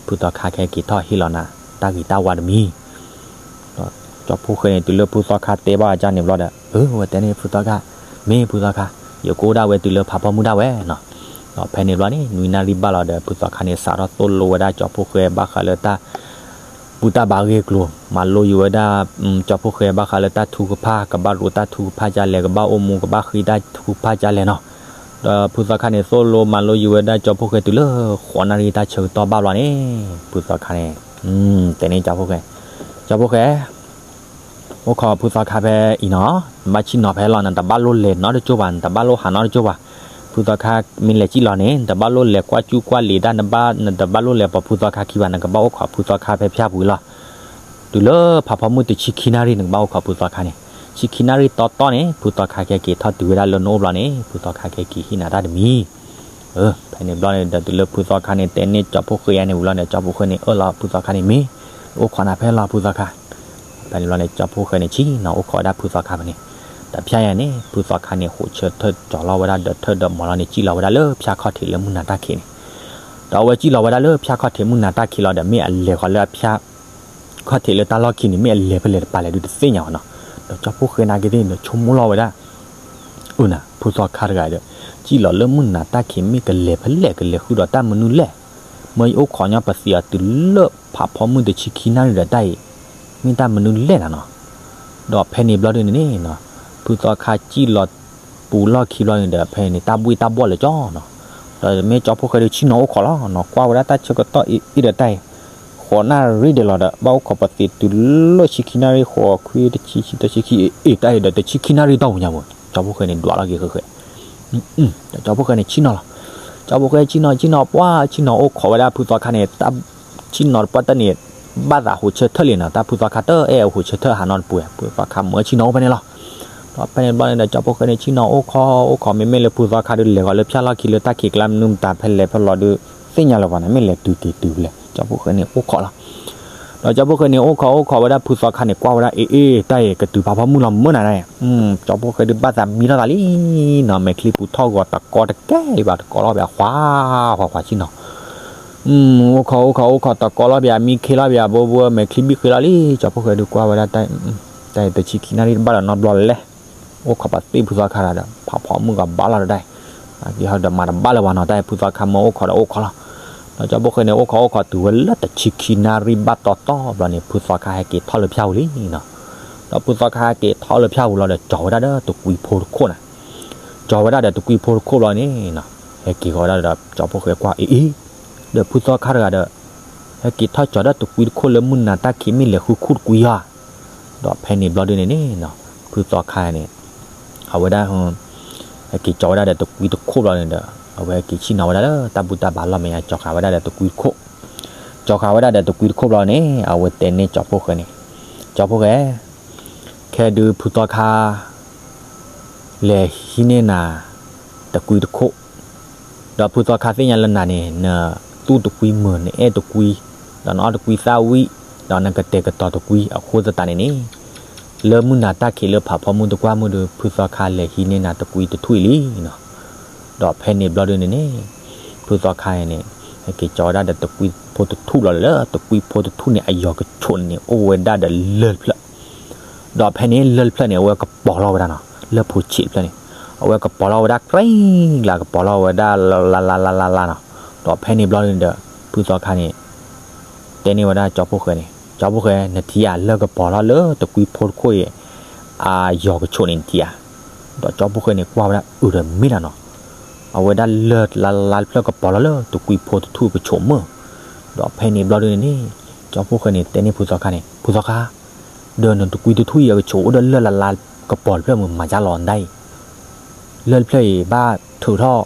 ဖုသီခါကဟဲက့ၤထီၣ်ဟ့ၣ်လီၤနၤ တၢ်ဂ့ၤတၢ်ဝါတမံၤ ကၠီဖီၣ်ဃဲန့ၣ် တုၤလၢဖုသီခါတဲဘၣ်အီၤန့ၣ်ဘျီဒီး အၢ အဝဲတဲန့ၣ် ဖုသီခါ, မ့ၢ်ဖုသီခါ, ယကအိၣ်ဒၣ်ဝဲတုၤလၢဖးဖီမုၢ်ဒၣ်ဝဲနီၤ. ဒီးဖဲန့ၣ်ဘျီန့ၣ် နွံနၣ်ရံၣ်ဘၣ်လီၤဒီး ဖုသီခါန့ၣ် စးထီၣ်သိၣ်လိဝဲဒၣ်ကၠီဖီၣ်ဃဲဘၣ်ဃးလၢတၢ် ဘူၣ်တၢ်ဘါဂ့ၢ်ကျိၤ, မၤလိယံၤဝဲဒၣ် ကၠီဖီၣ်ဃဲဘၣ်ဃးလၢတၢ်ထုကဖၣ်, ကဘၣ်ရိးတၢ်ထုကဖၣ်ဒ်လဲၣ်, ကဘၣ်အိၣ်မူကဘၣ်ဃ့တၢ်ထုကဖၣ်ဒ်လဲၣ်နီၤ. ဒီးဖုသီခါန့ၣ် သိၣ်လိမၤလိယံၤဝဲဒၣ်ကၠီဖီၣ်ဃဲတုၤလၢဃိးနၣ်ရံၣ်တၢ်ဆၢကတီၢ်ဘၣ်ဘျီန့ၣ် ဖုသီခါန့ၣ် တဲန့ၣ်ကၠီဖီၣ်ဃဲ, ကၠီဖီၣ်ဃဲ အိၣ်ခိးဖုသီခါဖဲအံၤနီၤ, နဘၣ်ဆ့ၣ်နီၤဖဲလီၤ, နတဘၣ်လိၣ်လဲၤနီတကၠိၢ်ဘၣ်, နတဘၣ်လိၣ်ဟးနီတကၠိၢ်ဘၣ်. ဖုသီခါမ့ၢ်လဲၤစံၣ်လီၤန့ၣ် နတဘၣ်လိၣ်လဲၤကွၢ်စူၣ်ကွၢ်လံာ်တၢ်, နဘၣ်, နတဘၣ်လိၣ်လဲၤပိာ်ဖုသီခါခံဘၣ်, နကဘၣ်အိၣ်ခိးဖုသီခါဖဲဖၠၣ်ပူၤအံၤလီၤ. တုၤလၢဖးဖီမုၢ်တဆံခံနၣ်ရံၣ် နကဘၣ်အိၣ်ခိးဖုသီခါန့ၣ်, ဆံခံနၣ်ရံၣ်တီတီန့ၣ် ဖုသီခါကဟဲက့ၤထီၣ်တုၤဝဲဒၣ်လၢနအိၣ်ဘျီန့ၣ် ဖုသီခါကဟဲက့ၤဟ့ၣ်နၤတၢ်တမံၤ ဖဲန့ၣ်ဘျီန့ၣ်ဒီး တုၤလၢဖုသီခါန့ၣ် တဲန့ၢ်ကၠီဖီၣ်ဃဲယါန့ၣ်ဝံၤလီၤန့ၣ် ကၠီဖီၣ်ဃဲန့ၣ် အၢၣ်လီၤဖုသီခါန့ၣ် မ့ၢ် အိၣ်ခိးနၤဖဲလီၤဖုသီခါ. ဖဲန့ၣ်ဘျီန့ၣ် ကၠီဖီၣ်ဃဲန့ၣ် ဆ့ၣ်နီၤအိၣ်ခိးဝဲဒၣ်ဖုသီခါဖဲန့ၣ်, တဖၠၣ်ယါန့ၣ် ဖုသီခါန့ၣ် ဟူးဆၢထၢၣ်ကၠီၤလီၤဝဲဒၣ်ဒီးထၢၣ်ဒီးမီၤလီၤန့ၣ် စံၣ်လီၤဝဲဒၣ်လၢဖၠၣ်ခီၣ်ထံးလၢမုၢ်နၤတၢ်ခံးန့ၣ်, ဒီးအဝဲစံၣ်လီၤဝဲဒၣ်လၢဖၠၣ်ခီၣ်ထံးမုၢ်နၤတၢ်ခံးလီၤဒီး မ့ၢ်အလဲၤဃီၤလၢအဖၠၣ် ခီၣ်ထံးလၢတၢ်လီၢ်ခံန့ၣ် မ့ၢ်အလဲၤဖဲလဲၣ်တပၤလဲၣ်ဒုးတသ့ၣ်ညါဘၣ်နီၤ. ဒီးကၠီဖီၣ်ဃဲနာ်က့သ့ၣ်န့ၣ် ဆိကမိၣ်လီၤဝဲဒၣ် အၢနၤ ဖုသီခါတဂၤဒီး စံၣ်လီၤလၢမုၢ်နၤတၢ်ခံးမ့ၢ်ကလဲၤဖဲလဲၣ်ကလဲၤဃုာ်ဒီးတၢ်မနုၤလဲၣ်, မၢယအိၣ်ခိးညီပသံးအီၤတုၤလၢဖးဖီမုၢ်တဆံခံနၣ်ရံၣ်ဒီးတၢ်အံၤ မ့ၢ်တၢ်မနုၤလဲၣ်နၤနီၤ. ဒီးဖဲန့ၣ်ဘျီဒုန့ၣ်န့ၣ် ဖုသီခါစံၣ်လီၤပူၤလီၢ်ခံဘျီန့ၣ်ဒီး ဖဲန့ၣ်တၢ်ဘှ့ၣ်တၢ်ဘှီၣ်လၢာ်ကၠီနီၤ. ဒီးမ့ၢ်ကၠီဖီၣ်ဃဲဒုးဆ့ၣ်နီၤအိၣ်ခိးလီၤနီၤ, ကွၢ်ဝဲဒၣ်တၢ်ဆၢကတီၢ်အံၤဒီးတၢ်အံၤ ဃိးနၣ်ရံၣ်ဒဲးလီၤဒီး ဘၣ်အိၣ်ခိးပသံးတုၤလၢဆံခံနၣ်ရံၣ် ဃိးခွံတဆံခံတဆံခံအံၤ တၢ်အံၤဒီးတဆံခံနၣ်ရံၣ်တီၢ်ပူၤညါပူၤ ကၠီဖီၣ်ဃဲန့ၣ် ဒွးလီၤက့ၤဃဲဃဲ ဒီးကၠီဖီၣ်ဃဲန့ၣ်ဆ့ၣ်နီၤလီၤ. ကၠီဖီၣ်ဃဲဆ့ၣ်နီၤဆ့ၣ်နီၤပှၢ် ဆ့ၣ်နီၤအိၣ်ခိးဝဲဒၣ်ဖုသီခါန့ၣ် တၢ်ဆ့ၣ်နီၤတပှၢ်တၢၢ်န့ၣ် ဘၣ်သးဟူးဆၢထၢၣ်လံနီၤ, တၢ်ဖုသီခါတအဲၣ်အဟူးဆၢထၢၣ်ဟးနီတပူၤ, ဖုသီခါမၢဆ့ၣ်နီၤအိၣ်ဖဲန့ၣ်လီၤ. ဒီးဖဲန့ၣ်ဘျီန့ၣ်ဒီး ကၠီဖီၣ်ဃဲန့ၣ် ဆ့ၣ်နီၤအိၣ်ခိးအိၣ်ခိး မ့မ့ၢ်လၢဖုသီခါဒုးလဲၤဃီၤလၢဖၠၣ်လီၢ်ခံလၢတၢ်ခံးကျါမနုၤမတၤ ဖဲလဲၣ်ဖဲလဲၣ်ဒုး သ့ၣ်ညါလၢၤဘၣ်နီၤ, မ့ၢ်လဲၤတုၤက့ၤတုၤဖဲလဲၣ် ကၠီဖီၣ်ဃဲန့ၣ်အိၣ်ခိးလီၤ. ဒီးကၠီဖီၣ်ဃဲန့ၣ် အိၣ်ခိးအိၣ်ခိးဝဲဒၣ်ဖုသီခါန့ၣ် ကွၢ်ဝဲဒၣ် အ့ အ့ တၢ်အံၤကတုၤဖးဖီမုၢ်လီၤမုၢ်နၤဒၣ်အံၤ, ကၠီဖီၣ်ဃဲဒုးဘၣ်သးမံထီၣ်သးလံနီၤ, မဲာ်ချံပူၤထီၣ်ဂီၤတကိးတကဲလံဘၣ် တကိးလီၤဘၣ် ဃွါဃွါဃွါဆ့ၣ်နီၤ အိၣ်ခိးအိၣ်ခိးအိၣ်ခိးတကိးလီၤဘၣ် မံခ့လီၤဘၣ် ဘိဘိ မဲာ်ချံဘံၣ်ဃ့လီၤလံ, ကၠီဖီၣ်ဃဲဒုးကွၢ်ဝဲဒၣ် တၢ်အံၤတဆံခံနၣ်ရံၣ်တဘၣ်ဒီးနီတဘျီလဲၣ်, အိၣ်ခိးပသံးဖုသီခါဒီး ဖးဖီမုၢ်ဂီၤဘၣ်လီၤဒီးတၢ်အံၤ, ကဟဲဒီးမၤတဘၣ်လၢၤဘၣ်နီၤ, တၢ်အံၤဖုသီခါမၢအိၣ်ခိးဒီးအိၣ်ခိးလီၤ. ဒီးကၠီဖီၣ်ဃဲန့ၣ် အိၣ်ခိးအိၣ်ခိးတုၤဝဲလၢတဆံခံနၣ်ရံၣ်ဘၣ်တီတီဘျီန့ၣ် ဖုသီခါဟဲက့ၤထီၣ်လၢဖၠၣ်ပူၤလံနီၤ. ဒီးဖုသီခါဟဲက့ၤထီၣ်လၢဖၠၣ်ပူၤလီၤဒီး ကၠီၤဝဲဒၣ်ဒီးတကွံဖိတခိၣ်နီၤ, ကၠီၤဝဲဒၣ်ဒီးတကွံဖိတခိၣ်ဘျီန့ၣ်နီၤ, ဟဲက့ၤဃီၤဝဲဒၣ်ဒီးကၠီဖီၣ်ဃဲကွၢ် အ့ အ့ ဒီးဖုသီခါတဂၤဒီး ဟဲက့ၤထီၣ်ကၠီၤဒၣ်တကွံတခိၣ်လၢမုၢ်နၤတၢ်ခံး မ့ၢ်လဲၤဃုခူၣ်တကွံဧါ. ဒီးဖဲန့ၣ်ဘျီဒုန့ၣ်န့ၣ်နီၤ, ဖုသီခါန့ၣ် အဝဲဒၣ် ဟဲက့ၤကၠီၤဝဲဒၣ်ဒီးတကွံတခိၣ်ဘျီန့ၣ်ဒီး အဝဲဟဲက့ၤဆ့ၣ်နီၤဝဲဒၣ်လၢတၢ်ဘူၣ်တၢ်ဘါလီၢ်မဲာ်ညါ ကၠီၤဃာ်ဝဲဒၣ်ဒီးတကွံတခိၣ်, ကၠီၤဃာ်ဝဲဒၣ်ဒီးတကွံတခိၣ်ဘျီန့ၣ် အဝဲတဲန့ၢ်ကၠီဖီၣ်ဃဲန့ၣ်, ကၠီဖီၣ်ဃဲ ခဲဒုးဖုသီခါ လဲၤဟံးန့ၢ်နၤ တကွံတခိၣ်, ဒီးဖုသီခါသ့ၣ်ညါလၢနၤန့ၣ် နသူၣ်တကွံမုာ် နအဲၣ်တကွံ, ဒီးနအီၣ်တကွံသၣ်ဝံၣ်, ဒီးနကတဲာ်ကတီၤတကွံအဃိသတးန့ၣ်န့ၣ်, လၢမုၢ်နၤတၢ်ခံးလၢဖးဖီမုၢ်တကွၢ်မုၢ်ဒီး ဖုသီခါလဲၤဟံးန့ၢ်နၤတကွံတထူၣ်အံၤလံနီၤ. ဒီးဖဲန့ၣ်ဘျီဒုန့ၣ်န့ၣ် ဖုသီခါန့ၣ် ဟဲက့ၤကၠီၤဝဲဒၣ်ဒီးတကွံဖိတထူၣ်လီၤလၢ တကွံဖိတထူၣ်န့ၣ် အယီၤကဆိးန့ၣ်န့ၣ် အိၣ်ဝဲဒၣ်ဒီးလၢၢ်တဖျၢၣ် ဒီးဖဲန့ၣ်လၢၢ်တဖျၢၣ်န့ၣ် အဝဲကပီၤလီၤဝဲဒၣ်နီၤ, လၢၢ်ဖိဆံးတဖျၢၣ်န့ၣ် အဝဲကပီၤလီၤဝဲဒၣ် ကြဲၢ်လၢ ကပီၤလီၤဝဲဒၣ်လၢလၢလၢလၢလၢနီၤ. ဒီးဖဲန့ၣ်ဘျီန့ၣ်ဒီး ဖုသီခါန့ၣ် တဲန့ၢ်ဝဲဒၣ်ကၠီဖီၣ်ဃဲန့ၣ်, ကၠီဖီၣ်ဃဲ နထံၣ်ဧါ လၢၢ်ကပီၤလီၤလၢတကွံဖိတခိၣ်အံၤ အယီၤကဆိးန့ၣ် နထံၣ်ဧါ. ဒီးကၠီဖီၣ်ဃဲန့ၣ် ကွၢ်ဝဲဒၣ်အုးဒီးမ့ၢ်လီၤနီၤ, အဝဲဒၣ်လၢၢ်လါလါတဖျၢၣ်ကပီၤလီၤလၢတကွံဖိတထူၣ်အကဆိးမုၢ်, ဒီးဖဲန့ၣ်ဘျီဒုန့ၣ်န့ၣ် ကၠီဖီၣ်ဃဲန့ၣ်တဲန့ၢ်ဖုသီခါန့ၣ် ဖုသီခါ, ဒီးနတကွံတထူၣ်အံၤအကဆိးအိၣ်ဒီးလၢၢ်လါလါကပီၤတဖျၢၣ်မုၢ်မၤကၢ်လီၤနဒၣ်အံၤ, လၢၢ်တဖျၢၣ်အံၤဘၣ်ထုးထီၣ်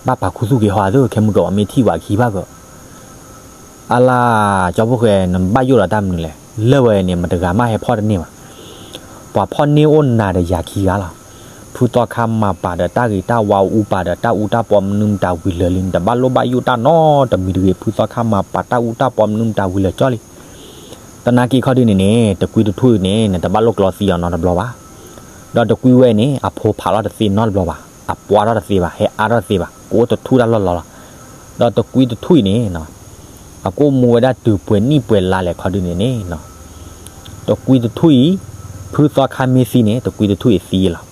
ဘၣ်ပာ်ခူသူၣ်က့ၤဟီသ့ၣ် ခဲမုၢ်ကီးမ့ၢ်ထံၣ်ပှၤခံဘၣ်ကၢး အလါ, ကၠီဖီၣ်ဃဲ နဘၣ်ယိၣ်ဒီးတၢ်မနုၤလဲၣ်, လၢၢ်ဝဲန့ၣ် မတဂၤမးဟဲဖီၣ်တန့ၢ်ဘၣ်, ပှၤဖီၣ်န့ၢ်အိၣ်နၤဒီးယၤခံဂၤလီၤ. ဖုသီခါမၤပာ်ဒီးတၢ်ဂ့ၤတၢ်ဝါအူပာ်ဒီးတၢ်အူတၢ်ပီမနုၤမတၤဝံၤလၢာ်လံ, နတဘၣ်လိၣ်ဘၣ်ယိၣ်တၢ်နီတမံၤတဂ့ၤ, ဖုသီခါမၤပာ်တၢ်အူတၢ်ပီမနုၤမတၤဝံၤလၢာ်ကၠီလံ. သနာ်က့ခီဒုန့ၣ်န့ၣ် တကွံတထူၣ်အံၤန့ၣ် နတဘၣ်လိၣ်ကျီသံအီၤနီတဘျီဘၣ်. ဒီးတကွံဝဲန့ၣ် အဖိဖးလီၤတသ့နီတဘျီဘၣ်, အပှၢ်ထီၣ်တသ့ဘၣ်, ဟဲအါထီၣ်တသ့ဘၣ်, ကအိၣ်တထူၣ်တၢ်လီၢ်လီၤလီၤ. ဒီးတကွံတထူၣ်အံၤန့ၣ် အကအိၣ်မူဝဲဒၣ်တုၤပှဲၤနံၣ်ပှဲၤလါလဲၣ်ခီဒုန့ၣ်န့ၣ် တကွံတထူၣ်အံၤ ဖုသီခါမ့ၢ်သံန့ၣ် တကွံတထူၣ်အံၤသံလီၤ.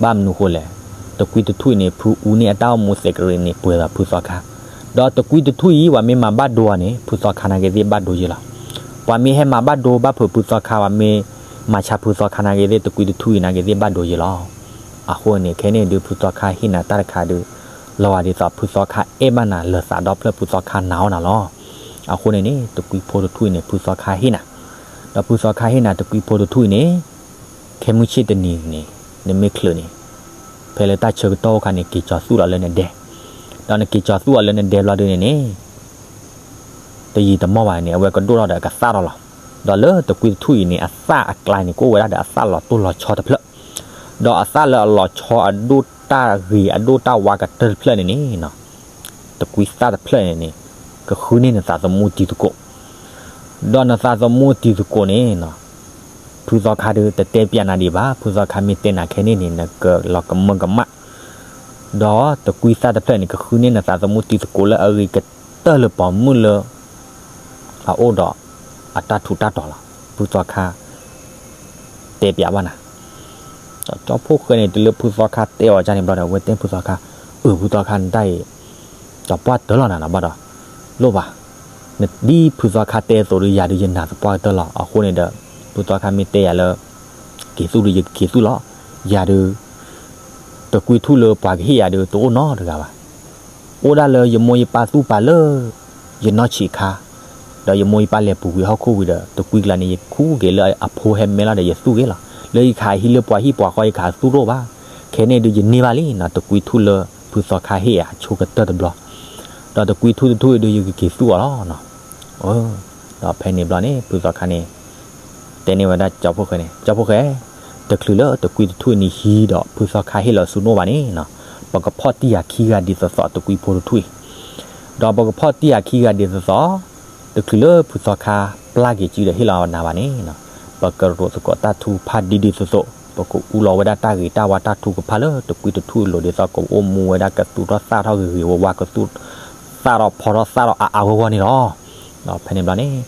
ဘၣ်မနုၤဃိလဲၣ်, တကွံတထူၣ်အံၤန့ၣ် ဖုအူန့ၢ်အတၢ်အိၣ်မူသဲးကရံးန့ၣ် ပှဲၤဒီးဖုသီခါ, ဒီးတကွံတထူၣ်အံၤ ပှၤမ့ၢ်မၤဘၣ်ဒိအီၤန့ၣ် ဖုသီခါနာ်က့သ့ၣ်ဘၣ်ဒိယဲလီၤ. ပှၤမ့ၢ်ဟဲမၤဘၣ်ဒိဘၣ်ဖုးဖုသီခါ ပှၤမ့ၢ်မၤဆါဖုသီခါနာ်က့သ့ၣ် တကွံတထူၣ်အံၤနာ်က့သ့ၣ်ဘၣ်ဒိယဲလီၤ. အဃိန့ၣ် ခဲန့ၣ်ဒုးဖုသီခါဟ့ၣ်နၤတၢ်တခါဒုး လီၤဂာ်ဒ်သိးဖုသီခါအဲၣ်ဘၣ်နၤလၢာ်သးဒီဖျၢၣ် ဖုသီခါနာ်အီၣ်နၤလီၤ. အဃိန့ၣ်န့ၣ် တကွံဖိတထူၣ်အံၤန့ၣ် ဖုသီခါဟ့ၣ်နၤ, ဒီးဖုသီခါဟ့ၣ်နၤတကွံဖိတထူၣ်အံၤန့ၣ် ခဲမုၢ်ဆ့ၣ်တနံၤန့ၣ် နမ့ၢ်ချုးန့ၣ် ဖဲလၢတၢ်ဆၢကတီၢ်အိၣ်ခါန့ၣ် က့ၤကၠီၤသူၣ်လီၤလၢနဒဲ, ဒီးနက့ၤကၠီၤသူၣ်အီၤလၢနဒဲဘျီဒုန့ၣ်န့ၣ် တယံာ်တမီၢ်ဘၣ်န့ၣ် အဝဲကဒိၣ်ထီၣ်ဒီးကသၣ်ထီၣ်လီၤ. ဒီးလၢတကွံတထူၣ်အံၤန့ၣ် အသၣ်အကျါန့ၣ် ကအိၣ်ဝဲဒၣ်ဒီးအသၣ်လီၤတိၢ်လီၤဆီတဖျၢၣ်, ဒီးအသၣ်လၢအလီၤဆီအဒိၣ်တၢ်ဂ့ၤအဒိၣ်တၢ်ဝါကတၢၢ်တဖျၢၣ်န့ၣ်န့ၣ် တကွံသၣ်တဖျၢၣ်န့ၣ်န့ၣ် ကဃုန့ၢ်နသးသမူတံၤသကိး, ဒီးနသးသမူတံၤသကိးန့ၣ် ဖုသီခါဒုးတတဲပျးနၤဒံးဘၣ်, ဖုသီခါမ့ၢ်တဲနၤခဲန့ၣ်န့ၣ် နကလီၤကမၢကမၣ်, ဒီးတကွံသၣ်တဖျၢၣ်န့ၣ် ကဃုန့ၢ်နသးသမူတံၤသကိးလၢအဂ့ၤကတၢၢ်လၢပိာ်မုၣ်လၢ အအိၣ်ဒီးအတၢ်ထူးတၢ်တီၤလီၤ. ဖုသီခါ တဲပျးဘၣ်နၤ, ဒီးကၠီဖီၣ်ဃဲန့ၣ် တုၤလၢဖုသီခါတဲအီၤဒ်န့ၣ်ဘျီဒီး အဝဲတဲဖုသီခါ, အၢ ဖုသီခါ နတၢ်အံၤ ဒီးပှၢ်တၢၢ်လီၤနၤလီၤဘၣ်ဒီး လိၣ်ဘၣ်, ဒ်ဖုသီခါတဲအသိးဒီး ယၤဒုးယနာ်သပှၢ်ကတၢၢ်လီၤ. အဃိန့ၣ်ဒီး ဖုသီခါမ့ၢ်တဲယၤလၢ က့ၤသူၣ်ဒီးယကက့ၤသူၣ်လီၤ. ယၤဒုး တကွံထူၣ်လၢပှၤကဟ့ၣ်ယၤဒုးတအိၣ်နီတဂၤဘၣ်. အိၣ်ဒၣ်လၢယမိၢ်ယပၢ်သူၣ်ပာ်လၢ ယနီၢ်ဆံးခါ, ဒီးယမိၢ်ယပၢ်လဲၤပူၤကွံာ်ဟီၣ်ခိၣ်ဝံၤဒီး တကွံကျါန့ၣ် ယခူၣ်က့ၤလၢအဖိဟဲမဲလီၤဒီးယသူၣ်က့ၤလီၤ. လၢယခးဟံၣ်လၢပှၤဟံၣ်ပှၤဃီယခးသူၣ်တအိၣ်ဘၣ်. ခဲန့ၣ်ဒုးယန့ၢ်ဘၣ်လံနီၤ တကွံထူၣ်လၢဖုသီခါဟ့ၣ်ယၤဆိကတၢၢ်တဘျီ, ဒီးတကွံထူၣ်တထူၣ်အံၤဒုးယကက့ၤသူၣ်အီၤလီၤနီၤ. ဒီးဖဲန့ၣ်ဘျီန့ၣ် ဖုသီခါန့ၣ် တဲန့ၢ်ဝဲဒၣ်ကၠီဖီၣ်ဃဲန့ၣ်, ကၠီဖီၣ်ဃဲ, တချုးလၢတကွံတထူၣ်အံၤန့ၣ်ဟံးဒီးဖုသီခါဟ့ၣ်လီၤဆူနိၣ်ဘၣ်န့ၣ်နီၤ, ပကဖီၣ်တံၢ်ယၤခံဂၤဒ်သိးသိးတကွံဖိတထူၣ်အံၤ, ဒီးပကဖီၣ်တံၢ်ယၤခံဂၤဒ်သိးသိး တချုးလၢဖုသီခါပျၢ်က့ၤစုဒီးဟ့ၣ်လီၤနၤဘၣ်န့ၣ်နီၤ, ပကရိးသကိးတၢ်ထုကဖၣ်ဒ်ဒ်သိးသိး, ပကအူလီၤဝဲဒၣ်တၢ်ဂ့ၤတၢ်ဝါတၢ်ထုကဖၣ်လၢတကွံတထူၣ်အလိၤဒ်သိးကအိၣ်မူဝဲဒၣ်ကသူၣ်ထီၣ်သၣ်ထီၣ်ဂ့ၤဂ့ၤဝါဝါ ကသူၣ်ထီၣ်သၣ်ထီၣ်ဖီထီၣ်သၣ်ထီၣ်အါအါဂီၢ်ဂီၢ်န့ၣ်လီၤ. ဒီးဖဲန့ၣ်ဘျီန့ၣ်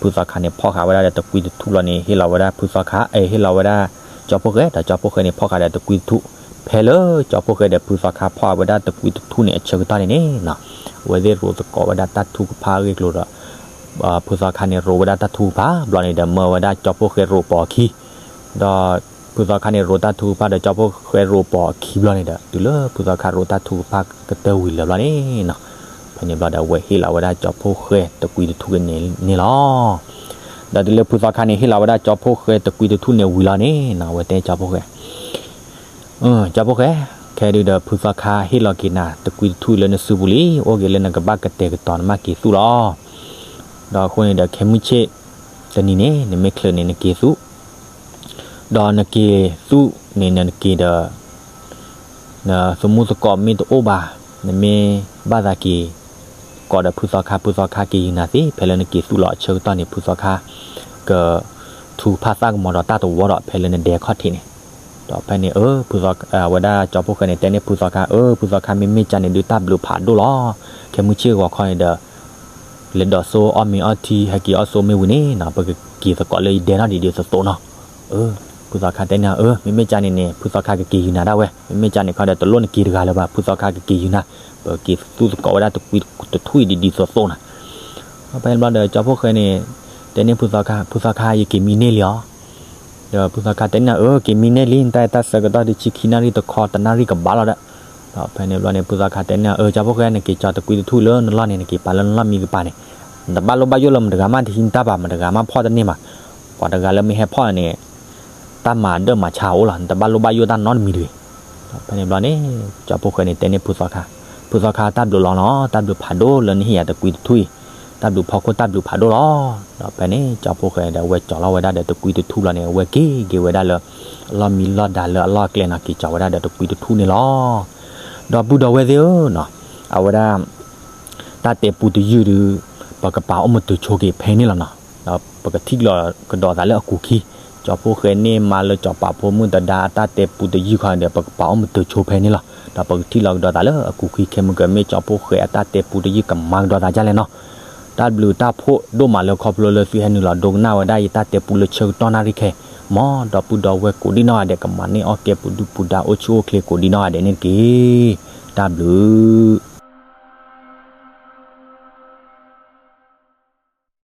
ဖုသီခါန့ၣ်ဖီၣ်ဃာ်ဝဲဒၣ်ဒီးတကွံတထူၣ်လီၤန့ၣ် ဟ့ၣ်လီၤဝဲဒၣ်ဖုသီခါ, အဲ ဟ့ၣ်လီၤဝဲဒၣ်ကၠီဖီၣ်ဃဲ, ဒီးကၠီဖီၣ်ဃဲန့ၣ်ဖီၣ်ဃာ်ဒီးတကွံတထူၣ်, ဖဲလၢကၠီဖီၣ်ဃဲဒီးဖုသီခါဖီၣ်ဃာ်ဝဲဒၣ်တကွံတထူၣ်န့ၣ်အဆၢကတီၢ်န့ၣ်န့ၣ်နီၤ, အဝဲသ့ၣ်ရိးသကိးဝဲဒၣ်တၢ်ထုကဖၣ်အဂ့ၢ်အကျိၤဒီး ဖုသီခါန့ၣ်ရိးဝဲဒၣ်တၢ်ထုကဖၣ်ဘျီန့ၣ်ဒီး မၢဝဲဒၣ်ကၠီဖီၣ်ဃဲရိးပိာ်အခံ, ဒီးဖုသီခါန့ၣ်ရိးတၢ်ထုကဖၣ်ဒီးကၠီဖီၣ်ဃဲရိးပိာ်အခံဘျီန့ၣ်ဒီး တုၤလၢဖုသီခါရိးတၢ်ထုကဖၣ်ကတၢၢ်ဝံၤလၢာ်ဘျီန့ၣ်နီၤ, ဖဲန့ၣ်ဘျီဒီးအဝဲဟ့ၣ်လီၤဝဲဒၣ်ကၠီဖီၣ်ဃဲတကွံတထူၣ်န့ၣ်န့ၣ်လီၤ. ဒီးတုၤလၢဖုသီခါန့ၣ်ဟ့ၣ်လီၤဝဲဒၣ်ကၠီဖီၣ်ဃဲတကွံတထူၣ်န့ၣ်ဝံၤလီၤန့ၣ်နီၤ, အဝဲတဲကၠီဖီၣ်ဃဲ ကၠီဖီၣ်ဃဲ, ခဲဒုးဒီးဖုသီခါဟ့ၣ်လီၤက့ၤနၤတကွံတထူၣ်လၢနစုပူၤလံ, အိၣ်က့ၤလၢနကဘၣ်ကတဲာ်ကတီၤနမ့ၢ်က့ၤသူၣ်လီၤ. ဒီးအဃိန့ၣ်ဒီးခဲမုၢ်ဆ့ၣ်တနံၤန့ၣ် နမ့ၢ်ချုးန့ၣ်နက့ၤသူၣ်, ဒီးနက့ၤသူၣ်န့ၣ်နက့ၤဒီး နသမူသကိးမ့ၢ်တအိၣ်ဘၣ်, နမ့ၢ်ဘၣ်သးက့ၤ ကိးဒီးဖုသီခါ, ဖုသီခါက့ၤယုာ်နၤသ့, ဖဲလၢနက့ၤသူၣ်လီၤအဆၢကတီၢ်န့ၣ် ဖုသီခါ က ထုကဖၣ်သၣ်ကမီၤဒီးတၢ်တဝီဒီး ဖဲလၢနဒဲခီၣ်ထံးန့ၣ်, ဒီးဖဲန့ၣ် အဝဲဒၣ်ကၠီဖီၣ်ဃဲန့ၣ် တဲန့ၢ်ဖုသီခါ, အၢ ဖုသီခါ မ့မ့ၢ်ကန့ၣ်ဒုးတၢ်ဘျုးဖးဒိၣ်လီၤ. ခဲမုၢ်ဆ့ၣ်ဂီၤခီန့ၣ်ဒီး လဲၤဒိးစိအီၣ်မ့ၤအီထံ ဟဲက့ၤအီၣ်စိမ့ၢ်ဝံၤန့ၣ်နီၤ ပကက့ၤသကိးလၢယဒဲနီၣ်ဒံးဒ်သိးသိးနီၤ. ဖုသီခါတဲန့ၢ် အၢ မ့မ့ၢ်ကန့ၣ်န့ၣ် ဖုသီခါကက့ၤယုာ်နၤဒၣ်ဝဲ, မ့မ့ၢ်ကန့ၣ်ခီဒီး တလိၣ်နက့ၤတဂၤလၢၤဘၣ်, ဖုသီခါကက့ၤယုာ်နၤ, ပက့ၤသူၣ်သကိးဝဲဒၣ်တကွံတထူၣ်အံၤဒ်ဒ်သိးသိးနီၤ. ဖဲန့ၣ်ဘျီဒီး ကၠီဖီၣ်ဃဲန့ၣ် တဲန့ၢ်ဖုသီခါ, ဖုသီခါ ယက့ၤမံန့ၢ်လံအီၤ. ဒီးဖုသီခါတဲန့ၢ်အီၤ အၢ က့ၤမံန့ၢ်လံ နတၢ်အဲၣ်တၢ်ဆၢကတီၢ်ဒ်ဆံခံနၣ်ရံၣ်တခီ တနၣ်ရံၣ်ကဘၣ်လီၤဒီး, ဒီးဖဲန့ၣ်ဘျီန့ၣ် ဖုသီခါတဲန့ၢ်အီၤ အၢ ကၠီဖိဃဲ နက့ၤကၠီၤတကွံတထူၣ်လၢနလီၢ်န့ၣ် နက့ၤပာ်လၢနလီၢ်မံကပၤန့ၣ်, နတဘၣ်လိၣ်ဘၣ်ယိၣ်လၢမတဂၤမးတဟံးနတၢ်ဘၣ် မတဂၤမးဖီၣ်တန့ၢ်ဘၣ်, ပှၤတဂၤလၢမ့ၢ်ဟဲဖီၣ်န့ၣ် တၢ်မၤဒၢၣ်မၤဆါအိၣ်လီၤ နတဘၣ်လိၣ်ဘၣ်ယိၣ်တၢ်နီတမံၤတဂ့ၤ. ဒီးဖဲန့ၣ်ဘျီန့ၣ် ကၠီဖိဃဲန့ၣ်တဲန့ၢ်ဖုသီခါ, ဖုသီခါ တၢ်ဘျုးလီၤနီၤ တၢ်ဘျုးဖးဒိၣ်လၢနဟ့ၣ်ယၤတကွံတထူၣ်အံၤ, တၢ်ဘျုးဖီခိၣ်တၢ်ဘျုးဖးဒိၣ်လီၤ. ဒီးဖဲန့ၣ် ကၠီဖိဃဲဒီး အဝဲကၠီၤလီၤဝဲဒၣ်ဒီးတကွံတထူၣ်ဘျီန့ၣ် အဝဲက့ၤက့ၤဝဲဒၣ်လၢ အလီၢ်မံလီၢ်ဒါလၢအလီၢ်အကျဲနီၤ က့ၤကၠီၤဝဲဒၣ်ဒီးတကွံတထူၣ်န့ၣ်လီၤ. ဒီပုၢ်ဒီဝဲၢ်သ့ၣ်ဧၢနီၤ, အဝဲဒၣ် တၢ်တဲပူတယုၢ်ဒီး ပကပာ်အိၣ်မတုၤဆိက့ၤဖဲန့ၣ်လီၤနီၤ. ဒီးပကထံၣ်လိာ်ကဒီးသးလၢအကူာ်ခံ, ကၠီဖိဃဲန့ၣ်မါလၢကၠီၤပာ်ဖိမုၣ်သဒါအတၢ်တဲပူတယုၢ်ခီဒီး ပကပာ်အိၣ်မတုၤဆိဖဲန့ၣ်လီၤ. ဒီးပကထံၣ်လိာ်ကဒီးသးလၢအကူာ်ခံ ခဲမုၢ်ကမ့ၢ်ကၠီဖိဃဲအတၢ်တဲပူတယုၢ်ကမၤကဒီးသးဒ်လဲၣ်နီၤ. တၢ်ဘျုးတၢ်ဖှိၣ်ဒိၣ်မးလၢခီဖျိလၢသုဟဲနုာ်လီၤဒိကနၣ်ဝဲဒၣ်ယတၢ်တဲပူလၢဆၢကတီၢ်နၣ်ရံၣ်ခဲ, မ်ဒီပုၢ်ဒီဝဲၢ်ကိးဒံနီၢ်ဂၤဒဲး ကမၤန့ၢ်အီၣ်ကဲပူၤဒုၣ်ပူၤဒါအိၣ်ဆူၣ်အိၣ်ချ့ကိးဒံနီၢ်ဂၤဒဲးန့ၣ်တက့ၢ်. တၢ်ဘျုး